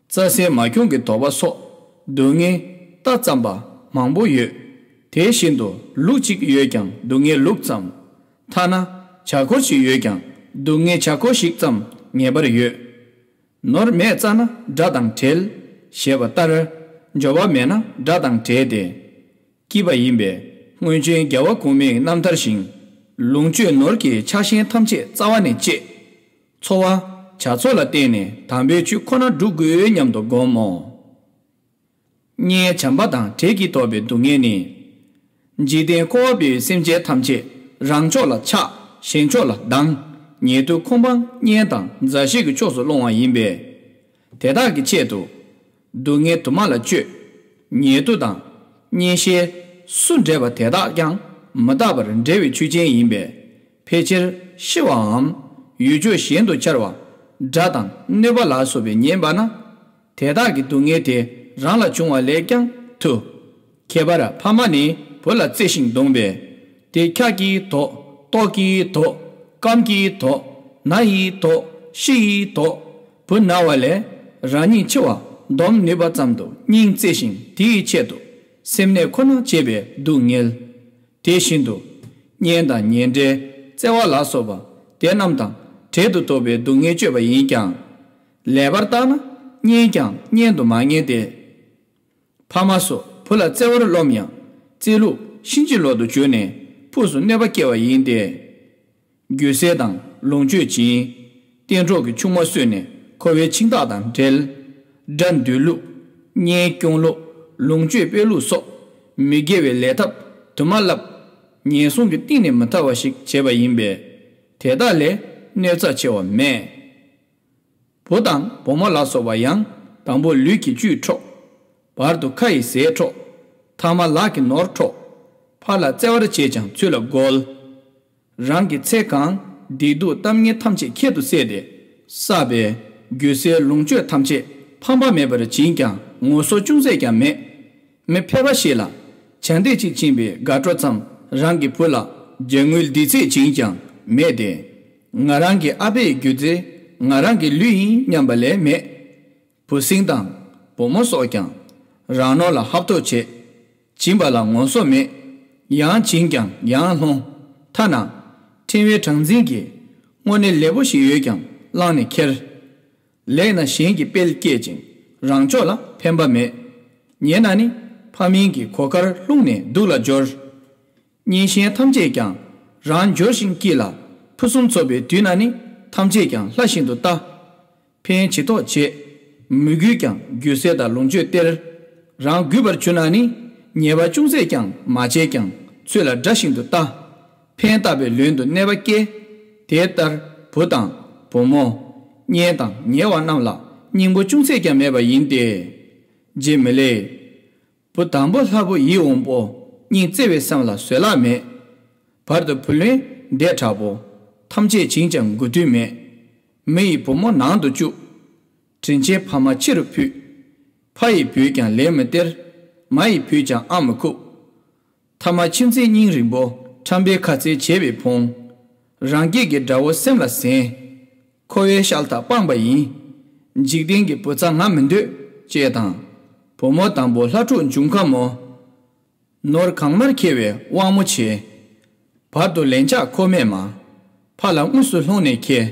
རྩྭ་སའི་མ་ཁྱུང་གི་དོག་པ་སོགས། སྡུག་བསྔལ་རྟ་ཙམ་པ་མང་པོ་ཡོད། དེ་བཞིན་དུ་ལུག་གཅིག་ཡོད་ཀྱང་སྡུག་བསྔལ་ལུག་ཙམ། ཐ་ན། བྱ་འཁོར་ཞིག་ཡོད་ཀྱང་སྡུག་བསྔལ་བྱ་འཁོར་ཞིག་ཙམ་ངེས་པར་ཡོད། ནོར་མེད་རྩ་ན་དགྲ་དང་བྲལ། ཞེས་པ་ལྟར། འབྱོར་པ་མེད་ན་དགྲ་དང་བྲལ་ཏེ། སྐྱིད་པ་ཡིན་པས་སྔོན་བྱོན་རྒྱལ་བ་གོང་མའི་རྣམ་ཐར་བཞིན། ལོངས་སྤྱོད་ནོར་གྱི་ཆགས་ཞེན་ཐམས་ཅད་རྩ་བ་ནས་བཅད། འཚོ་བ། བྱ་ཚོགས་ལ་བརྟེན་ནས་དམ་པའི་ཆོས་ཁོ་ན་སྒྲུབ་དགོས་སྙམ་དུ་བསྒོམ་མོ། གཉེན་བྱམས་པ་དང་བྲལ་གྱིས་ཐོབ་པའི་སྡུག་བསྔལ་ནི། འཇིག་རྟེན་འཁོར་བ་པའི་སེམས་ཅན་ཐམས་ཅད་རང་ཕྱོགས་ལ་ཆགས། གཞན་ཕྱོགས་ལ་སྡང་། ཉེ་དུ་ཁོམ་པ་གཉེན་དང་མཛའ་བཤེས་ཀྱི་ཕྱོགས་སུ་སློང་བ་ཡིན་པས། དེ་དག་གི་ཆེད་དུ། སྡུག་བསྔལ་དུ་མ་ལ་སྤྱོད། ཉེ་དུ་དང་། གཉེན་བཤེས། སུ་འབྲེལ་བ་དེ་དག་ཀྱང་མི་རྟག་པར་འབྲལ་བའི་ཆོས་ཅན་ཡིན་པས། ཕལ་ཆེར་ཤི་བའམ། ཡུལ་ཕྱོགས་གཞན་དུ་འཆར་བ། དགྲ་དང་གནོད་པ་ལ་སོགས་པས་ཉེན་པ་ན། དེ་དག་གི་སྡུག་བསྔལ་དེ་རང་ལ་བྱུང་བ་ལས་ཀྱང་ཐུ། ཁྱད་པར་ཕ་མ་ནི་བུ་ལ་བརྩེ་ཞིང་གདུང་བས། དེ་འཁྱགས་ཀྱིས་དོགས། ལྟོགས་ཀྱིས་དོགས། སྐམ་གྱིས་དོགས། ན་ཡིས་དོགས། ཤི་ཡིས་དོགས། བུ་ན་བ་ལས་རང་ཉིད་འཆི་བ་སྡོམ་ནུས་པ་ཙམ་དུ་སྙིང་བརྩེ་ཞིང་དེའི་ཆེད་དུ་སེམས་ནད་ཁོ་ན་བྱེད་པའི་སྡུག་བསྔལ། དེ་བཞིན་དུ། གཉེན་དང་ཉེ་འབྲེལ། བརྩེ་བ་ལ་སོགས་པ་དེ་རྣམས་དང་བྲལ་དུ་དོགས་པའི་སྡུག་བསྔལ་སྤྱོད་པ་ཡིན་ཀྱང་། ལེགས་པར་བརྟགས་ན་གཉེན་ཀྱང་གཉེན་དུ་མ་ངེས་ཏེ། ཕ་མ་སོགས་བུ་ལ་བརྩེ་བར་རློམ་ཡང་བརྩེ་ལུགས་གཤིན་རྗེ་ལོག་ཏུ་གྱུར་ནས་ཕུགས་སུ་གནོད་པ་སྐྱེལ་བ་ཡིན་ཏེ། རྒྱུ་ཟས་དང་ལོངས་སྤྱོད་སྦྱིན། གཏན་གྲོགས་ཀྱི་ཆུང་མ་གསོས་ནས་ཁོ་བོའི་འཆིང་ཐག་དང་འབྲེལ། དགྲ་འདུལ་ལུགས། གཉེན་སྐྱོང་ལུགས། ལོངས་སྤྱོད་སྤེལ་ལུགས་སོགས་མི་དགེ་བའི་ལས་ཐབས་དུ་མ་བསླབ། ངན་སོང་གི་གཏིང་ནས་མི་ཐར་བ་ཞིག་བྱེད་པ་ཡིན་པས། དེ་དག་ལས་གནོད་འཚེ་ཆེ་བ་མེད། བུ་དང་བུ་མོ་ལ་སོགས་པ་ཡང་དང་པོ་ལུས་ཀྱི་བཅུད་འཕྲོག་བར་དུ་ཁ་ཡི་ཟས་འཕྲོག་ཐ་མ་ལག་གི་ནོར་འཕྲོག་ཕར་ལ་བརྩེ་བར་བྱས་ཀྱང་ཚུར་ལ་རྒོལ། རང་གི་ཚེ་གང་། སྡིག་སྡུག་གཏམ་ངན་ཐམས་ཅད་ཁྱད་དུ་བསད་དེ། བསགས་པའི་རྒྱུ་ཟས་ལོངས་སྤྱོད་ཐམས་ཅད་ཕམ་པ་མེད་པར་བྱིན་ཀྱང་ངོ་སོ་ཅུང་ཟད་ཀྱང་མེད། མི་ཕལ་པ་ཞིག་ལ་ཇ་འདེབས་ཅིག་བྱིན་པའི་དགའ་སྤྲོ་ཙམ་རང་གི་བུ་ལ་ཇ་དངུལ་འདི་ཚད་བྱིན་ཀྱང་མེད་དེ། ང་རང་གི་ཨ་ཕའི་རྒྱུ་རྫས་ང་རང་གི་ལུས་ཡིན་སྙམ་པ་ལས་མེད། བུ་སྲིང་དང་བུ་མོ་སོགས་ཀྱང་རང་ནོར་ལ་ཧབ་ཐོབ་བྱེད། བྱིན་པ་ལ་ངོ་སོ་མེད། ཡང་བྱིན་ཀྱང་ཡང་སློང་། ཐ་ན། ཕྲེང་བའི་གྲངས་འཛིན་གྱིས་དངོས་གནས་ལེགས་པོ་ཞིག་ཡོད་ཀྱང་བླངས་ནས་ཁྱེར། ལེགས་ན་གཞན་གྱི་དཔལ་བསྐྱེད་ཅིང་རང་ཕྱོགས་ལ་ཕན་པ་མེད། ཉེས་ན་ནི་ཕ་མིང་གི་གོ་ཁར་ལྷུང་ནས་སྡུག་ལ་སྦྱོར། གཉེན་གཞན་ཐམས་ཅད་ཀྱང་རང་འབྱོར་ཞིང་སྐྱིད་ལ་ཕུན་སུམ་ཚོགས་པའི་དུས་ན་ནི་ཐམས་ཅད་ཀྱང་ལྷ་བཞིན་དུ་ལྟ། ཕན་བྱེད་དོགས་བྱེད། མོས་གུས་ཀྱང་རྒྱུ་ཟས་དང་ལོངས་སྤྱོད་སྟེར། རང་རྒུད་པར་གྱུར་ན་ནི་ཉེས་པ་ཅུང་ཟད་ཀྱང་མ་བྱས་ཀྱང་ཚུར་ལ་དགྲ་བཞིན་དུ་ལྟ། ཕན་བཏགས་པའི་ལུན་དུ་གནོད་པ་སྐྱེལ། དེ་ལྟར་བུ་དང་བུ་མོ། གཉེན་དང་ཉེ་བ་རྣམས་ལ་སྙིང་པོ་ཅུང་ཟད་ཀྱང་མེད་པ་ཡིན་ཏེ། རྗེ་མི་ལས། བུ་དང་པོ་ལྷ་བུ་ཡིད་འོང་པོ། སྙིང་བརྩེ་བའི་སེམས་ལ་བཟོད་གླགས་མེད། བར་དུ་བུ་ལོན་འདས་དྲག་པོ། ཐམས་ཅད་བྱིན་ཀྱང་དགོས་དུས་མེད། མི་ཡི་བུ་མོ་ནང་དུ་བཅུག་དྲིན་ཆེན་ཕ་མ་ཕྱི་རུ་ཕུད། ཕ་ཡི་བུས་ཀྱང་ལན་མི་སྟེར། མ་ཡི་བུས་ཀྱང་ཨ་མི་ཁུག་ཐ་མ་ཁྱིམ་མཚེས་སྙིང་རིང་པོ། ཁྲམ་པའི་ཁ་ཚལ་བྱས་པའི་ཕུང་། རང་སྐྱིད་ཀྱི་དགྲ་བོ་སེམས་ལ་ཟིན། ཁོ་བོའི་ཤ་ལྟག་སྤངས་པ་ཡིན། འཇིག་རྟེན་གྱི་བུ་ཚ་ང་མི་འདོད། ཅེས་དང་། བུ་མོ་དང་པོ་ལྷ་ཕྲུག་འབྱུང་ཁམས་མོ། ནོར་གང་མར་ཁེལ་བའི་དབང་མོ་བྱེད། བར་དུ་ལན་ཆགས་ཁོ་མེད་མ། ཕ་ལ་དངོས་སུ་ལྷུང་ནས་ཁེལ།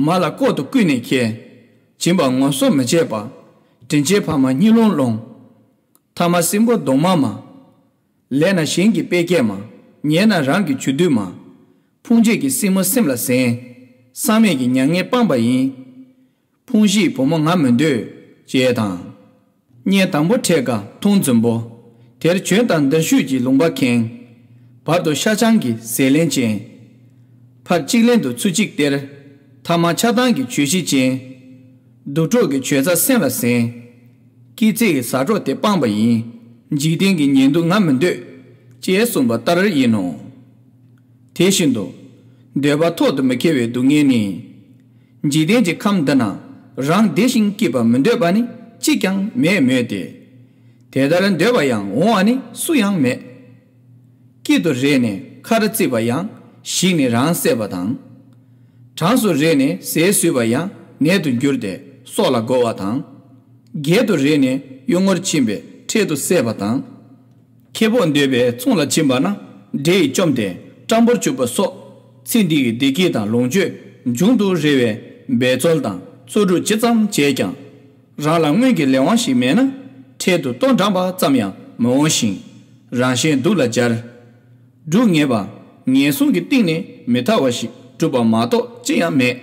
མ་ལ་ལྐོག་ཏུ་བརྐུས་ནས་ཁེལ། སྦྱིན་པ་ངོ་སོ་མི་བྱེད་པ། དྲིན་ཆེན་ཕ་མ་གཉིད་ལོང་ལོང་། ཐ་མ་སྲིན་པོ་གདོང་དམར་མ། ལས་ན་གཞན་གྱི་དཔེ་སྐྱེལ་མ། ཉལ་ན་རང་གི་ཇུས་འདུལ་མ། ཕུང་བྱེད་ཀྱི་སྲིན་མོ་སེམས་ལ་ཟན། བསམ་མེད་ཀྱི་མྱ་ངན་སྤངས་པ་ཡིན། ཕུང་བཞིའི་བུ་མོ་ང་མི་འདོད། ཅེས་དང་། བརྙན་དང་པོ་འཕྲེད་ཀ་མཐོང་འཛིན་པོ། དེར་བྱོན་དང་འདིར་བཞུད་ཀྱི་ལུང་པ་ཁེངས། བར་དུ་ཤ་ཆང་གི་ཟས་ལེན་ཅན། ཕར་གཅིག་ལན་དུ་ཚུར་གཅིག་སྟེར། ཐ་མ་ཆགས་སྡང་གི་ཇུས་གཞི་ཅན། སྡུག་གྲོགས་ཀྱི་ཇོ་ཚ་སེམས་ལ་ཟན། སྐྱིད་ཚལ་གྱི་ཟ་གྲོགས་དེ་སྤངས་པ་ཡིན། འཇིག་རྟེན་གྱི་ཉེ་དུ་ང་མི་འདོད། ཅེས་གསུངས་པ་ལྟར་ཡིན་ནོ། དེ་བཞིན་དུ། འདོད་པ་ཐོག་ཏུ་མི་འཁེལ་བའི་སྡུག་བསྔལ་ནི། འཇིག་རྟེན་གྱི་ཁམས་འདི་ན་རང་བདེ་ཞིང་སྐྱིད་པ་མི་འདོད་པ་ནི་གཅིག་ཀྱང་མེད་མོད་དེ། དེ་ལྟར་འདོད་པ་ཡང་འོང་བ་ནི་སུ་ཡང་མེད། སྐྱིད་དུ་རེག་ནས་ཁ་རུ་བརྩིས་པ་ཡང་ཞིག་ནི་རང་བསད་པ་དང་། གྲངས་སུ་རེག་ནས་ཟས་ཟོས་པ་ཡང་ནད་དུ་འགྱུར་ཏེ་སྲོག་ལ་རྒོལ་བ་དང་། བརྒྱལ་དུ་རེག་ནས་གཡུལ་ངོར་ཕྱིན་པས་འཕྲལ་དུ་བསད་པ་དང་། ཁེ་སྤོགས་འདོད་པའི་ཚོང་ལ་ཕྱིན་པ་ན་འདྲེ་ཡིས་བཅོམ་སྟེ་སྤྲང་པོར་བཅུག་པ་སོགས་ཚེ་འདི་ཡི་བདེ་སྐྱིད་དང་ལོངས་སྤྱོད་འབྱུང་དུ་རེ་བའི་འབད་རྩོལ་དང་རྩོལ་སྒྲུབ་ཇི་ཙམ་བྱས་ཀྱང་། རང་ལ་སྔོན་གྱི་ལས་དབང་ཞིག་མེད་ན་འཕྲལ་དུ་ལྟོ་འགྲངས་པ་ཙམ་ཡང་མི་འོང་ཞིང་། རང་གཞན་སྡུག་ལ་སྦྱར། སྒྲུབ་ངེས་པ་ངན་སོང་གི་གཏིང་ནས་མི་ཐར་བ་ཞིག་སྒྲུབ་པ་མ་གཏོགས་ཅི་ཡང་མེད།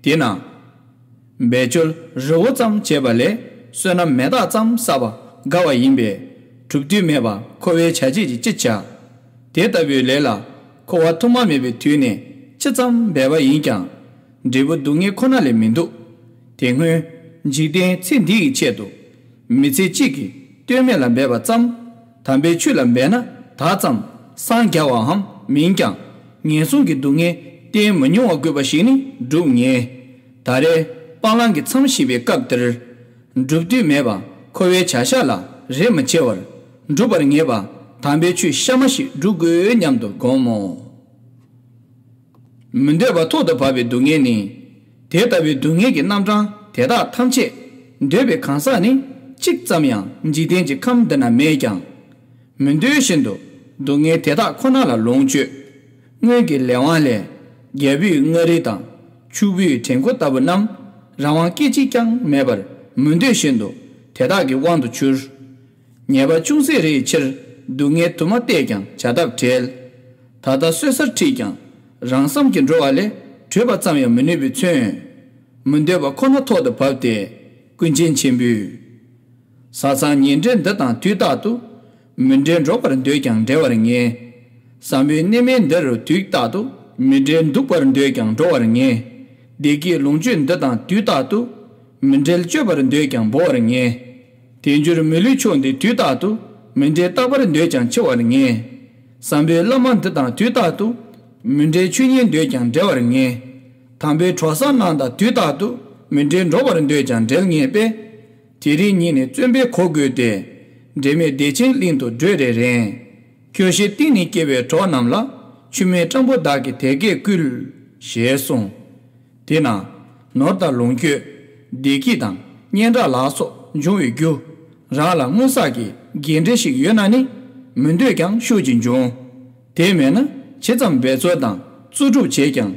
དེས་ན། འབད་རྩོལ་རི་བོ་ཙམ་བྱས་པ་ལས་བསོད་ནམས་མེ་སྟག་ཙམ་བསགས་པ་དགའ་བ་ཡིན་པས་གྲུབ་དུས་མེད་པ་འཁོར་བའི་བྱ་བྱེད་ཀྱིས་ཅི་བྱ། དེ་ལྟ་བུའི་ལས་ལ་འཁོར་བ་ཐོག་མ་མེད་པའི་དུས་ནས་ཅི་ཙམ་འབད་པ་ཡིན་ཀྱང་འབྲས་བུ་སྡུག་བསྔལ་ཁོ་ན་ལས་མི་འདུག། དེ་སྔོན་འཇིག་རྟེན་ཚེ་འདི་ཡི་ཆེད་དུ། མི་ཚེ་གཅིག་གིས་ལྟོས་མེད་ལ་འབད་པ་ཙམ། དམ་པའི་ཆོས་ལ་འབད་ན་ད་ཙམ་སངས་རྒྱ་བའམ་མིན་ཀྱང་ངན་སོང་གི་སྡུག་བསྔལ་བརྟེན་མི་མྱོང་བ་དགོས་པ་ཞིག་ནི་སྒྲུབ་ངེས། ད་རེས་སྤང་བླང་གི་མཚམས་བཞི་པའི་སྐབས་འདིར། སྒྲུབ་དུས་མེད་པ་འཁོར་བའི་བྱ་བཞག་ལ་རེ་མི་ཆེ་བར་སྒྲུབ་པར་ངེས་པ་དམ་པའི་ཆོས་གཤའ་མ་ཞིག་སྒྲུབ་དགོས་སྙམ་དུ་དགོངས་མོ། མི་འདོད་པ་ཐོག་ཏུ་བབས་པའི་སྡུག་བསྔལ་ནི། དེ་ལྟ་བུའི་སྡུག་བསྔལ་གྱི་རྣམ་གྲངས་དེ་དག་ཐམས་ཅད་འདོད་པའི་གང་ཟག་ནི་གཅིག་ཙམ་ཡང་འཇིག་རྟེན་གྱི་ཁམས་འདི་ན་མེད་ཀྱང་། མི་འདོད་བཞིན་དུ་སྡུག་བསྔལ་དེ་དག་ཁོ་ན་ལ་ལོངས་སྤྱོད། སྔོན་གྱི་ལས་དབང་ལས་རྒྱལ་པོའི་མངའ་རིས་དང་ཕྱུག་པོའི་བྲན་ཁོ་ལྟ་བུ་རྣམས་རང་དབང་སྐད་ཅིག་ཀྱང་མེད་པར་མི་འདོད་བཞིན་དུ་དེ་དག་གི་དབང་དུ་གྱུར། ཉེས་པ་ཅུང་ཟད་རེའི་ཕྱིར་སྡུག་བསྔལ་དུ་མ་བལྟས་ཀྱང་བྱ་ཐབས་བྲལ། ད་ལྟ་གསོད་སར་ཁྲིད་ཀྱང་རང་བསམ་གྱིས་འགྲོ་བ་ལས་གྲོལ་བ་ཙམ་ཡང་མི་ནུས་པས་མཚོན། མི་འདོད་པ་ཁོ་ན་ཐོག་ཏུ་བབས་ཏེ་ཀུན་མཁྱེན་ཆེན་པོས། བཟའ་ཚང་ཉེ་འབྲེལ་འདི་དང་དུས་རྟག་ཏུ། མི་འབྲལ་འགྲོགས་པར་འདོད་ཀྱང་འབྲལ་བར་ངེས། བཟང་པོའི་གནས་མལ་འདི་རུ་དུས་རྟག་ཏུ། མི་འབྲལ་འདུག་པར་འདོད་ཀྱང་འགྲོ་བར་ངེས། བདེ་སྐྱིད་ལོངས་སྤྱོད་འདི་དང་དུས་རྟག་ཏུ། མི་འབྲལ་སྤྱོད་པར་འདོད་ཀྱང་འབོ་བར་ངེས། དལ་འབྱོར་མི་ལུས་མཆོག་འདི་དུས་རྟག་ཏུ། མི་འབྲལ་རྟག་པར་འདོད་ཀྱང་འཆི་བར་ངེས། བསམ་པའི་བླ་མ་འདི་དང་དུས་རྟག་ཏུ། མི་འབྲལ་ཆོས་ཉིད་འདོད་ཀྱང་འབྲལ་བར་ངེས། དམ་པའི་གྲོགས་བཟང་རྣམས་དང་དུས་རྟག་ཏུ། མི་འབྲལ་འགྲོགས་པར་འདོད་ཀྱང་འབྲལ་ངེས་པས། དེ་རིང་ཉིད་ནས་བརྩོན་པས་གོ་བགོས་ཏེ། འབྲལ་མེད་བདེ་ཆེན་གླིང་དུ་བགྲོད་རེ་རན། ཁྱོད་ཞལ་གཏིང་ནས་སྐྱེ་བའི་གྲོགས་རྣམས་ལ། ཆུ་མིག་སྤྲང་པོ་བདག་གིས་དད་བསྐུལ། ཞེས་གསུངས། དེས་ན། ནོར་དང་ལོངས་སྤྱོད། བདེ་སྐྱིད་དང་སྙན་གྲགས་ལ་སོགས་འབྱུང་བའི་རྒྱུ། རང་ལ་སྔོན་བསགས་ཀྱི་དགེ་འབྲས་ཤིག་ཡོད་ན་ནི། མི་འདོད་ཀྱང་ཤུགས་ཀྱིས་འབྱུང་། དེ་མེད་ན་ཇི་ཙམ་འབད་རྩོལ་དང་རྩོལ་སྒྲུབ་བྱས་ཀྱང་།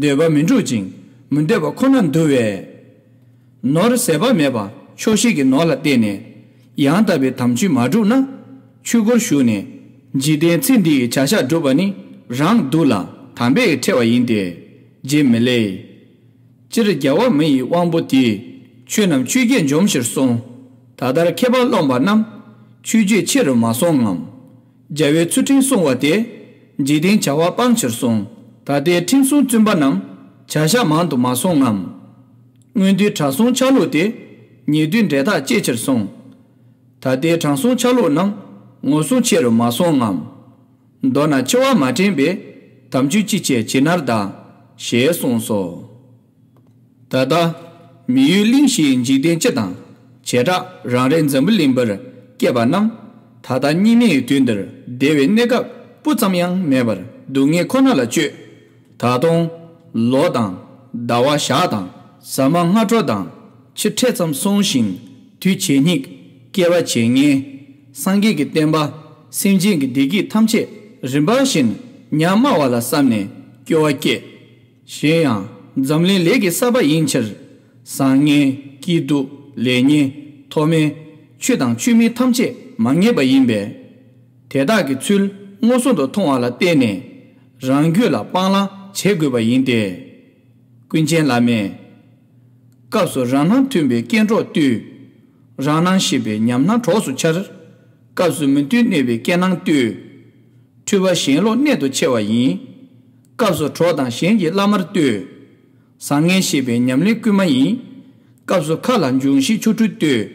འདོད་པ་མི་འགྲུབ་ཅིང་མི་འདོད་པ་ཁོ་ན་འདུ་བས། ནོར་ཟད་པ་མེད་པ་ཆོག་ཤེས་ཀྱི་ནོར་ལ་བརྟེན་ནས། ཡང་དག་པའི་དམ་ཆོས་མ་བསྒྲུབས་ན། ཆོས་སྒོར་ཞུགས་ནས། འཇིག་རྟེན་ཚེ་འདི་ཡི་བྱ་བཞག་སྒྲུབ་པ་ནི། རང་སྡུག་ལ་དམ་པས་ཁྲེལ་བ་ཡིན་ཏེ། རྗེ་མི་ལས། སྤྱིར་རྒྱལ་བ་མི་ཡི་དབང་པོ་དེས། ཆོས་རྣམས་ཆོས་བརྒྱད་འཇོམས་ཕྱིར་གསུངས། ད་ལྟར་མཁས་པ་རློམ་པ་རྣམས། ཆོས་བརྒྱད་ཆེ་རུ་མ་སོང་ངམ། རྒྱལ་བའི་ཚུལ་ཁྲིམས་བསྲུང་བ་དེས། འཇིག་རྟེན་བྱ་བ་སྤང་ཕྱིར་གསུངས། ད་ལྟའི་ཁྲིམས་སྲུང་བཙུན་པ་རྣམས། བྱ་བཞག་མང་དུ་མ་སོང་ངམ། སྔོན་དུས་དྲང་སྲོང་ཆ་ལུགས་དེ། ཉེ་དུས་འབྲེལ་ཐག་བཅད་ཕྱིར་གསུངས། ད་ལྟའི་དྲང་སྲོང་ཆ་ལུགས་རྣམས། ངོ་སྲུང་ཆེ་རུ་མ་སོང་ངམ། མདོར་ན་འཆི་བ་མ་དྲན་པས། དམ་ཆོས་ཅི་བྱས་ཇི་ནར་གདའ། ཞེས་གསུངས་སོ། ད་ལྟ། མི་ཡུལ་གླིང་བཞིའི་འཇིག་རྟེན་སྤྱི་དང་། བྱེ་བྲག་རང་རེ་འཛམ་བུ་གླིང་པར་སྐྱེས་པ་རྣམས། ད་ལྟ་གཉིས་མེད་ཀྱི་དུས་འདིར་བདེ་བའི་གནས་སྐབས་སྤུ་ཙམ་ཡང་མེད་པར་སྡུག་བསྔལ་ཁོ་ན་ལ་སྤྱོད། ད་དུང་། ལོ་དང་། ཟླ་བ་ཞག་དང་། ཟ་མ་སྔ་དྲོ་དང་། ཕྱི་འཕྲལ་ཙམ་སོང་ཞིང་། དུས་བྱེད་སྙིགས། སྐྱེ་བ་བྱེད་ངན། སངས་རྒྱས་ཀྱི་བསྟན་པ། སེམས་ཅན་གྱི་བདེ་སྐྱིད་ཐམས་ཅད་རིམ་པ་བཞིན་ཉམས་དམའ་བ་ལ་བསམ་ནས་སྐྱོ་བ་སྐྱེ། གཞན་ཡང་། འཛམ་གླིང་ལས་ཀྱི་ས་པ་ཡིན་ཕྱིར། བཟང་ངན། སྐྱིད་སྡུག་ལེགས་ཉེས། ཐོག་མའི་ཆོས་དང་ཆོས་མིན་ཐམས་ཅད་མ་ངེས་པ་ཡིན་པས། དེ་དག་གི་ཚུལ་མངོན་སུམ་དུ་མཐོང་བ་ལ་བརྟེན་ནས་རང་རྒྱུད་ལ་སྤང་བླང་བྱེད་དགོས་པ་ཡིན་ཏེ། ཀུན་མཁྱེན་བླ་མས། སྐབས་སུ་རང་སྣང་མཐུན་པའི་སྐྱེ་འགྲོ་བཏུལ། རང་སྣང་ཤེས་པའི་ཉམས་སྣང་གྲོགས་སུ་འཆར། སྐབས་སུ་མི་མཐུན་གནོད་པའི་སྐྱེ་སྣང་བཏུལ། འཁྲུལ་པ་ཞེན་ལོག་གནད་དུ་ཆེ་བ་ཡིན། སྐབས་སུ་གྲོགས་དང་གཞན་གྱི་བླ་མར་ལྟོས། བཟང་ངན་ཤེས་པའི་ཉམས་ལེན་བསྐུལ་མ་ཡིན། སྐབས་སུ་མཁའ་ལ་འབྱུང་བཞིའི་ཆོ་འཕྲུལ་ལྟོས།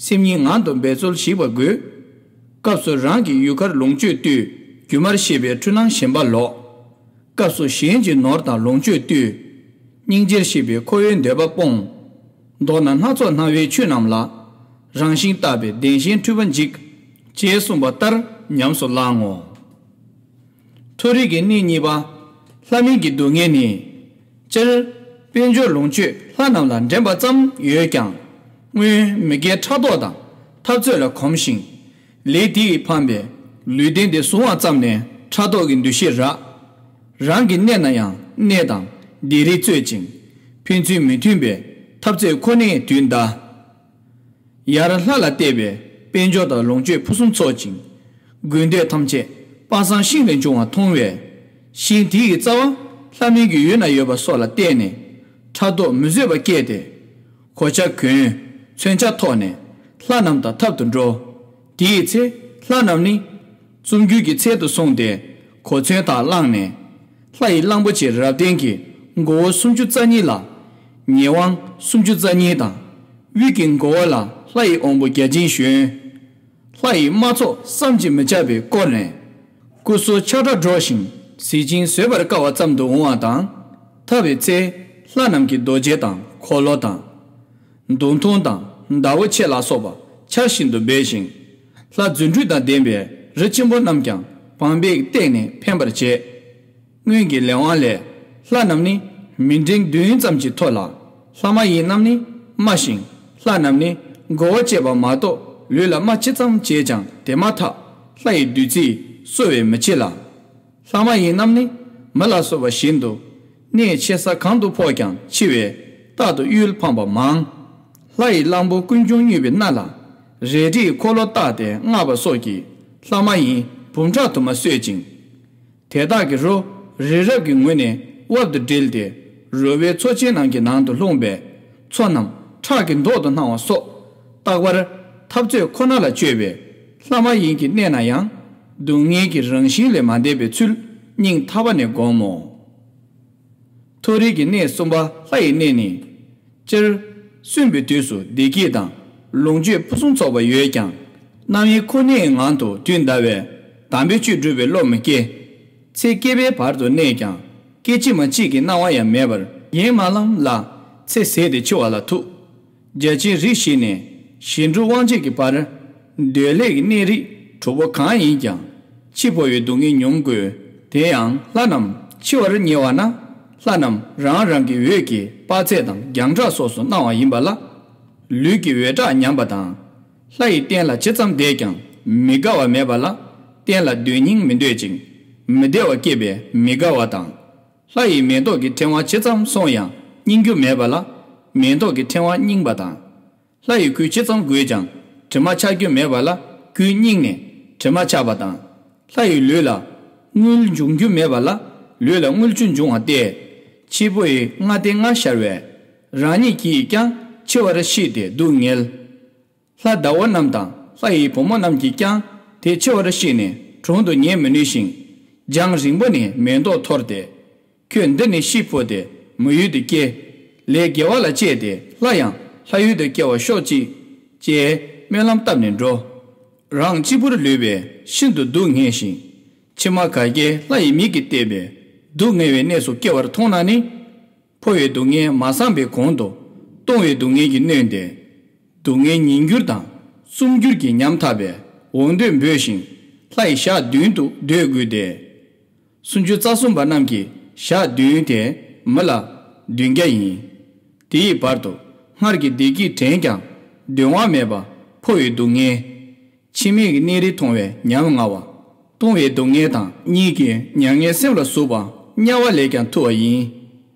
སེམས་ཉིད་ངང་དུ་འབད་རྩོལ་ཞིག་པ་དགོས། སྐབས་སུ་རང་གི་ཡུལ་མཁར་ལོངས་སྤྱོད་ལྟོས། སྒྱུ་མར་ཤེས་པའི་འཁྲུལ་སྣང་ཞེན་པ་ལོག། སྐབས་སུ་གཞན་གྱི་ནོར་དང་ལོངས་སྤྱོད་ལྟོས། སྙིང་རྗེར་ཤེས་པའི་ཁོ་བོའི་འདོད་པ་སྤོང་། མདོར་ན་སྣ་ཚོགས་སྣང་བའི་ཆོས་རྣམས་ལ། རང་བཞིན་བརྟག་པའི་བདེན་ཞེན་འཁྲུལ་པ་འཇིག། ཅེས་གསུངས་པ་ལྟར་ཉམས་སུ་བླང་ངོ་། མཐོ་རིས་ཀྱི་གནས་གཉིས་པ། ལྷ་མིན་གྱི་སྡུག་བསྔལ་ནི། སྤྱིར། དཔལ་འབྱོར་ལོངས་སྤྱོད་ལྷ་རྣམས་ལ་འགྲན་པ་ཙམ་ཡོད་ཀྱང་། སྔོན་མི་དགེ་ཕྲག་དོག་དང་འཐབ་རྩོད་ལ་གོམས་ཤིང་། ལས་དེ་ཡིས་འཕངས་པའི་ལུས་རྟེན་དེ་བཟུང་བ་ཙམ་ནས་ཕྲག་དོག་གི་འདུ་ཤེས་རག། རང་གི་གནས་ན་ཡང་གནས་དང་སྡེ་རིགས་རྩོད་ཅིང་། ཕན་ཚུན་མི་མཐུན་པའི་འཐབ་རྩོད་ཁོ་ནའི་དུས་འདའ། ཡར་ལྷ་ལ་གཏད་པའི་དཔལ་འབྱོར་དང་ལོངས་སྤྱོད་ཕུན་སུམ་ཚོགས་ཅིང་། དགོས་འདོད་ཐམས་ཅད་དཔག་བསམ་ཤིང་ལས་འབྱུང་བ་མཐོང་བས། ཤིང་དེ་ཡི་རྩ་བ་ལྷ་མིན་གྱི་ཡུལ་ན་ཡོད་པ་སོགས་ལ་བརྟེན་ནས། ཕྲག་དོག་མི་བཟོད་པ་སྐྱེས་ཏེ། གོ་ཆ་གོན། མཚོན་ཆ་ཐོགས་ནས་ལྷ་རྣམས་དང་འཐབ་ཏུ་འགྲོ། དེའི་ཚེ་ལྷ་རྣམས་ནི། རྩུབ་འགྱུར་གྱི་ཚལ་དུ་སོང་སྟེ། གོ་མཚོན་དག་བླངས་ནས། ལྷ་ཡི་གླང་པོ་ཆེ་རབ་བརྟན་གྱི་མགོ་བོ་སུམ་ཅུ་རྩ་གཉིས་ལ། ཉེ་དབང་སུམ་ཅུ་རྩ་གཉིས་དང་། དབུས་ཀྱི་མགོ་བོ་ལ་ལྷ་ཡི་དབང་པོ་བརྒྱ་བྱིན་ཞོན། ལྷ་ཡི་དམག་ཚོགས་བསམ་གྱིས་མི་ཁྱབ་པས་བསྐོར་ནས། སྐུ་གསུང་ཆག་གྲགས་སྒྲོགས་ཤིང་གཟི་བྱིན་བཟོད་པར་དཀའ་བ་ཙམ་དུ་འོང་བ་དང་། འཐབ་པའི་ཚེ་ལྷ་རྣམས་ཀྱི་རྡོ་རྗེ་དང་འཁོར་ལོ་དང་། མདུང་ཐུང་དང་མདའ་འོ་ཆེ་ལ་སོགས་པ་ཆར་བཞིན་དུ་འབེབས་ཤིང་། ལྷ་རྫུ་འཕྲུལ་དང་ལྡན་པའི་རི་ཆེན་པོ་རྣམས་ཀྱང་བང་བས་བཏེགས་ནས་འཕེན་པར་བྱེད། སྔོན་གྱི་ལས་དབང་ལས་ལྷ་རྣམས་ནི་མི་འབྲིང་བདུན་ཙམ་གྱི་མཐོ་ལ། ལྷ་མ་ཡིན་རྣམས་ནི་དམའ་ཞིང་། ལྷ་རྣམས་ནི་མགོ་བོ་བཅད་པ་མ་གཏོགས་ལུས་ལ་རྨ་ཇི་ཙམ་བྱས་ཀྱང་དེ་མ་ཐག་ལྷ་ཡི་བདུད་རྩིས་གསོ་བས་མི་འཆི་ལ། ལྷ་མ་ཡིན་རྣམས་ནི་མི་ལ་སོགས་པ་བཞིན་དུ། གནས་ཆེ་ས་གང་དུ་ཕོག་ཀྱང་འཆི་བས་རྟག་ཏུ་གཡུལ་འཕངས་པ་མང་། ལྷ་ཡི་གླང་པོ་ཀུན་འབྱུང་སྨྱོས་པའི་སྣ་ལ། རལ་གྲིའི་འཁོར་ལོ་བཏགས་ཏེ་མངགས་པ་སོགས་ཀྱིས་ལྷ་མ་ཡིན་འབུམ་ཕྲག་དུ་མ་གསོད་ཅིང་། དེ་དག་གི་རོ་རི་རབ་ཀྱི་ངོས་ནས་དབབ་ཏུ་བསྒྲིལ་ཏེ། རོ་བའི་མཚོ་ཆེན་རྣམས་ཀྱི་ནང་དུ་ལྷུང་བས་མཚོ་རྣམས་ཁྲག་གི་མདོག་ཏུ་སྣང་བ་སོགས། རྟག་པར་འཐབ་རྩོད་ཁོ་ན་ལ་སྤྱོད་པས་ལྷ་མ་ཡིན་གྱི་གནས་ན་ཡང་། སྡུག་བསྔལ་གྱི་རང་བཞིན་ལས་མ་འདས་པའི་ཚུལ་སྙིང་ཐག་པ་ནས་བསྒོམ་མོ། མཐོ་རིས་ཀྱི་གནས་གསུམ་པ་ལྷ་ཡི་གནས་ནི། སྤྱིར། གསོན་པའི་དུས་སུ་བདེ་སྐྱིད་དང་ལོངས་སྤྱོད་ཕུན་སུམ་ཚོགས་པ་ཡོད་ཀྱང་། རྣམ་གཡེང་ཁོ་ནའི་ངང་དུ་དུས་འདའ་བས་དམ་པའི་ཆོས་སྒྲུབ་པའི་བློ་མི་སྐྱེ། ཚེ་སྐྱེ་བའི་བར་དུ་གནས་ཀྱང་སྐད་ཅིག་མ་གཅིག་གི་སྣང་བ་ཡང་མེད་པར་ཡེངས་མ་ལངས་ལ་ཚེ་ཟད་དེ་འཆི་བ་ལ་ཐུག། བརྒྱ་བྱིན་རིགས་བཞི་ནས་གཞན་འགྲོ་དབང་བྱེད་ཀྱི་བར། འདོད་ལྷའི་གནས་རིགས་དྲུག་པོ་གང་ཡིན་ཀྱང་། འཆི་འཕོ་བའི་སྡུག་བསྔལ་མྱོང་དགོས། དེ་ཡང་ལྷ་རྣམས་འཆི་བར་ཉེ་བ་ན། ལྷ་རྣམས་རང་རང་གི་འོད་ཀྱི་དཔག་ཚད་དང་རྒྱང་གྲགས་སོགས་སུ་སྣང་བ་ཡིན་པ་ལ། ལུས་ཀྱི་འོད་གྲགས་ཉམས་པ་དང་། ལྷ་ཡི་རྟེན་ལ་ཇི་ཙམ་བསྡད་ཀྱང་མི་དགའ་བ་མེད་པ་ལ། རྟེན་ལ་སྡོད་སྙིང་མི་འདོད་ཅིང་། མི་བདེ་བ་སྐྱེས་པས་མི་དགའ་བ་དང་། ལྷ་ཡི་མེ་ཏོག་གི་ཕྲེང་བ་ཇི་ཙམ་སོང་ཡང་རྙིང་རྒྱུ་མེད་པ་ལ། མེ་ཏོག་གི་ཕྲེང་བ་རྙིང་པ་དང་། ལྷ་ཡི་གོས་ཇི་ཙམ་བགོས་ཀྱང་དྲི་མ་ཆགས་རྒྱུ་མེད་པ་ལ་གོས་རྙིང་ནས་དྲི་མ་ཆགས་པ་དང་། ལྷ་ཡི་ལུས་ལ་རྔུལ་འབྱུང་རྒྱུ་མེད་པ་ལ་ལུས་ལ་རྔུལ་ཆུ་འབྱུང་བ་སྟེ། འཆི་འཕོ་ཡི་ལྔ་སྟེ་ལྔ་ཤར་བས། རང་ཉིད་ཀྱིས་ཀྱང་འཆི་བར་ཤེས་ཏེ་སྡུག་བསྔལ། ལྷ་ཟླ་བ་རྣམས་དང་ལྷ་ཡི་བུ་མོ་རྣམས་ཀྱིས་ཀྱང་དེ་འཆི་བར་ཤེས་ནས་དྲུང་དུ་ཉལ་མི་ནུས་ཤིང་། རྒྱང་རིང་པོ་ནས་མེ་ཏོག་འཐོར་ཏེ། ཁྱོད་འདི་ནས་ཤི་འཕོས་ཏེ་མི་ཡུལ་དུ་སྐྱེ། ལས་དགེ་བ་ལ་སྤྱད་དེ་ལྷ་ཡང་ལྷ་ཡུལ་དུ་སྐྱེ་བར་ཤོག་ཅིག་ཅེས་སྨོན་ལམ་བཏབ་ནས་འགྲོ། རང་གཅིག་པུར་ལུས་པས་ཤིན་ཏུ་སྡུག་བསྔལ་ཞིང་། ཕྱི་མ་ག་གེ་ལྷ་ཡི་མིག་གིས་བལྟས་པས་སྡུག་བསྔལ་བའི་གནས་སུ་སྐྱེ་བར་མཐོང་ན་ནི། འཕོ་བའི་སྡུག་བསྔལ་མ་སངས་པའི་གོང་དུ་ལྟུང་བའི་སྡུག་བསྔལ་གྱིས་གནོན་ཏེ། སྡུག་བསྔལ་ཉིས་འགྱུར་དང་གསུམ་འགྱུར་གྱིས་ཉམ་ཐག་པས་འོང་འདོད་འབོད་ཞིང་ལྷ་ཡི་ཞག་བདུན་དུ་སྡོད་དགོས་ཏེ། སུམ་ཅུ་རྩ་གསུམ་པ་རྣམས་ཀྱི་ཞག་བདུན་དེ་མི་ལ་བདུན་བརྒྱ་ཡིན། དེ་ཡི་བར་དུ་སྔར་གྱི་བདེ་སྐྱིད་དྲན་ཀྱང་འདོད་དབང་མེད་པ་འཕོ་བའི་སྡུག་བསྔལ། ཕྱི་མའི་གནས་རིས་མཐོང་བས་ཉམ་ང་བ། ལྟུང་བའི་སྡུག་བསྔལ་དང་གཉིས་ཀྱི་མྱ་ངན་སེམས་ལ་ཟུག་པ་དམྱལ་བ་ལས་ཀྱང་ཐུ་བ་ཡིན།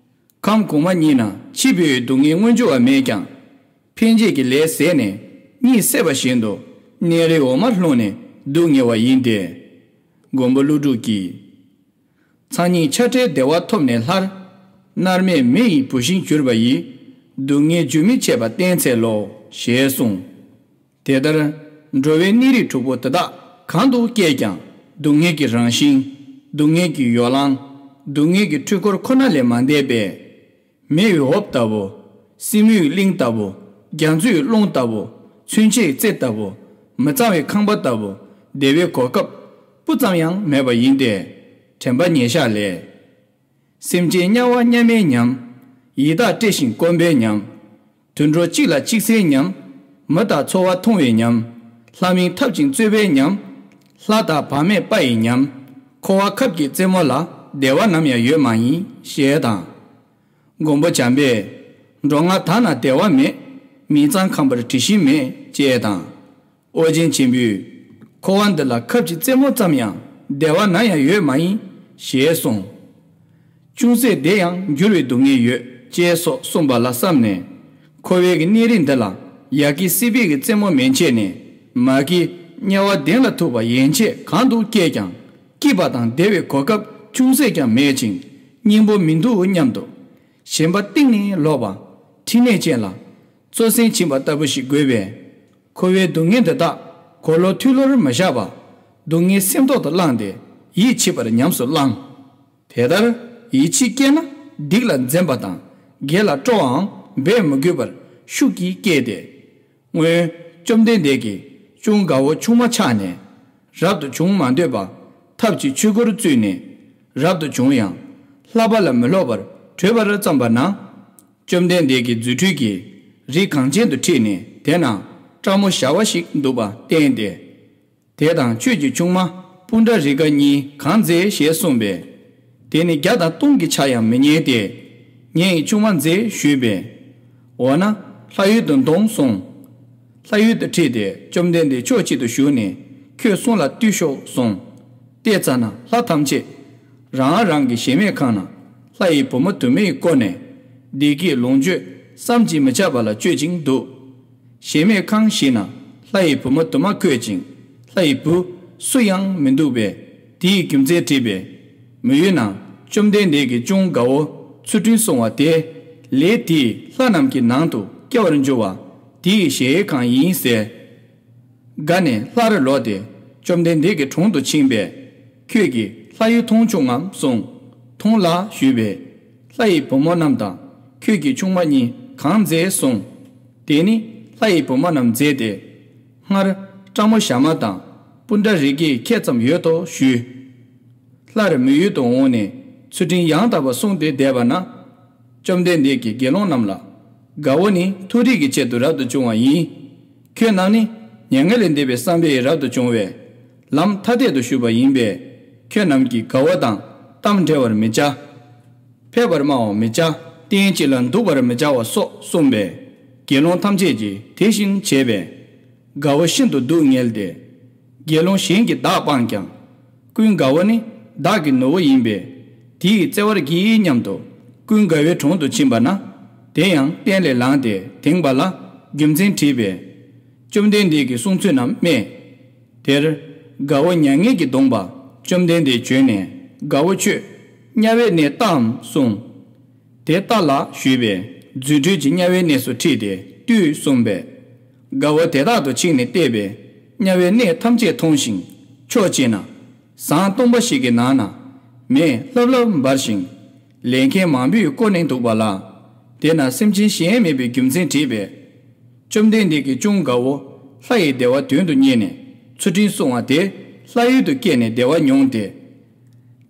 ཁམས་གོང་མ་གཉིས་ན་འཆི་འཕོ་བའི་སྡུག་བསྔལ་མངོན་གྱུར་བ་མེད་ཀྱང་། འཕེན་བྱེད་ཀྱི་ལས་ཟད་ནས་ གཉིད་སད་པ་བཞིན་དུ་གནས་རིའི་འོ་མར་ལྷུང་ནས་སྡུག་བསྔལ་བ་ཡིན་ཏེ། མགོན་པོ་ཀླུ་སྒྲུབ་ཀྱིས། མཚན་ཉིད་ཆགས་བྲལ་བདེ་བ་ཐོབ་ནས་སླར། མནར་མེད་མེ་ཡི་བུད་ཤིང་གྱུར་པ་ཡི། སྡུག་བསྔལ་རྒྱུན་མི་འཆད་པ་བསྟེན་འཚལ་ལོ། ཞེས་གསུངས། དེ་ལྟར། འགྲོ་བའི་གནས་རིས་དྲུག་པོ་དེ་དག་གང་དུ་སྐྱེས་ཀྱང་། སྡུག་བསྔལ་གྱི་རང་བཞིན། སྡུག་བསྔལ་གྱི་ཡོ་ལང་། སྡུག་བསྔལ་གྱི་འཁྲུལ་འཁོར་ཁོ་ན་ལས་མ་འདས་པས། མེ་ཡི་འོབས་ལྟ་བུ། སྲིན་མོའི་གླིང་ལྟ་བུ། རྒྱ་མཚོའི་ཀླུང་ལྟ་བུ། མཚོན་ཆའི་རྩེ་ལྟ་བུ། མི་གཙང་བའི་ཁང་པ་ལྟ་བུ། བདེ་བའི་གོ་སྐབས་སྤུ་ཙམ་ཡང་མེད་པ་ཡིན་ཏེ། དྲན་པ་ཉེར་བཞག་ལས། སེམས་ཅན་དམྱལ་བ་མཉམ་མེད་ཉམས། ཡི་དྭགས་བཀྲེས་ཤིང་སྐོམ་པའི་ཉམས། དུད་འགྲོ་གཅིག་ལ་གཅིག་འཚེའི་ཉམས། མི་དང་འཚོ་བ་ཐུང་བའི་ཉམས། ལྷ་མིན་འཐབ་ཅིང་རྩོད་པའི་ཉམས། ལྷ་དང་བག་མེད་དཔའ་ཡི་ཉམས། འཁོར་བ་ཁབ་ཀྱི་རྩེ་མོ་ལ། བདེ་བ་ནམ་ཡང་ཡོད་མ་ཡིན། ཞེས་དང་། མགོན་པོ་བྱམས་པས། འགྲོ་ལྔ་དག་ན་བདེ་བ་མེད། མི་གཙང་ཁང་པར་དྲི་ཞིམ་མེད། ཅེས་དང་། ཨོ་རྒྱན་ཆེན་པོས། འཁོར་བ་འདི་ལ་ཁབ་ཀྱི་རྩེ་མོ་ཙམ་ཡང་བདེ་བ་ནམ་ཡང་ཡོད་མ་ཡིན། ཞེས་གསུངས། ཅུང་ཟད་བདེ་ཡང་འགྱུར་བའི་སྡུག་བསྔལ་ཡོད། ཅེས་སོགས་གསུངས་པ་ལ་བསམས་ནས། འཁོར་བའི་གི་གནས་རིས་འདི་ལ་ཡ་གི་སྲིད་པའི་གི་རྩེ་མོ་མན་ཆད་ནས་མ་གི་དམྱལ་བ་གདན་ལ་ཐུག་པ་ཡན་ཆད་གང་དུ་སྐྱེས་ཀྱང་སྐྱིད་པ་དང་བདེ་བའི་གོ་སྐབས་ཅུང་ཟད་ཀྱང་མེད་ཅིང་སྙིང་པོ་མི་འདུག་སྙམ་དུ། ཞེན་པ་གཏིང་ནས་ལོག་པ། ཕྲིན་ལས་ཅན་ལ། བཙོ་སྲན་བྱིན་པ་ལྟ་བུ་ཞིག་དགོས་པས། འཁོར་བའི་སྡུག་བསྔལ་འདི་དག་གོ་ལོ་ཐོས་ལོར་མི་བཞག་པ། སྡུག་བསྔལ་སེམས་ཐོག་ཏུ་བླངས་ཏེ་ཡིད་ཆེས་པར་ཉམས་སུ་བླང་། དེ་ལྟར་ཡིད་ཆེས་སྐྱེས་ན་སྡིག་ལ་འཛེམ་པ་དང་དགེ་ལ་སྤྲོ་བའང་འབད་མི་དགོས་པར་ཤུགས་ཀྱིས་སྐྱེས་ཏེ། སྔོན་བཅོམ་ལྡན་འདས་ཀྱིས་ཅུང་དགའ་བོ་ཆུང་མ་ཆགས་ནས་རབ་ཏུ་བྱུང་མ་འདོད་པ་ཐབས་ཀྱི་ཆོས་སྒོར་བཙུད་ནས་རབ་ཏུ་བྱུང་ཡང་ལྷག་པ་ལ་མི་སློབ་པར་བྲོས་པར་བརྩམས་པ་ན། བཅོམ་ལྡན་འདས་ཀྱི་རྫུ་འཕྲུལ་གྱིས་རི་གངས་ཅན་དུ་ཁྲིད་ནས་དེ་ན་སྤྲང་མོ་ཞ་བ་ཞིག་འདུག་པ་བསྟན་ཏེ། དེ་དང་ཁྱོད་ཀྱི་ཆུང་མ་སྤུན་ཟླ་རི་དགའ་གཉིས་གང་མཛེས་ཞེས་གསུངས་པས། དེ་ནི་བརྒྱ་དང་སྟོང་གི་ཆ་ཡང་མི་ཉན་ཏེ། ངའི་ཆུང་མ་མཛེས་ཞུས་པས། འོ་ན་ལྷ་ཡུལ་དུ་འདོང་གསུངས། ལྷ་ཡུལ་དུ་ཁྲིད་དེ་བཅོམ་ལྡན་འདས་ཕྱོགས་གཅིག་ཏུ་བཞུགས་ནས་ཁྱོད་གསུང་ལ་ལྟོས་ཤོག་གསུངས། དེ་ཙ་ན་ལྷ་ཐམས་ཅད་རང་རང་གི་གཞལ་མེད་ཁང་ན་ལྷ་ཡི་བུ་མོ་དུ་མས་བསྐོར་ནས་བདེ་སྐྱིད་ལོངས་སྤྱོད་བསམ་གྱིས་མི་ཁྱབ་པ་ལ་སྤྱོད་ཅིང་འདུག། གཞལ་མེད་ཁང་བཞི་ན་ལྷ་ཡི་བུ་མོ་དུ་མ་བཀོད་ཅིང་ལྷ་ཡི་བུ་སུ་ཡང་མི་འདུག་པས། དེའི་རྒྱུ་མཚན་དྲིས་པས། མི་ཡུལ་ན་བཅོམ་ལྡན་འདས་ཀྱིས་ཅུང་དགའ་བོ་ཚུལ་ཁྲིམས་སྲུང་བ་དེ་ལས་དེས་ལྷ་རྣམས་ཀྱི་ནང་དུ་སྐྱེ་བར་འགྱུར་བ་དེའི་གཞལ་ཡས་ཁང་ཡིན་ཟེར། དགའ་ནས་ལྷ་རུ་ལོག་སྟེ་བཅོམ་ལྡན་འདས་ཀྱི་དྲུང་དུ་ཕྱིན་པས། ཁྱོད་ཀྱིས་ལྷ་ཡུལ་མཐོང་བྱུང་ངམ་གསུངས། མཐོང་ལགས་ཞུས་པས། ལྷ་ཡི་བུ་མོ་རྣམས་དང་ཁྱོད་ཀྱི་ཆུང་མ་གཉིས་གང་མཛེས་གསུངས། དེ་ནི་ལྷ་ཡི་བུ་མོ་རྣམས་མཛེས་ཏེ། སྔར་སྤྲང་མོ་ཞ་མ་དང་སྤུན་ཟླ་རི་དགའི་ཁྱད་ཙམ་ཡོད་དོ་ཞུས། སླར་མི་ཡུལ་དུ་འོངས་ནས་ཚུལ་ཁྲིམས་ཡང་དག་པ་བསྲུངས་ཏེ་བསྡད་པ་ན། བཅོམ་ལྡན་འདས་ཀྱིས་དགེ་སློང་རྣམས་ལ། དགའ་བོ་ནི་མཐོ་རིས་ཀྱི་ཆེད་དུ་རབ་ཏུ་བྱུང་བ་ཡིན། ཁྱོད་རྣམས་ནི་མྱ་ངན་ལས་འདས་པའི་བསམ་པས་རབ་ཏུ་བྱུང་བས། ལམ་ཐ་དད་དུ་ཞུགས་པ་ཡིན་པས། ཁྱོད་རྣམས་ཀྱིས་དགའ་བོ་དང་གཏམ་འབྲེལ་བར་མི་བྱ། ཕེབས་པར་སྨྲ་བར་མི་བྱ། སྟན་གཅིག་ལ་འདུག་པར་མི་བྱ་བ་སོགས་གསུངས་པས། དགེ་སློང་ཐམས་ཅད་ཀྱིས་དེ་བཞིན་བྱས་པས། དགའ་བོ་ཤིན་ཏུ་སྡུག་བསྔལ་ཏེ། དགེ་སློང་གཞན་གྱིས་བདག་སྤངས་ཀྱང་། ཀུན་དགའ་བོ་ནི་བདག་གི་ནུ་བོ་ཡིན་པས། དེ་ཡིས་བརྩེ་བར་བགྱི་སྙམ་དུ། ཀུན་དགའ་བོའི་དྲུང་དུ་ཕྱིན་པ་ན། དེ་ཡང་སྟན་ལས་ལངས་ཏེ་དེངས་པ་ལ་རྒྱུ་མཚན་དྲིས་པས། བཅོམ་ལྡན་འདས་ཀྱིས་གསུངས་ཚུལ་རྣམས་སྨྲས། དེར་དགའ་བོ་མྱ་ངན་གྱིས་གདུངས་པ་བཅོམ་ལྡན་འདས་བྱོན་ནས། དགའ་བོ་ཁྱོད་དམྱལ་བའི་གནས་བལྟའམ་གསུངས། དེ་ལྟ་ལགས་ཞུས་པས། རྫུ་འཕྲུལ་གྱིས་དམྱལ་བའི་གནས་སུ་ཁྲིད་དེ་ལྟོས་གསུངས་པས། དགའ་བོ་དེ་དག་ཏུ་ཕྱིན་ནས་བལྟས་པས། དམྱལ་བའི་གནས་ཐམས་ཅད་མཐོང་ཞིང་། ཕྱོགས་གཅིག་ན། ཟངས་སྟོང་པ་ཞིག་གི་ནང་ན། མེ་ལྷབ་ལྷབ་འབར་ཞིང་། ལས་མཁན་མང་པོས་བསྐོར་ནས་འདུག་པ་ལ། དེ་ན་སེམས་ཅན་གཞན་མེད་པའི་རྒྱུ་མཚན་དྲིས་པས། བཅོམ་ལྡན་འདས་ཀྱིས་ཅུང་དགའ་བོ་ལྷ་ཡི་བདེ་བ་དོན་དུ་གཉེར་ནས་ཚུལ་ཁྲིམས་བསྲུང་བ་དེ་ལྷ་ཡུལ་དུ་སྐྱེས་ནས་བདེ་བ་མྱོང་སྟེ།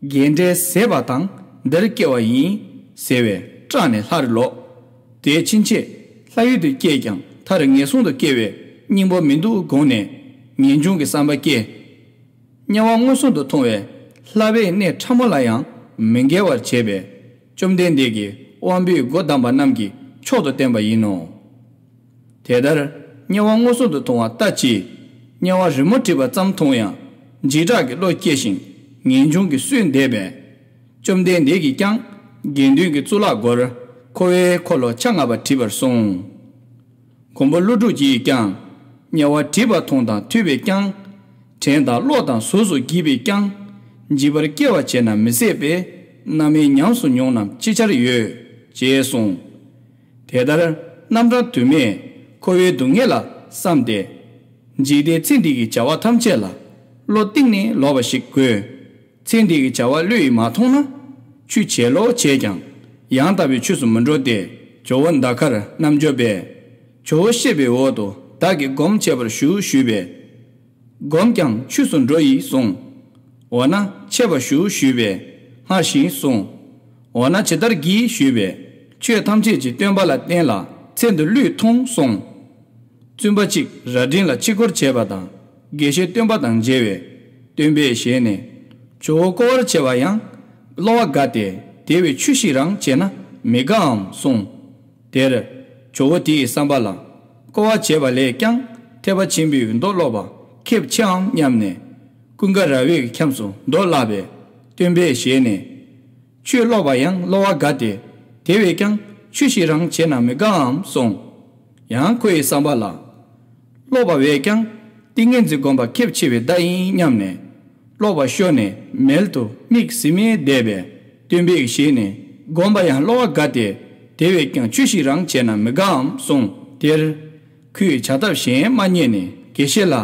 དགེ་འབྲས་ཟད་པ་དང་འདིར་སྐྱེ་བ་ཡིན་ཟེར་བས་སྐྲག་ནས་ལྷར་ལོག། དེ་ཕྱིན་ཆད་ལྷ་ཡུལ་དུ་སྐྱེས་ཀྱང་མཐར་ངན་སོང་དུ་སྐྱེ་བའི་སྙིང་པོ་མི་འདུག་དགོངས་ནས་ངེས་འབྱུང་གི་བསམ་པ་སྐྱེས། དམྱལ་བ་མངོན་སུམ་དུ་མཐོང་བས་ལྷ་བས་གནས་ཕྲ་མོ་ལ་ཡང་མི་འགལ་བར་བྱས་པས། བཅོམ་ལྡན་འདས་ཀྱིས་དབང་པོའི་སྒོ་བསྡམས་པ་རྣམས་ཀྱི་མཆོག་ཏུ་བསྟན་པ་ཡིན་ནོ། དེ་ལྟར་དམྱལ་བ་མངོན་སུམ་དུ་མཐོང་བ་ལྟ་ཅི། དམྱལ་བ་རི་མོ་བྲིས་པ་ཙམ་མཐོང་ཡང་འཇིགས་སྐྲག་གི་བློ་སྐྱེ་ཞིང་ངེས་འབྱུང་གིས་གསོས་འདེབས་པས། བཅོམ་ལྡན་འདས་ཀྱིས་ཀྱང་དགེ་འདུན་གྱི་གཙུག་ལག་སྒོར་འཁོར་བའི་འཁོར་ལོ་ཆ་ལྔ་པ་བྲིས་པར་གསུངས། མགོན་པོ་ཀླུ་སྒྲུབ་ཀྱིས་ཀྱང་ དམྱལ་བ་བྲིས་པ་མཐོང་དང་ཐོས་པས་ཀྱང་། དྲན་དང་ཀློག་དང་གཟུགས་སུ་བགྱིས་པས་ཀྱང་། འཇིགས་པར་སྐྱེ་བ་བྱས་ན་མི་བཟད་པས། རྣམ་སྨིན་ཉམས་སུ་མྱོང་རྣམས་ཅི་བྱར་ཡོད། ཅེས་གསུངས། དེ་ལྟར་རྣམ་གྲངས་དུ་མས་འཁོར་བའི་སྡུག་བསྔལ་ལ་བསམས་ཏེ། འཇིག་རྟེན་ཚེ་འདི་གི་བྱ་བ་ཐམས་ཅད་ལ་བློ་གཏིང་ནས་ལོག་པ་ཞིག་དགོས། ཚེ་འདི་གི་བྱ་བ་བློ་ཡིས་མ་མཐོང་ན། ཆོས་བྱེད་ལོ་བྱས་ཀྱང་ཡང་དག་པའི་ཆོས་སུ་མི་འགྲོ་སྟེ། ཇོ་བོ་འདའ་ཁར་རྣལ་འབྱོར་པས། ཇོ་བོ་གཤེགས་པའི་འོག་ཏུ་བདག་གིས་སྒོམ་ཆེ་བར་ཞུ་ཞུས་པས། སྒོམ་ཀྱང་ཆོས་སུ་འགྲོ་ཡིས་གསུངས། འོ་ན་ཆེ་བར་ཞུ་ཞུས་པས། སྔར་བཞིན་གསུངས། འོ་ན་ཇི་ལྟར་བགྱི་ཞུས་པས། ཆོས་ཐམས་ཅད་ཀྱི་སྟོན་པ་ལ་བརྟེན་ལ་ཚེ་འདི་བློས་ཐོངས་གསུངས། བཙུན་པ་གཅིག་རྭ་སྒྲེང་ལ་ཕྱི་སྐོར་བྱས་པ་དང་། དགེ་བཤེས་སྟོན་པ་དང་མཇལ་བས། སྟོན་པའི་ཞལ་ནས། ཇོ་བོ་བསྐོ་བར་བྱེད་པ་ཡང་། བསླུ་བ་དགའ་སྟེ། དེ་བས་ཆོས་ཤིག་རང་བྱས་ན་མི་དགའ་འམ་གསུངས། དེར། ཇོ་བོ་དེ་ཡི་བསམ་པ་ལ། བསྐོ་བ་བྱས་པ་ལས་ཀྱང་ཐེག་པ་ཆེན་པོའི་མདོ་ཀློག་པ་ཁེབས་ཆེའམ་སྙམ་ནས། ཀུན་དགའ་ར་བས་ཁྱམས་སུ་མདོ་བཀླགས་པས། སྟོན་པའི་ཞལ་ནས། ཆོས་ཀློག་པ་ཡང་བསླུ་བ་དགའ་སྟེ། དེ་བས་ཀྱང་ཆོས་ཤིག་རང་བྱས་ན་མི་དགའ་འམ་གསུངས། ཡང་ཁོ་ཡི་བསམ་པ་ལ། ཀློག་པ་བས་ཀྱང་ཏིང་ངེ་འཛིན་སྒོམ་པ་ཁེབས་ཆེ་བའི་བརྡ་ཡིན་སྙམ་ནས། ཀློག་པ་ཤོར་ནས་མལ་དུ་མིག་ཟིམ་མེར་བསྡད་པས། སྟོན་པའི་ཞལ་ནས། སྒོམ་པ་ཡང་བསླུ་བ་དགའ་སྟེ། དེ་བས་ཀྱང་ཆོས་ཤིག་རང་བྱས་ན་མི་དགའ་འམ་གསུངས། དེར། ཁོས་བྱ་ཐབས་གཞན་མ་རྙེད་ནས་དགེ་བཤེས་ལ།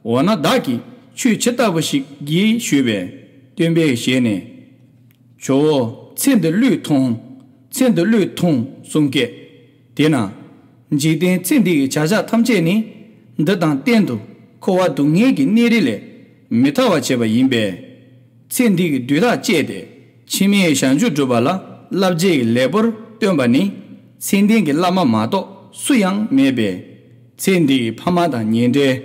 འོ་ན་བདག་གིས་ཆོས་ཇི་ལྟ་བུ་ཞིག་བགྱི་ཞུས་པས། སྟོན་པའི་ཞལ་ནས། ཇོ་བོ། ཚེ་འདི་བློས་ཐོངས། ཚེ་འདི་བློས་ཐོངས་གསུངས་སྐད། དེས་ན། འཇིག་རྟེན་ཚེ་འདི་ཡི་བྱ་བཞག་ཐམས་ཅད་ནི། འདི་དང་གཏན་དུ་འཁོར་བ་སྡུག་བསྔལ་གྱི་གནས་རིས་ལས་མི་ཐར་བར་བྱེད་པ་ཡིན་པས། ཚེ་འདི་ཡི་དུས་ཐག་བཅད་དེ་ཕྱི་མའི་བྱང་ཆུབ་སྒྲུབ་པ་ལ་བསླབ་བྱའི་ལེགས་པོར་སྟོན་པ་ནི་མཚན་ལྡན་གྱི་བླ་མ་མ་གཏོགས་སུ་ཡང་མེད་པས། ཚེ་འདི་ཡི་ཕ་མ་དང་ཉེ་འབྲེལ།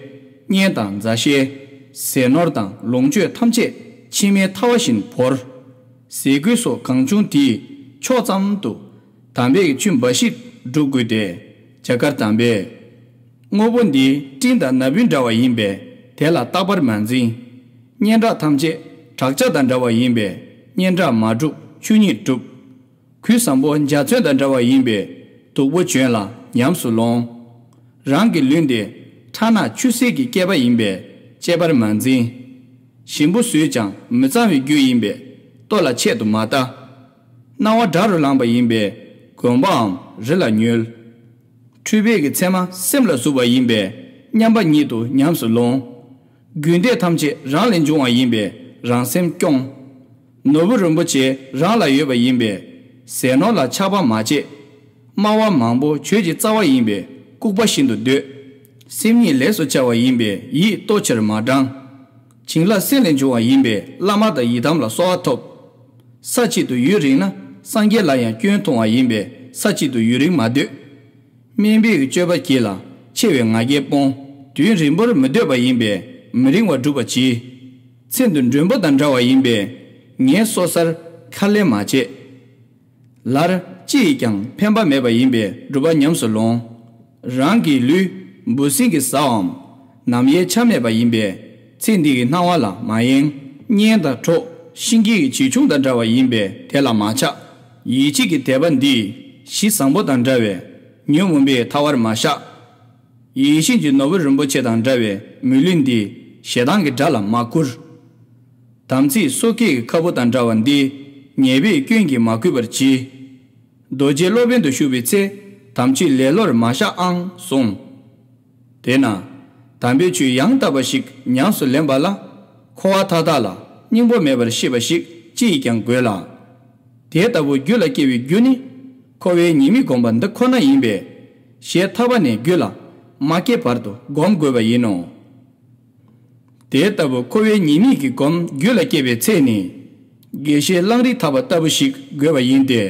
གཉེན་དང་མཛའ་བཤེས། ཟས་ནོར་དང་ལོངས་སྤྱོད་ཐམས་ཅད་ཕྱི་མའི་ཐ་བ་བཞིན་བོར། ཟས་གོས་སོགས་གང་བྱུང་དེའི་ཕྱོགས་ཙམ་དུ་དམ་པའི་ཆོས་འབའ་ཞིག་སྒྲུབ་དགོས་ཏེ། རྒྱ་གར་དམ་པས། དངོས་པོ་འདི་སྤྲིན་དང་ན་བུན་འདྲ་བ་ཡིན་པས་དེ་ལ་རྟག་པར་མ་འཛིན། སྙན་གྲགས་ཐམས་ཅད་བྲག་ཆ་དང་འདྲ་བ་ཡིན་པས་སྙན་གྲགས་མ་བསྒྲུབ་ཆོས་ཉིད་སྒྲུབ། གོས་བཟང་པོ་འཇའ་ཚོན་དང་འདྲ་བ་ཡིན་པས་སྡུག་པོ་བྱོན་ལ་ཉམས་སུ་ལོངས། རང་གི་ལུས་འདི་ཁྲག་ནག་ཆུ་སེར་གྱི་སྐྱེས་པ་ཡིན་པས་གཅེས་པར་མ་འཛིན། ཞིམ་པོ་ཟོས་ཀྱང་མི་གཙང་བའི་རྒྱུ་ཡིན་པས་ལྟོ་ལ་ཆེད་དུ་མ་ལྟ། སྣང་བ་དགྲ་རུ་ལངས་པ་ཡིན་པས་གོན་པའམ་རི་ལ་ཉུལ། འཁྲུལ་པའི་གི་མཚན་མ་སེམས་ལ་ཟུག་པ་ཡིན་པས་མཉམ་པ་ཉིད་དུ་ཉམས་སུ་ལོངས། རྒྱུད་འདེད་ཐམས་ཅད་རང་ལས་འབྱུང་བ་ཡིན་པས་རང་སེམས་སྐྱོང་། ནོར་བུ་རིན་པོ་ཆེ་རང་ལ་ཡོད་པ་ཡིན་པས་ཟས་ནོར་ལ་ཆགས་པ་མ་བྱེད། སྨྲ་བ་མང་པོ་ཆོས་ཀྱི་རྩ་བ་ཡིན་པས་ལྐུགས་པ་བཞིན་དུ་འདོད། སེམས་ཉིད་ལས་སུ་བྱ་བ་ཡིན་པས་ཡིད་ལྟོ་ཕྱིར་མ་འབྲང་། བྱིན་རླབས་སེམས་ལས་འབྱུང་བ་ཡིན་པས་བླ་མ་དང་ཡི་དམ་ལ་གསོལ་བ་ཐོབ། ས་གཅིག་ཏུ་ཡུན་རིང་ན་སངས་རྒྱས་ལ་ཡང་སྐྱོན་མཐོང་བ་ཡིན་པས་ས་གཅིག་ཏུ་ཡུན་རིང་མ་སྡོད། དམན་པའི་སྤྱོད་པ་གྱིས་ལ་ཆེ་བའི་ང་རྒྱལ་སྤོང་། དུས་རིང་པོར་མི་སྡོད་པ་ཡིན་པས་མི་རིང་བ་སྒྲུབ་པ་གྱིས། ཚེ་འདི་མགྲོན་པོ་དང་འདྲ་བ་ཡིན་པས་ངལ་གསོ་སར་ཁ་ལེན་མ་བྱེད། ལར་ཅི་ཡིས་ཀྱང་ཕན་པ་མེད་པ་ཡིན་པས་སྒྲུབ་པ་ཉམས་སུ་ལོངས། རང་གི་ལུས་འབུ་སྲིན་གྱིས་ཟའམ། ནམ་ཡལ་ཆ་མེད་པ་ཡིན་པས་ཚེ་འདི་གི་སྣང་བ་ལ་མ་ཡེངས། གཉེན་དང་གྲོགས་ཤིང་གི་བྱིའུ་ཆུང་དང་འདྲ་བ་ཡིན་པས་དེ་ལ་མ་ཆགས། ཡིད་ཆེས་ཀྱི་དད་པ་འདིས་གཞི་བཟང་པོ་དང་འདྲ་བས་ཉོན་མོངས་པའི་ཐ་བར་མ་བཞག། ཡིད་བཞིན་གྱི་ནོར་བུ་རིན་པོ་ཆེ་དང་འདྲ་བའི་མི་ལུས་འདི་ཞེ་སྡང་གི་དགྲ་ལ་མ་བསྐུར། དམ་ཚིག་སོ་སྐྱེའི་ཁ་བུ་དང་འདྲ་བ་འདི་ཉེས་པའི་སྐྱོན་གྱིས་མ་གོས་པར་གྱིས། རྡོ་རྗེ་སློབ་དཔོན་དུ་ཞུགས་པའི་ཚེ་དམ་ཆོས་ལེ་ལོར་མ་བཞག་ཨང་གསུངས། དེས་ན་དམ་པའི་ཆོས་ཡང་དག་པ་ཞིག་ཉམས་སུ་ལེན་པ་ལ་འཁོར་བ་མཐའ་དག་ལ་སྙིང་པོ་མེད་པར་ཤེས་པ་ཞིག་ཅི་ཡིས་ཀྱང་དགོས་ལ། དེ་ལྟ་བུ་རྒྱུད་ལ་སྐྱེ་བའི་རྒྱུ་ནི་འཁོར་བའི་ཉེས་དམིགས་སྒོམ་པ་འདི་ཁོ་ན་ཡིན་པས་ཞེས་ཐར་པ་ནས་རྒྱུད་ལ་མ་སྐྱེས་བར་དུ་སྒོམ་དགོས་པ་ཡིན་ནོ། དེ་ལྟ་བུ་འཁོར་བའི་ཉེས་དམིགས་ཀྱི་སྒོམ་རྒྱུད་ལ་སྐྱེས་པའི་ཚེ་ནི། དགེ་བཤེས་གླང་རི་ཐག་པ་ལྟ་བུ་ཞིག་དགོས་པ་ཡིན་ཏེ།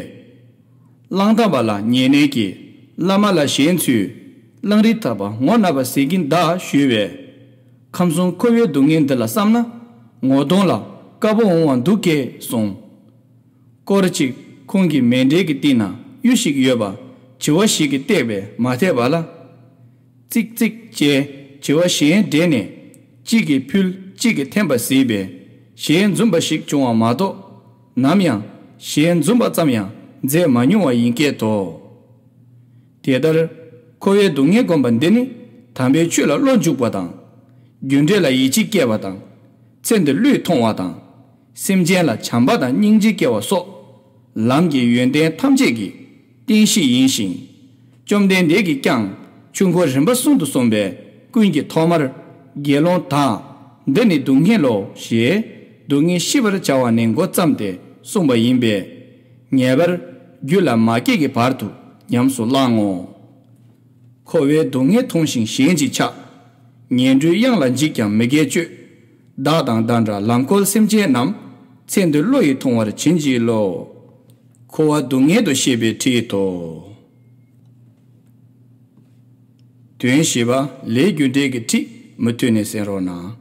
གླང་ཐག་པ་ལ་ཉེ་གནས་ཀྱི་བླ་མ་ལ་ཞེན་ཚུལ། གླང་རི་ཐག་པ་ངོ་ན་པ་ཟེར་གྱིན་གདའ་ཞུས་པས། ཁམས་གསུམ་འཁོར་བའི་སྡུག་བསྔལ་འདི་ལ་བསམ་ན་ངོ་གདོང་ལ་དཀར་པོ་འོང་བ་འདུག་གས་གསུངས། སྐོར་གཅིག་ཁོང་གི་མཎྜལ་གྱི་སྟེང་ན་གཡུ་ཞིག་ཡོད་པ་བྱི་བ་ཞིག་གིས་བཏེགས་པས་མ་ཐེག་པ་ལ། ཙིག་ཙིག་ཅེས་བྱི་བ་གཞན་བསྒྲལ་ནས་གཅིག་གིས་ཕུལ་གཅིག་གིས་འཐེན་པ་གཟིགས་པས་ཞལ་འཛུམ་པ་ཞིག་བྱུང་བ་མ་གཏོགས་ནམ་ཡང་ཞལ་འཛུམ་པ་ཙམ་ཡང་མཛད་མ་མྱོང་བ་ཡིན་སྐད་དོ། དེ་ལྟར་འཁོར་བའི་སྡུག་བསྔལ་སྒོམ་པ་འདི་ནི་ དམ་པའི་ཆོས་ལ་བློ་འཇུག་པ་དང་། རྒྱུ་འབྲས་ལ་ཡིད་ཆེས་སྐྱེ་བ་དང་། ཚེ་འདིར་བློས་ཐོང་བ་དང་། སེམས་ཅན་ལ་བྱམས་པ་དང་སྙིང་རྗེ་སྐྱེ་བ་སོགས། ལམ་གྱི་ཡོན་ཏན་ཐམས་ཅད་ཀྱི་རྟེན་གཞི་ཡིན་ཞིང་། བཅོམ་ལྡན་འདས་ཀྱིས་ཀྱང་ཆོས་འཁོར་རིམ་པ་གསུམ་དུ་གསུངས་པའི་ཀུན་གྱི་ཐོག་མར། དགེ་སློང་དག་འདི་ནི་སྡུག་བསྔལ་ལོ། ཞེས་སྡུག་བསྔལ་ཤེས་པར་བྱ་བ་ནས་འགོ་བརྩམས་ཏེ་གསུངས་པ་ཡིན་པས། ངེས་པར་རྒྱུད་ལ་མ་སྐྱེས་ཀྱི་བར་དུ་ཉམས་སུ་བླང་ངོ་། འཁོར་བའི་སྡུག་བསྔལ་མཐོང་ཞིང་ཞེན་ཅིང་ཆགས། ངན་འགྲོའི་གཡང་ལ་འཇིགས་ཀྱང་མི་དགེ་སྤྱོད། བདག་དང་འདྲ་འདྲ་ལམ་འཁོར་སེམས་ཅན་རྣམས། ཚེ་འདིར་བློ་ཡིས་ཐོང་བར་བྱིན་གྱིས་རློབས། འཁོར་བ་སྡུག་བསྔལ་དུ་ཤེས་པའི་ཁྲིད་དོ། དོན་བཞི་པ། ལས་རྒྱུ་འབྲས་ཀྱི་ཁྲིད་མུ་མཐུད་ནས་གསན་རོགས་གནང་།